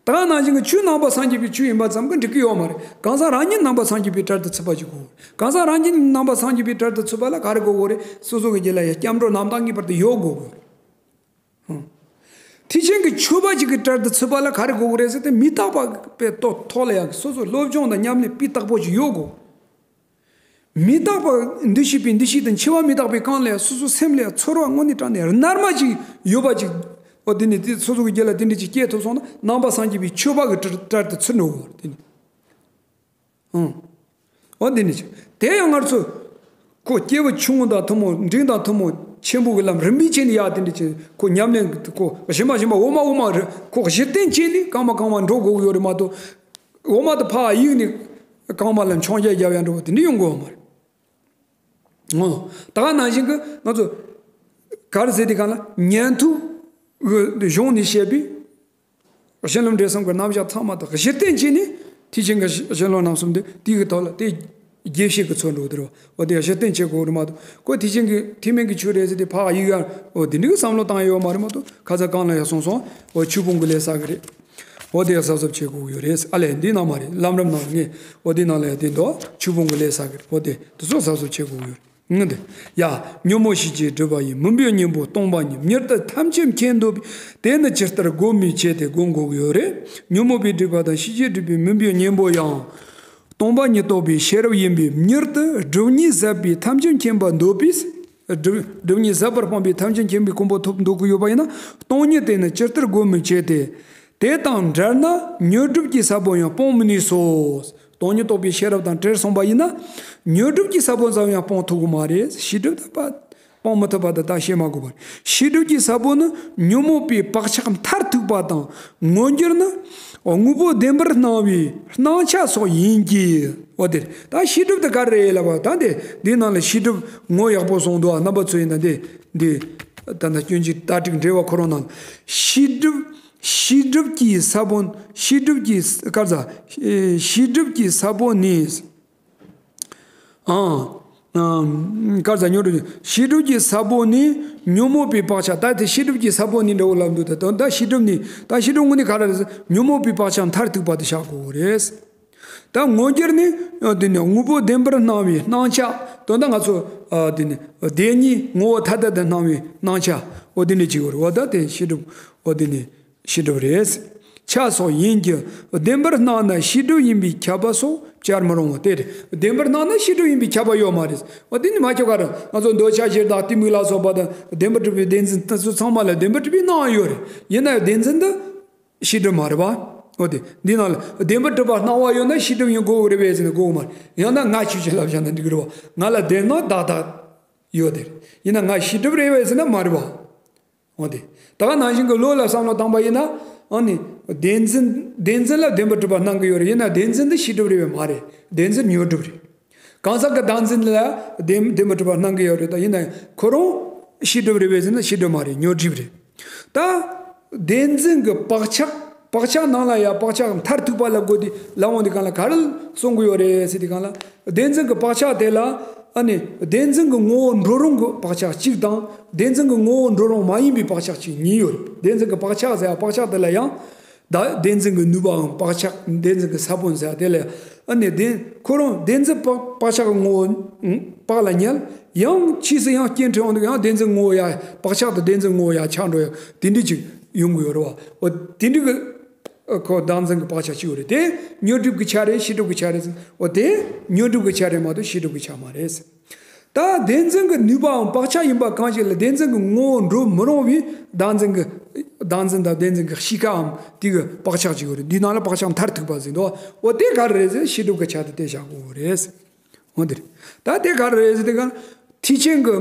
ད་ག་ནང་བཞིན་གྱི་ཆོས་ནང་པ་སངས་རྒྱས་པའི་ཆོས་ཡིན་པ་ཙམ་གྱིས་འགྲིག་གི་ཡོད་མ་རེད། གང་ཟག་རང་ཉིད་ནང་པ་སངས་རྒྱས་པའི་གྲལ་དུ་ཚུད་པ་ཅིག་དགོས། གང་ཟག་རང་ཉིད་ནང་པ་སངས་རྒྱས་པའི་གྲལ་དུ་ཚུད་པ་ལ་ག་རེ་དགོས་དགོས་རེད། སོ་སོ་གི་རྒྱུད་ལ་ཡང་སྐྱབས་འགྲོ་རྣམ་དག་ངེས་པར་དུ་ཡོད་དགོས་དགོས་རེད། ཐེག་ཆེན་གྱི་ཆོས་པ་ཅིག་གི་གྲལ་དུ་ཚུད་པ་ལ་ག་རེ་དགོས་ཀྱི་རེད་ཟེར་ཏེ། མི་རྟག་པ་པའི་ཐོག་ཐོག་ལ་ཡང་སོ་སོ་སློབ་སྦྱོང་དང་ཉམས་ལེན་སྤུས་དག་པོ་ཞིག་ཡོད་དགོས། མི་རྟག་པ་འདུ་ཤེས་པའི་འདུ་ཤེས་དང་འཆི་བ་མི་རྟག་པའི་སྒང་ལ་ཡང་སོ་སོ་སེམས་ལ་ཡང་ཚོར་བ་དངོས་གནས་དྲང་གནས་རྣལ་མ་ཅིག་ཡོད་པ་ཅིག་འོ་དེ་ནི་དེ་སོ་སོ་གི་རྒྱུད་ལ་དེ་འདྲ་ཅིག་སྐྱེས་ཐུབ་སོང་ན། ནང་པ་སངས་རྒྱས་པའི་ཆོས་པ་གི་གྲལ་དུ་ཚུད་འགྲོ་དགོས་དེ་ནི། ཨང་། འོ་འདི་ནི་ཅི། དེ་ཡང་ང་ཚོ། ཁོ་སྐྱེས་བུ་ཆུང་ངུ་དང་ཐུན་མོང་། འབྲིང་དང་ཐུན་མོང་། ཆེན་པོ་གི་ལམ་རིམ་པས་བྱས་ནས་ཡར་དེ་འདྲ་བྱས། ཁོ་ཉམས་ལེན་ཁོ་གཞི་མ་གཞི་མ་འོག་མ་འོག་མ་རེ་ཁོ་གཞི་རྟེན་བྱས་ནས་གང་མ་གང་མ་འགྲོ་དགོས་ཀྱི་ཡོད་རེད་མ་གཏོགས། འོག་མ་དུ་ཕར་གཡུག་ནས་གང་མ་ལ་མཆོང་རྒྱ་རྒྱབ་ཡ་འགྲོ་བ་དེ་འདྲ་ཡོང་དགོས་མ་རེད། འོ། ད་ག་ནང་བཞིན་གྱི་ང་ཚོ་ག་རེ་ཟེར་དེ་གང་ལ་ཉན་ཐོས་གི་གཞུང་ནས་བཤད་པའི། གཞི་ལམ་འབྲས་གསུམ་གྱི་རྣམ་གཞག་ཚང་མ་དང་གཞི་རྟེན་བྱས་ནས་ཐེག་ཆེན་གྱི་གཞི་ལམ་རྣམ་གསུམ་དེ་དེའི་གི་ཐོག་ལ་དེ་རྒྱས་བཤད་ཀྱི་ཚུལ་འགྲོ་དེ་རེད་བ། འོ་དེ་གཞི་རྟེན་བྱེད་དགོས་རེད་མ་གཏོགས། ཁོ་ཐེག་ཆེན་གྱི་ཐེག་དམན་གྱི་ཆོས་རེད་ཟེར་ཏེ་ཕར་གཡུག་ཡ། འོ་དེ་འདྲའི་བསམ་བློ་བཏང་ཡ་ཡོད་མ་རེད་མ་གཏོགས། ཁ་ཚ་གང་ལ་ཡ་སོང་སོང་འོ་ཆོས་སྤོང་གི་ལས་བསགས་གི་རེད། འོ་དེ་ཡ་གཟབ་གཟབ་བྱེད་དགོས་ཀྱི་ཡོད་རེད། ཨ་ལས་འདི་ནང་མ་རེད། ལམ་རིམ་ནང་ངས་འོ་དེ་ནང་ལ་ཡ་དེ་འདུག་ཆོས་སྤོང་གི་ལས་བསགས་གི་རེད། འོ་དེ་དེ་ཚོ་གཟབ་གཟབ་བྱེད་དགོས་ཀྱི་ཡོད་རེད། ངུ་འདི། ཡ། ཉོན་མོངས་ཤེས་བྱའི་སྒྲིབ་པ་ཡིས། མུན་པའི་གཉེན་པོ་སྟོང་པ་ཉིད། མྱུར་དུ་ཐམས་ཅད་མཁྱེན་འདོད་པས། དེ་ནི་ཇི་ལྟར་སྒོམ་མི་བྱེད་དེ། སྒོམ་དགོས་ཀྱི་ཡོད་རེད། ཉོན་མོངས་པའི་སྒྲིབ་པ་དང་ཤེས་བྱའི་སྒྲིབ་པའི་མུན་པའི་གཉེན་པོ་ཡང་། སྟོང་པ་ཉིད་རྟོགས་པའི་ཤེས་རབ་ཡིན་པས། མྱུར་དུ་སྒྲིབ་གཉིས་ཟད་པའི་ཐམས་ཅད་མཁྱེན་པར་འདོད་པས། སྒྲིབ་སྒྲིབ་གཉིས་ཟད་པར་སྤངས་པའི་ཐམས་ཅད་མཁྱེན་པའི་གོ་འཕང་ཐོབ་འདོད་ཀྱི་ཡོད་པ་ཡིན་ན། སྟོང་ཉིད་དེ་ནི་ཇི་ལྟར་སྒོམ་མི་བྱེད་དེ། དེ་དང་འབྲེལ་ན་ཉོན་སྒྲིབ་ཀྱི་ས་བོན་ཡང་སྤང་མི་ནུས་སོ། སྟོང་ཉིད་རྟོགས་པའི་ཤེས་རབ་དང་བྲལ་སོང་པ་ཡིན་ན། ཉོན་སྒྲིབ་ཀྱི་ས་བོན་ཙམ་ཡང་སྤང་ཐུབ་ཀྱི་མ་རེད། ཤེས་སྒྲིབ་དང་པ་སྤང་མི་ཐུབ་པ་དེ་ད་བཤད་མ་དགོས་པར། ཤེས་སྒྲིབ་ཀྱི་ས་བོན་ནི་ཉོན་མོངས་པའི་བག་ཆགས་མཐར་ཐུག་པ་དང་། མངོན་གྱུར་ནི་དངོས་པོ་བདེན་པར་སྣང་བའི་སྣང་ཆ་སོགས་ཡིན་གྱི། འོ་དེ་ད་ཤེས་སྒྲིབ་དེ་ག་རེ་ལབ་པ། ད་དེ་འདིའི་ནང་ལ་ཤེས་སྒྲིབ་ངོ་ཡག་པོ་སོང་འདུག་རྣམ་པ་ཚོ་ཡིན་ན་འདི་འདི་ད་ལྟ་སྐྱོན་གྱི་ད་ཀྲིག་འགྲེལ་བ་ཁོ་རང་ནང་ལ། ཤེས་སྒྲིབ། ཤེས་སྒྲིབ་ཀྱི་ས་བོན། ཤེས་སྒྲིབ་ཀྱི་ས་ག་ཟ། ཨེ། ཤེས་སྒྲིབ་ཀྱི་ས་བོན་ནི། ཨང་ ཨམ། གར་ས་ཉོན་སྒྲིབ་ཀྱི་ཤེས་སྒྲིབ་ཀྱི་ས་བོན་ནི་ཉོན་མོངས་པའི་བག་ཆགས། ད་དེ་ཤེས་སྒྲིབ་ཀྱི་ས་བོན་ནི་འདྲ་བོ་ལབ་འདུག་ད་ད་ཤེས་སྒྲིབ་ནི་ད་ཤེས་སྒྲིབ་དངོས་ནི་ག་རེ་རེད། ཉོན་མོངས་པའི་བག་ཆགས་མཐར་ཐུག་པ་དེ་བཞག་དགོས་རེད། ད་དངོས་གྱུར་ནི་འདི་ནི་དངོས་པོ་བདེན་པར་སྣང་བའི་སྣང་ཆ། དོན་དག་ང་ཚོ་འདི་ནི་བདེན་གཉིས་ངོ་བོ་ཐ་དད་དུ་སྣང་བའི་སྣང་ཆ། འོ་འདི་ནི་གཅིག་རེད། འོ་ད་དེ་ཤེས་སྒྲིབ། འོ་འདི་ནི་ཤེས་སྒྲིབ་རེད། ཆ་སོགས་ཡིན་གྱི་བདེན་པར་སྣང་ན་ཤེས་སྒྲིབ་ཡིན་པའི་ཁྱབ་པ་སོགས་བྱར་མི་རུང་བ་དེ་རེད། བདེན་པར་སྣང་ན་ཤེས་སྒྲིབ་ཡིན་པའི་ཁྱབ་པ་ཡོད་མ་རེད། འོ་དེ་ནི་མ་ཁྱབ་ག་རེད། ང་ཚོ་འདོད་ཆགས་ཞེ་སྡང་གཏི་མུག་ལ་སོགས་པ་དང་བདེན་པར་གྲུབ་པའི་བདེན་འཛིན་དེ་ཚོ་ཚང་མ་ལ་བདེན་པར་གྲུབ་པའི་སྣང་བ་ཡོད་རེད། ཡིན་ན་ཡང་བདེན་འཛིན་འདི་ཤེས་སྒྲིབ་མ་རེད་པ། འོ་དེ་འདི་ནང་ལ་བདེན་པར་གྲུབ་པ་སྣང་བ་ཡོད་ན་ཤེས་སྒྲིབ་ཡིན་དགོས་རེད་པས་ཟེར་ན་དགོས་མ་རེད། ཡང་ན་ང་ཆོས་ཅན་ལབ་བཞག་ན་འགྲིག་གི་རེད་པ། ང་ལ་བདེན་སྣང་བདག་བདག་ཡོད་དེ་རེད། ཡིན་ན་ང་ཤེས་སྒྲིབ་རེད་པས་ཟེར་ན་མ་རེད་པ། འོ་དེ། ད་ག་ནང་བཞིན་གྱི་བློ་ལ་བསམ་བློ་བཏང་པ་ཡིན་ན། ཨ་ནི། བདེན་འཛིན་བདེན་འཛིན་ལ་བདེན་པར་གྲུབ་པ་སྣང་གི་ཡོད་རེད། ཡིན་ན་བདེན་འཛིན་འདི་ཤེས་སྒྲིབ་རེད་པས་མ་རེད། བདེན་འཛིན་ཉོན་སྒྲིབ་རེད། གང་ཟག་གི་བདག་འཛིན་ལ་བདེན་བདེན་པར་གྲུབ་པ་སྣང་གི་ཡོད་རེད། ད་ཡིན་ན་ཁོ་རང་ཤེས་སྒྲིབ་རེད་པས་ཟེར་ན་ཤེས་སྒྲིབ་མ་རེད། ཉོན་སྒྲིབ་རེད། ད། བདེན་འཛིན་གྱི་བག་ཆགས། བག་ཆགས་ནང་ལ་ཡང་བག་ཆགས་མཐར་ཐུག་པ་ལ་དགོས་ཏེ་ལ་འོང་དེ་གང་ལ་ག་རེ་གསུང་གི་ཡོད་རེད་ཟེར་དེ་གང་ལ། བདེན་འཛིན་གྱི་བག་ཆགས་དེ་ལ། ཨ་ནི། བདེན་འཛིན་གྱི་ངོ་བོ་འགྲོ་རུང་གི་བག་ཆགས་གཅིག་དང་། བདེན་འཛིན་གྱི་ངོ་བོ་འགྲོ་རུང་མ་ཡིན་པའི་བག་ཆགས་གཅིག་གཉིས་ཡོད་རེད། བདེན་འཛིན་གྱི་བག་ཆགས་ཟེར་ཡ་བག་ཆགས་དེ་ལ་ཡང་། ད་བདེན་འཛིན་གྱི་ནུས་པའམ་བག་ཆགས་བདེན་འཛིན་གྱི་ས་བོན་ཟེར་ཡ་དེ་ལ་ཡང་། ཨ་ནི་བདེན་ཁོ་རང་བདེན་འཛིན་བག་བག་ཆགས་ཀྱི་ངོ་བོ་བག་ལ་ཉལ། ཡང་ཕྱིས་སུ་ཡང་སྐྱེ་འཕྲལ་འོང་དུས་ཡང་བདེན་འཛིན་ངོ་བོ་ཡ་བག་ཆགས་དང་བདེན་འཛིན་ངོ་བོ་ཡ་ཆགས་འགྲོ་ཡ་དེ་འདྲ་ཅིག་ཡོང་གི་ཡོད་རེད་བ། འོ་དེ་འདྲ་གི་ཁོ་བདག་འཛིན་གྱི་བག་ཆགས་གཅིག་ཡོད་རེད། དེ་ཉོན་སྒྲིབ་ཀྱི་ཆ་རེད། ཤེས་སྒྲིབ་ཀྱི་ཆ་རེད་ཟེར། འོ་དེ་ཉོན་སྒྲིབ་ཀྱི་ཆ་རེད་མ་གཏོགས་ཤེས་སྒྲིབ་ཀྱི་ཆ་མ་རེད་ཟེར། ད་བདེན་འཛིན་གྱི་ནུས་པའམ་བག་ཆགས་ཡིན་པ་གང་ཞིག་ལ་བདེན་འཛིན་གྱི་ངོ་བོ་འགྲོ་མི་རུང་བའི་བདག་འཛིན་གྱི་བདག་འཛིན་དང་བདེན་འཛིན་གྱི་གཤིས་ཀའམ་དེ་གི་བག་ཆགས་གཅིག་ཡོད་རེད། འདི་ནང་ལ་བག་ཆགས་མཐར་ཐུག་པ་ཟེར་འདུག་འོ་དེ་ག་རེ་རེད་ཟེར་ཤེས་སྒྲིབ་ཀྱི་ཆ་དེ་དེ་བཞག་དགོས་རེད། འོ་དེ་རེད། ད་དེ་ག་རེ་རེད་ཟེར་དེ་ག་ཐེག་ཆེན་གྱི་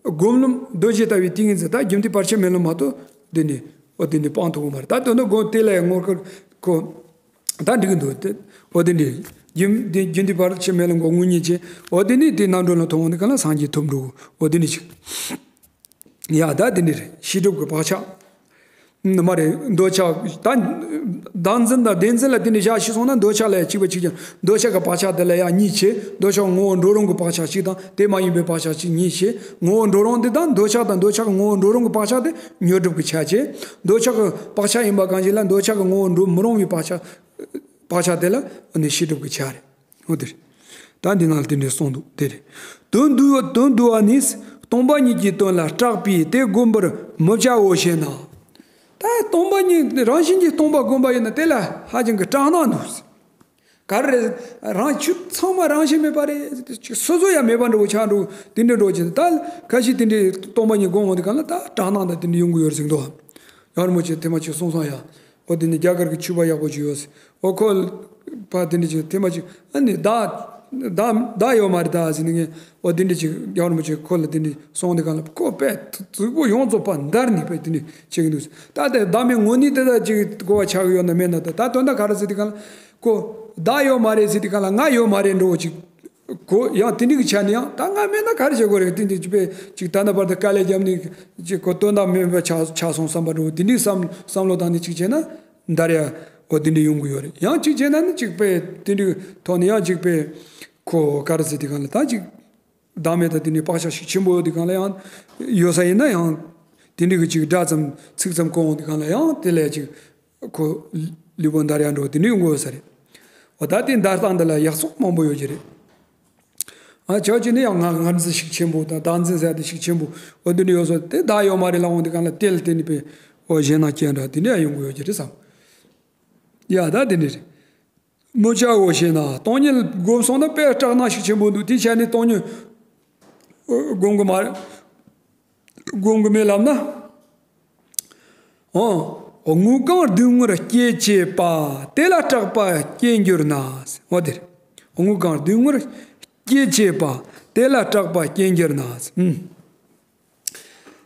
སྒོམ་ལམ་རྡོ་རྗེ་ལྟ་བུའི་ཏིང་ངེ་འཛིན་ད་རྒྱུན་མཐའི་བར་ཆད་མེད་ལམ་མ་གཏོགས་འདི་ནི་འོ་དེ་ནི་སྤང་ཐུབ་ཀྱི་མ་རེད། ད་དོན་དུ་སྒོམ་དེ་ལ་ཡང་ངོ་སྐལ་ཁོ། ད་འགྲིག་གི་འདུག་སྟེ། འོ་དེ་འདྲ། རྒྱུན་དེ་རྒྱུན་དེ་བར་ཆད་མེད་ལ་འགོག་དངོས་གཉིས་ཀྱི། འོ་དེ་ནི་དེ་རྣམ་གྲོལ་ལ་མཐོང་བ་འདི་ག་ལ་སངས་རྒྱས་ཐོབ་འགྲོ། འོ་དེ་ནི་ཞིག་ཡ་ད་དེ་འདྲ་རེད། ཤེས་སྒྲིབ་ཀྱི་བག་ཆགས། ནི་མ་རེད། འདོད་ཆགས་ད། བདག་འཛིན་དང་བདེན་འཛིན་ལ་དེ་འདྲ་བཞག་ཤེས་སོང་ན་འདོད་ཆགས་ལ་ཡང་གཅིག་པ་གཅིག་ཀྱང་འདོད་ཆགས་ཀྱི་བག་ཆགས་དེ་ལ་ཡང་གཉིས་བྱས། འདོད་ཆགས་ངོ་བོ་འགྲོ་རུང་གི་བག་ཆགས་གཅིག་དང་དེ་མ་ཡིན་པའི་བག་ཆགས་གཅིག་གཉིས་བྱས། ངོ་བོ་འགྲོ་རུང་དེ་དང་འདོད་ཆགས་དང་འདོད་ཆགས་ཀྱི་ངོ་བོ་འགྲོ་རུང་གི་བག་ཆགས་དེ་ཉོན་སྒྲིབ་ཀྱི་ཆ་བྱས། འདོད་ཆགས་ཀྱི་བག་ཆགས་ཡིན་པ་གང་ཞིག་ལ་འདོད་ཆགས་ཀྱི་ངོ་བོ་འགྲོ་མི་རུང་བའི་བག་ཆགས། བག་ཆགས་དེ་ལ་ནི་ཤེས་སྒྲིབ་ཀྱི་ཆ་རེད། འོ་དེ་རེད། ད་འདི་ནང་ལ་དེ་འདྲའི་གསུངས་འདུག་དེ་རེད། དོན་བསྡུ་བ་དོན་བསྡུ་བ་ནི། སྟོང་པ་ཉིད་ཀྱི་དོན་ལ་སྐྲག་པས་དེ་བསྒོམ་པར་མི་བྱའོ་ཞེ་ན། ད་སྟོང་པ་ཉིད་རང་བཞིན་གྱིས་སྟོང་པ་བསྒོམ་པ་ཡིན་ན་དེ་ལ་ཧ་ཅང་གི་སྐྲག་སྣང་འདུག་ག་རེ་རེད། རང་ཆོས་ཚང་མ་རང་བཞིན་མེད་པ་རེད། ཅིག་སོ་སོ་ཡང་མེད་པ་འདྲ་བོ་ཆགས་འགྲོ་དེ་འདྲ་འགྲོ་ཅིག་ད་ཁ་ཤས་དེ་འདྲའི་སྟོང་པ་ཉིད་བསྒོམ་འོང་དུས་གང་ལ་ད་སྐྲག་སྣང་དང་དེ་འདྲ་ཡོང་གི་ཡོད་རེད་ཟེར་འདུག་ཡང་རིན་པོ་ཆེ་ཐེངས་མ་གཅིག་གསུངས་སོང་ཡ། འོ་དེ་ནི་རྒྱ་གར་གྱི་ཆོས་པ་ཡག་པོ་ཅིག་ཡོད། འོ་ཁོ་པ་དེ་འདྲ་ཅིག་ཐེངས་མ་གཅིག་ཨ་ནི་བདག་བདག་བདག་ཡོད་མ་རེད་ད་ཟེར་ནས་ངས་འོ་དེ་འདྲ་ཅིག་ཡང་རིན་པོ་ཆེ་ཁོ་ལ་དེ་འདྲ་གསུངས་དེ་གང་ལ་ཁོ་དཔེ་རྫིག་པོ་ཡོངས་རྫོགས་པ་འདར་ནས་དཔེ་དེ་འདྲ་བྱེད་ཀྱི་འདུག་ད་དེ་བདག་མེད་ངོ་ནི་དེ་ད་ཅིག་གོ་བ་ཆགས་ཀྱི་ཡོད་ན་མེད་ན་ད་ད་དོན་དག་ག་རེ་ཟེར་དེ་གང་ལ་ཁོ་བདག་ཡོད་མ་རེད་ཟེར་དེ་གང་ལ་ང་ཡོད་མ་རེད་འགྲོ་བ་ཅིག་གོ་ཡང་དེ་འདྲ་གི་ཆ་ནས་ཡང་ད་ང་མེད་ན་ག་རེ་བྱེད་དགོས་རེད། དེ་འདྲ་ཅིག་པས་ཅིག་ད་ལྟ་བར་དུ་དཀའ་ལས་བརྒྱབ་ནས་ཅིག་གོ་དོན་དག་མེད་པ་ཆགས་ཆགས་སོང་བསམ་པ་འདྲ་བོ་དེ་འདྲའི་བསམ་བསམ་བློ་བཏང་ནས་ཅིག་བྱས་ན་འདར་ཡ་གོ་དེ་འདྲ་ཡོང་གི་ཡོད་རེད། ཡང་ཅིག་བྱས་ན་ནི་ཅིག་པས་དེ་འདྲའི་ཐོག་ནས་ཡང་ཅིག་པས་ཁོ་ག་རེ་ཟེར་དེ་གང་ལ་ད་ཅིག་བདག་མེད་དང་དེ་འདྲའི་བག་ཆགས་ཤུགས་ཆེན་པོ་ཡོད་དེ་གང་ལ་ཡང་ཡོད་ས་ཡིན་ན་ཡང་དེ་འདྲའི་གི་ཅིག་སྒྲ་ཙམ་ཚིག་ཙམ་གོ་འོང་དེ་གང་ལ་ཡང་དེ་ལས་ཅིག་ཁོ་ལུས་པོ་འདར་ཡག་འགྲོ་དེ་འདྲ་ཡོང་གི་ཡོད་ས་རེད། འོ་ད་དེ་འདར་སྟངས་འདི་ལ་ཡག་སོགས་མང་པོ་ཡོད་ཀྱི་རེད། ཨ་ཆོག་ཅིག་ནི་ཡང་ང་ངར་འཛིན་ཤུགས་ཆེན་པོ་དང་བདག་འཛིན་ཟེར་དེ་ཤུགས་ཆེན་པོ་འོ་དེ་འདྲ་ཡོད་སོ་དེ་བདག་ཡོད་མ་རེད་ལ་འོང་དེ་གང་ལ་དེ་ལ་དེ་ནི་པས་འོ་གཞན་ན་སྐྱེ་འདྲ་དེ་འདྲ་ཡང་ཡོང་གི་ཡོད་ཀྱི་རེད་བསམ། ཡ་ད་དེ་འདྲ་རེད། མི་བྱའོ་ཞེ་ན། སྟོང་ཉིད་སྒོམ་སོང་ན་དཔེ་སྐྲག་སྣང་ཤུགས་ཆེན་པོ་འདུག་དེ་ཆ་ནས་སྟོང་ཉིད་སྒོམ་གི་མ་རེད། སྒོམ་གི་མེད་ལབ་ན། འོ། དངོས་གང་སྡུག་བསྔལ་སྐྱེད་བྱེད་པ། དེ་ལ་སྐྲག་པ་སྐྱེ་འགྱུར་ན། འོ་དེ་རེད། དངོས་གང་སྡུག་བསྔལ་སྐྱེད་བྱེད་པ། དེ་ལ་སྐྲག་པ་སྐྱེ་འགྱུར་ན། ཨུམ།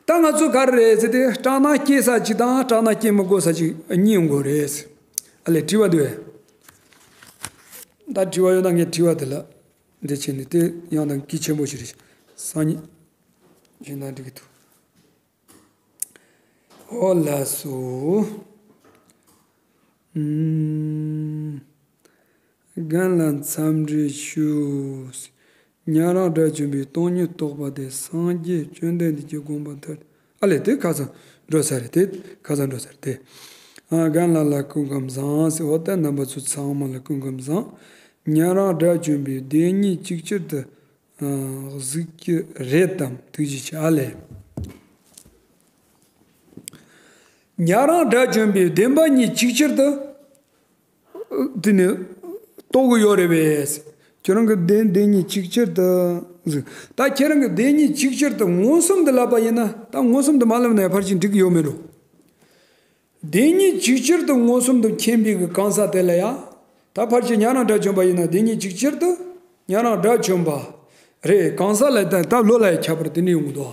ད་ང་ཚོ་ག་རེ་རེད་ཟེར་ཏེ་སྐྲག་སྣང་སྐྱེ་ས་གཅིག་དང་སྐྲག་སྣང་སྐྱེ་མི་དགོས་ས་གཅིག་གཉིས་ཡོང་གི་རེད། ཨ་ལས་དྲི་བ་འདུག་ཨེ། ད་དྲི་བ་ཡོད་ན་ངས་དྲི་བ་དེ་ལ་འདི་བྱས་ནས་དེ་ཡང་དང་གི་ཆེན་པོ་ཞིག་རེད། སང་ཉིན་བྱས་ན་འགྲིག་གི་འདུག་ཨོ་ལགས་སོ། ཨུམ། རྒན་ལགས་འཚམས་འདྲི་ཞུ། ཉན་རང་དགྲ་བཅོམ་པའི་སྟོང་ཉིད་རྟོགས་པ་དེ་སངས་རྒྱས་བཅོམ་ལྡན་འདས་ཀྱི་དགོངས་པ་མཐར། ཨ་ལས་དེ་ཁ་སང་འགྲོ་ས་རེད། དེ་ཁ་སང་འགྲོ་ས་རེད་དེ། ཨ་རྒན་ལགས་ལ་སྐུ་ཁམས་བཟང་ཟེར། འོ་ད་རྣམ་པ་ཚོ་ཚང་མ་ལ་སྐུ་ཁམས་བཟང་། ཉན་རང་དགྲ་བཅོམ་པའི་བདེན་གཉིས་ཅིག་ཅར་དུ་གཟིགས་ཀྱི་རེད་དམ། ཐུགས་རྗེ་ཆེ། ཨ་ལས། ཉན་རང་དགྲ་བཅོམ་པའི་བདེན་པ་གཉིས་ཅིག་ཅར་དུ་དེ་ནི་རྟོགས་ཀྱི་ཡོད་རེད་པས། ཁྱོད་རང་གི་བདེན་བདེན་གཉིས་ཅིག་ཅར་དུ་གཟིགས། ད་ཁྱེད་རང་གི་བདེན་གཉིས་ཅིག་ཅར་དུ་མངོན་སུམ་དུ་ལབ་པ་ཡིན་ན། ད་མངོན་སུམ་དུ་མ་ལབ་ན་ཡང་ཕལ་ཆེར་འགྲིག་གི་ཡོད་མེད་འགྲོ། བདེན་གཉིས་ཅིག་ཅར་དུ་མངོན་སུམ་དུ་མཁྱེན་པའི་གི་གང་ཟག་དེ་ལ་ཡང་། ད་ཕལ་ཆེར་ཉན་རང་དགྲ་བཅོམ་པ་ཡིན་ན་བདེན་གཉིས་ཅིག་ཅར་དུ་ཉན་རང་དགྲ་བཅོམ་པ་རེད། གང་ཟག་ལ་ད་ད་བློ་ལ་ཡང་ཁྱད་པར་དེ་འདྲ་ཡོང་གི་འདུག།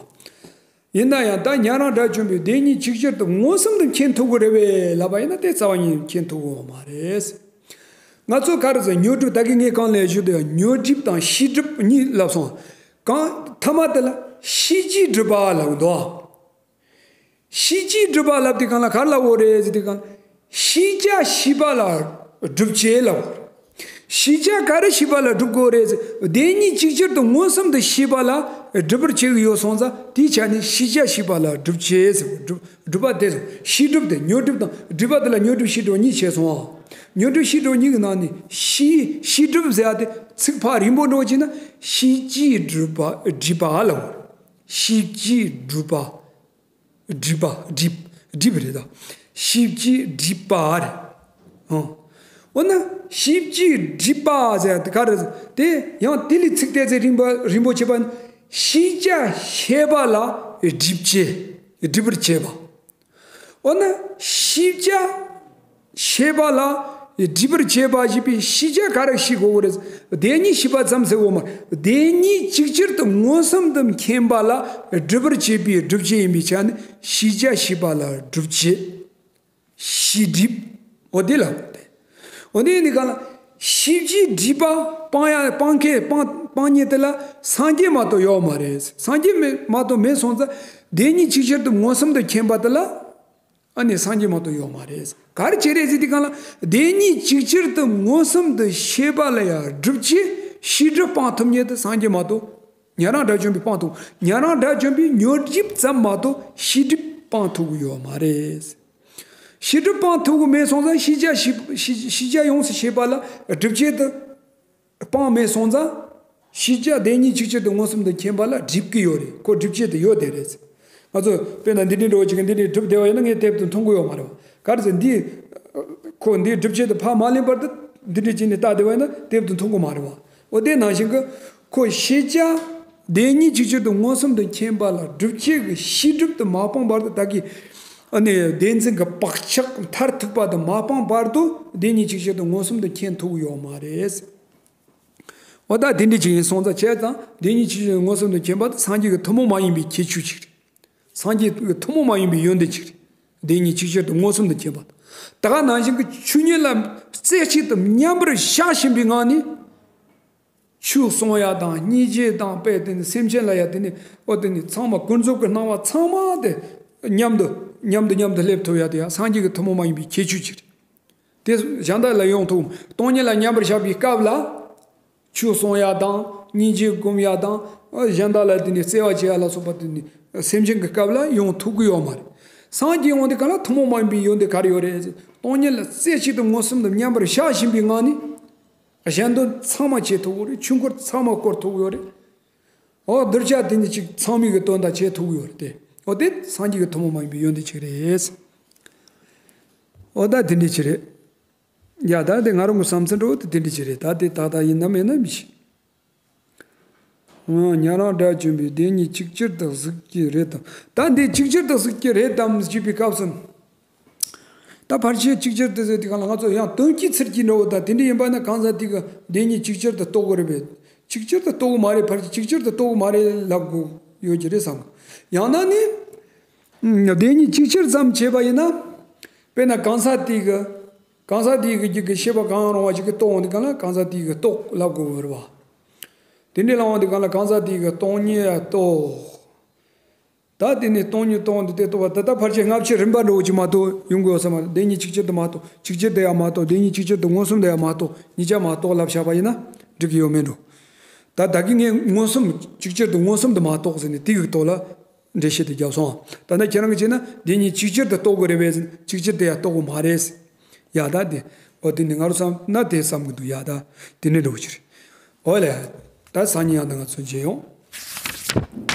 ཡིན་ན་ཡང་ད་ཉན་རང་དགྲ་བཅོམ་པའི་བདེན་གཉིས་ཅིག་ཅར་དུ་མངོན་སུམ་དུ་མཁྱེན་ཐུབ་ཀྱི་རེད་པས་ལབ་པ་ཡིན་ན་དེ་རྩ་བ་ཉིད་མཁྱེན་ཐུབ་ཀྱི་ཡོད་མ་རེད། ང་ཚོ་ག་རེ་ཟེར། ཉོན་སྒྲིབ། ད་གིན་ངས་གོང་ལ་ཞུས་དུས་ཡང་ཉོན་སྒྲིབ་དང་ཤེས་སྒྲིབ་གཉིས་ལབ་སོང་། གང་ཐ་མ་དེ་ལ་ཤེས་བྱའི་སྒྲིབ་པ་ལབ་འདུག། ཤེས་བྱའི་སྒྲིབ་པ་ལབ་དུས་སྒང་ལ་ག་རེ་ལབ་དགོས་རེད་ཟེར་དུས་སྒང་། ཤེས་བྱ་ཤེས་པ་ལ་སྒྲིབ་བྱེད་ལབ་དགོས་རེད། ཤེས་བྱ་ག་རེ་ཤེས་པ་ལ་སྒྲིབ་དགོས་རེད་ཟེར། བདེན་གཉིས་ཅིག་ཅར་དུ་མངོན་སུམ་དུ་ཤེས་པ་ལ་སྒྲིབ་པར་བྱེད་ཀྱི་ཡོད་སོང་ཙང་། དེའི་ཆ་ནས་ཤེས་བྱ་ཤེས་པ་ལ་སྒྲིབ་བྱེད་ཟེར། སྒྲིབ་སྒྲིབ་པ་དེ་ཟེར། ཤེས་སྒྲིབ་དེ། ཉོན་སྒྲིབ་དང་སྒྲིབ་པ་དེ་ལ་ཉོན་སྒྲིབ་ཤེས་སྒྲིབ་གཉིས་བྱས་སོང་ཨ། ཉོན་སྒྲིབ་ཤེས་སྒྲིབ་གཉིས་ཀྱི་ནང་ནས་ཤེས་ཤེས་སྒྲིབ་ཟེར་ཡ་དེ་ཚིག་ཕར་རིང་པོ་འགྲོ་བྱས་ན། ཤེས་བྱའི་སྒྲིབ་པ་སྒྲིབ་པ་ལབ། ཤེས་བྱའི་སྒྲིབ་པ། སྒྲིབ་པ། སྒྲིབ། སྒྲིབ་རེད་ད། ཤེས་བྱའི་སྒྲིབ་པ་རེད། ཨོ། འོ་ན་ཤེས་བྱའི་སྒྲིབ་པ་ཟེར་དེ་ག་རེ་ཟེར། དེ་ཡང་དེ་ལས་ཚིག་གཏད་ཚེ་རིང་པ་རིང་པོ་བྱེད་པ་ནི། ཤེས་བྱ་ཤེས་པ་ལ་སྒྲིབ་བྱེད། སྒྲིབ་པར་བྱེད་པ། འོ་ན་ཤེས་བྱ་ཤེས་པ་ལ་སྒྲིབ་པར་བྱེད་པ་ཞེས་པའི་ཤེས་བྱ་ག་རེ་ཤེས་དགོས་རེད། བདེན་གཉིས་ཤེས་པ་ཙམ་ཟེར་འོ་མ། བདེན་གཉིས་ཅིག་ཅར་དུ་མངོན་སུམ་དུ་མཁྱེན་པ་ལ་སྒྲིབ་པར་བྱེད་པའི་སྒྲིབ་བྱེད་ཡིན་པའི་ཆ་ནས་ཤེས་བྱ་ཤེས་པ་ལ་སྒྲིབ་བྱེད། ཤེས་སྒྲིབ། འོ་དེ་ལ་གོ་དེ། འོ་དེ་ནི་གང་ལ། ཤེས་བྱའི་སྒྲིབ་པ་སྤང་ཡ་སྤང་མཁན་སྤང་སྤང་མཁན་དེ་ལ་སངས་རྒྱས་མ་གཏོགས་ཡོད་མ་རེད། སངས་རྒྱས་མེད་མ་གཏོགས་མེད་སོང་ཙང་། བདེན་གཉིས་ཅིག་ཅར་དུ་མངོན་སུམ་དུ་མཁྱེན་པ་དེ་ལ། ཨ་ནི་སངས་རྒྱས་མ་གཏོགས་ཡོད་མ་རེད། ག་རེ་བྱེད་རེད་ཟེར་དུས་སྒང་ལ། བདེན་གཉིས་ཅིག་ཅར་དུ་མངོན་སུམ་དུ་ཤེས་པ་ལ་ཡང་སྒྲིབ་བྱེད། ཤེས་སྒྲིབ་སྤང་ཐུབ་མཁན་དེ་སངས་རྒྱས་མ་གཏོགས། ཉན་རང་དགྲ་བཅོམ་པས་སྤང་ཐུབ། ཉན་རང་དགྲ་བཅོམ་པས་ཉོན་སྒྲིབ་ཙམ་མ་གཏོགས་ཤེས་སྒྲིབ་སྤང་ཐུབ་ཀྱི་ཡོད་མ་རེད། ཤེས་སྒྲིབ་སྤང་ཐུབ་ཀྱི་མེད་སོང་ཙང་། ཤེས་བྱ་ཤེས་ཤེས་ཤེས་བྱ་ཡོངས་སུ་ཤེས་པ་ལ་སྒྲིབ་བྱེད་དེ་སྤང་མེད་སོང་ཙང་། ཤེས་བྱ་བདེན་གཉིས་ཅིག་ཅར་དུ་མངོན་སུམ་དུ་མཁྱེན་པ་ལ་སྒྲིབ་ཀྱི་ཡོད་རེད། ཁོ་སྒྲིབ་བྱེད་དེ་ཡོད་དེ་རེད། ང་ཚོ་དཔེར་ན་འདི་འདྲའི་འགྲོ་བ་ཅིག་གིས་འདི་འདྲའི་སྒྲུབ་བསྡད་པ་ཡིན་ན། ངས་དེབ་དེ་མཐོང་གི་ཡོད་མ་རེད་བ། ག་རེ་ཟེར། འདི་ཁོ་འདིའི་སྒྲུབ་བྱེད་དེ་ཕར་མ་ལེན་བར་དུ་འདི་འདྲའི་བྱས་ནས་ལྟ་བསྡད་པ་ཡིན་ན་དེབ་དེ་མཐོང་གི་མ་རེད་བ། འོ་དེ་ནང་བཞིན་གྱི་ཁོ་ཤེས་བྱ་བདེན་གཉིས་ཅིག་ཅར་དུ་མངོན་སུམ་དུ་མཁྱེན་པ་ལ་སྒྲིབ་བྱེད་ཀྱི་ཤེས་སྒྲིབ་དེ་མ་སྤངས་བར་དུ། ད་གི་ཨ་ནི་བདེན་འཛིན་གྱི་བག་ཆགས་མཐར་ཐུག་པ་དེ་མ་སྤངས་བར་དུ་བདེན་གཉིས་ཅིག་ཅར་དུ་མངོན་སུམ་དུ་མཁྱེན་ཐུབ་ཀྱི་ཡོད་མ་རེད། འོ་ད་དེ་འདྲ་ཅིག་ཡིན་སོང་ཙང་། བྱས་ཙང་བདེན་གཉིས་ཅིག་ཅར་དུ་མངོན་སུམ་དུ་མཁྱེན་པ་དེ་སངས་རྒྱས་ཀྱི་ཐུན་མོང་མ་ཡིན་པའི་ཁྱད་ཆོས་ཅིག་རེད། སངས་རྒྱས་ཀྱི་ཐུན་མོང་མ་ཡིན་པའི་ཡོན་ཏན་ཅིག་རེད། བདེན་གཉིས་ཅིག་ཅར་དུ་མངོན་སུམ་དུ་མཁྱེན་པ་དང་། ད་ག་ནང་བཞིན་གྱི་ཆོས་ཉིད་ལ་རྩེ་གཅིག་ཏུ་མཉམ་པར་བཞག་བཞིན་པའི་ངང་ནས། ཆོས་གསུང་ཡ་དང་སྙིང་རྗེ་དང་། དཔེ་དེ་ནི་སེམས་ཅན་ལ་ཡ་དེ་ནི། འོ་དེ་ནི་ཚང་མ་ཀུན་རྫོབ་ཀྱི་སྣང་བ་ཚང་མ་དེ་མཉམ་དུ་མཉམ་དུ་མཉམ་དུ་སླེབས་ཐུབ་ཡ་དེ་ཡང་སངས་རྒྱས་ཀྱི་ཐུན་མོང་མ་ཡིན་པའི་ཁྱད་ཆོས་ཅིག་རེད། དེ་གཞན་དག་ལ་ཡོང་ཐུབ། སྟོང་ཉིད་ལ་མཉམ་པར་བཞག་པའི་སྐབས་ལ། ཆོས་གསུང་ཡ་དང་སྙིང་རྗེ་སྒོམ་ཡ་དང་། གཞན་དག་ལ་དེ་ནི་བརྩེ་བ་བྱེད་ཡ་ལ་སོགས་པ་དེ་ནི་སེམས་ཅན་གྱི་སྐབས་ལ་ཡོང་ཐུབ་ཀྱི་ཡོད་མ་རེད། སངས་རྒྱས་ཡོང་དུས་སྒང་ལ་ཐུན་མོང་མ་ཡིན་པའི་ཡོན་ཏན་ག་རེ་ཡོད་རེད། སྟོང་ཉིད་ལ་རྩེ་གཅིག་ཏུ་མངོན་སུམ་དུ་མཉམ་པར་བཞག་བཞིན་པའི་ངང་ནས། གཞན་དོན་ཚང་མ་བྱེད་ཐུབ་ཀྱི་རེད། ཆོས་འཁོར་ཚང་མ་བསྐོར་ཐུབ་ཀྱི་ཡོད་རེད། འོ་གདུལ་བྱ་དེ་ཉིད་ཅིག་ཚང་མའི་གི་དོན་དག་བྱེད་ཐུབ་ཀྱི་ཡོད་རེད་དེ། འོ་དེ་སངས་རྒྱས་ཀྱི་ཐུན་མོང་མ་ཡིན་པའི་ཡོན་ཏན་ཅིག་རེད། འོ་ད་དེ་འདྲ་ཅིག་རེད། ཡ་ད་དེ་ང་རང་གི་བསམ་ཚུལ་འདྲ་བོ་དེ་དེ་འདྲ་ཅིག་རེད། ད་དེ་ཏག་ཏག་ཡིན་ནམ་མེད་ན་མི་ཤེས། ཨང་། ཉན་རང་དགྲ་བཅོམ་པའི་བདེན་གཉིས་ཅིག་ཅར་དུ་གཟིགས་ཀྱི་རེད་དམ། ད་འདི་ཅིག་ཅར་དུ་གཟིགས་ཀྱི་རེད་དམ་ཞེས་པའི་སྐབས་སུ། ད་ཕལ་ཆེར་ཅིག་ཅར་དུ་ཟེར་དུས་སྒང་ལ་ང་ཚོ་ཡང་དོན་གྱི་ཚུལ་གྱིས་འདྲ་བོ་དང་དེ་འདྲ་ཡིན་པ་ན། གང་ཟག་དེ་གིས་བདེན་གཉིས་ཅིག་ཅར་དུ་རྟོགས་དགོས་རེད་པས། ཅིག་ཅར་དུ་རྟོགས་ཀྱི་མ་རེད། ཕལ་ཆེར་ཅིག་ཅར་དུ་རྟོགས་ཀྱི་མ་རེད་ལབ་དགོས་ཡོད་ཀྱི་རེད་བསམ། ཡང་ན་ནི། བདེན་གཉིས་ཅིག་ཅར་ཙམ་བྱས་པ་ཡིན་ན། དཔེར་ན་གང་ཟག་དེ་གིས། གང་ཟག་དེ་གི་རྒྱུད་ཀྱི་ཤེས་པ་གང་རུང་བ་ཞིག་གིས་རྟོགས་འོང་དུས་སྒང་ལ་གང་ཟག་དེ་གིས་རྟོགས་ལབ་དགོས་པ་རེད་བ། དེ་འདྲ་ལབ་འོང་དུས་སྒང་ལ་གང་ཟག་དེ་གིས་སྟོང་ཉིད་རྟོགས། ད་དེ་ནི་སྟོང་ཉིད་རྟོགས་འདི་དེ་རྟོགས་པ་ད་ལྟ་ཕལ་ཆེར་སྔ་ཕྱི་རིམ་པ་འདྲ་བོ་ཅིག་མ་གཏོགས་ཡོང་གི་ཡོད་ས་མ་རེད། བདེན་གཉིས་ཅིག་ཅར་དུ་མ་རྟོགས། ཅིག་ཅར་དུ་ཡང་མ་རྟོགས། བདེན་གཉིས་ཅིག་ཅར་དུ་མངོན་སུམ་དུ་ཡང་མ་རྟོགས། གཉིས་ཆ་མ་རྟོགས་ལབ་བཞག་པ་ཡིན་ན་འགྲིག་གི་ཡོད་མེད་འགྲོ། ད་ད་གིན་ངས་མངོན་སུམ་གཅིག་ཅར་དུ་མངོན་སུམ་དུ་མ་རྟོགས་ཟེར་ནས་དེ་གི་ཐོག་ལ་འགྲེལ་བཤད་དེ་བརྒྱབ་སོང་། ད་ནི་ཁྱེད་རང་གིས་བྱས་ན་འདི་གཉིས་གཅིག་ཅར་དུ་རྟོགས་དགོས་རེད་པས་ཟེར་ན་གཅིག་ཅར་དུ་ཡང་རྟོགས་དགོས་མ་རེད། ཡ་ད་དེ། འོ་དེ་ནི་ང་རང་བསམ་ན་དེ་བསམ་གི་འདུག་ཡ་ད། དེ་ནི་འགྲོ་གི་རེད། འོ་ལེ། ད་སང་ཉིན་ཡང་ད་ང་ཚོ་མཇལ་ཡོང་།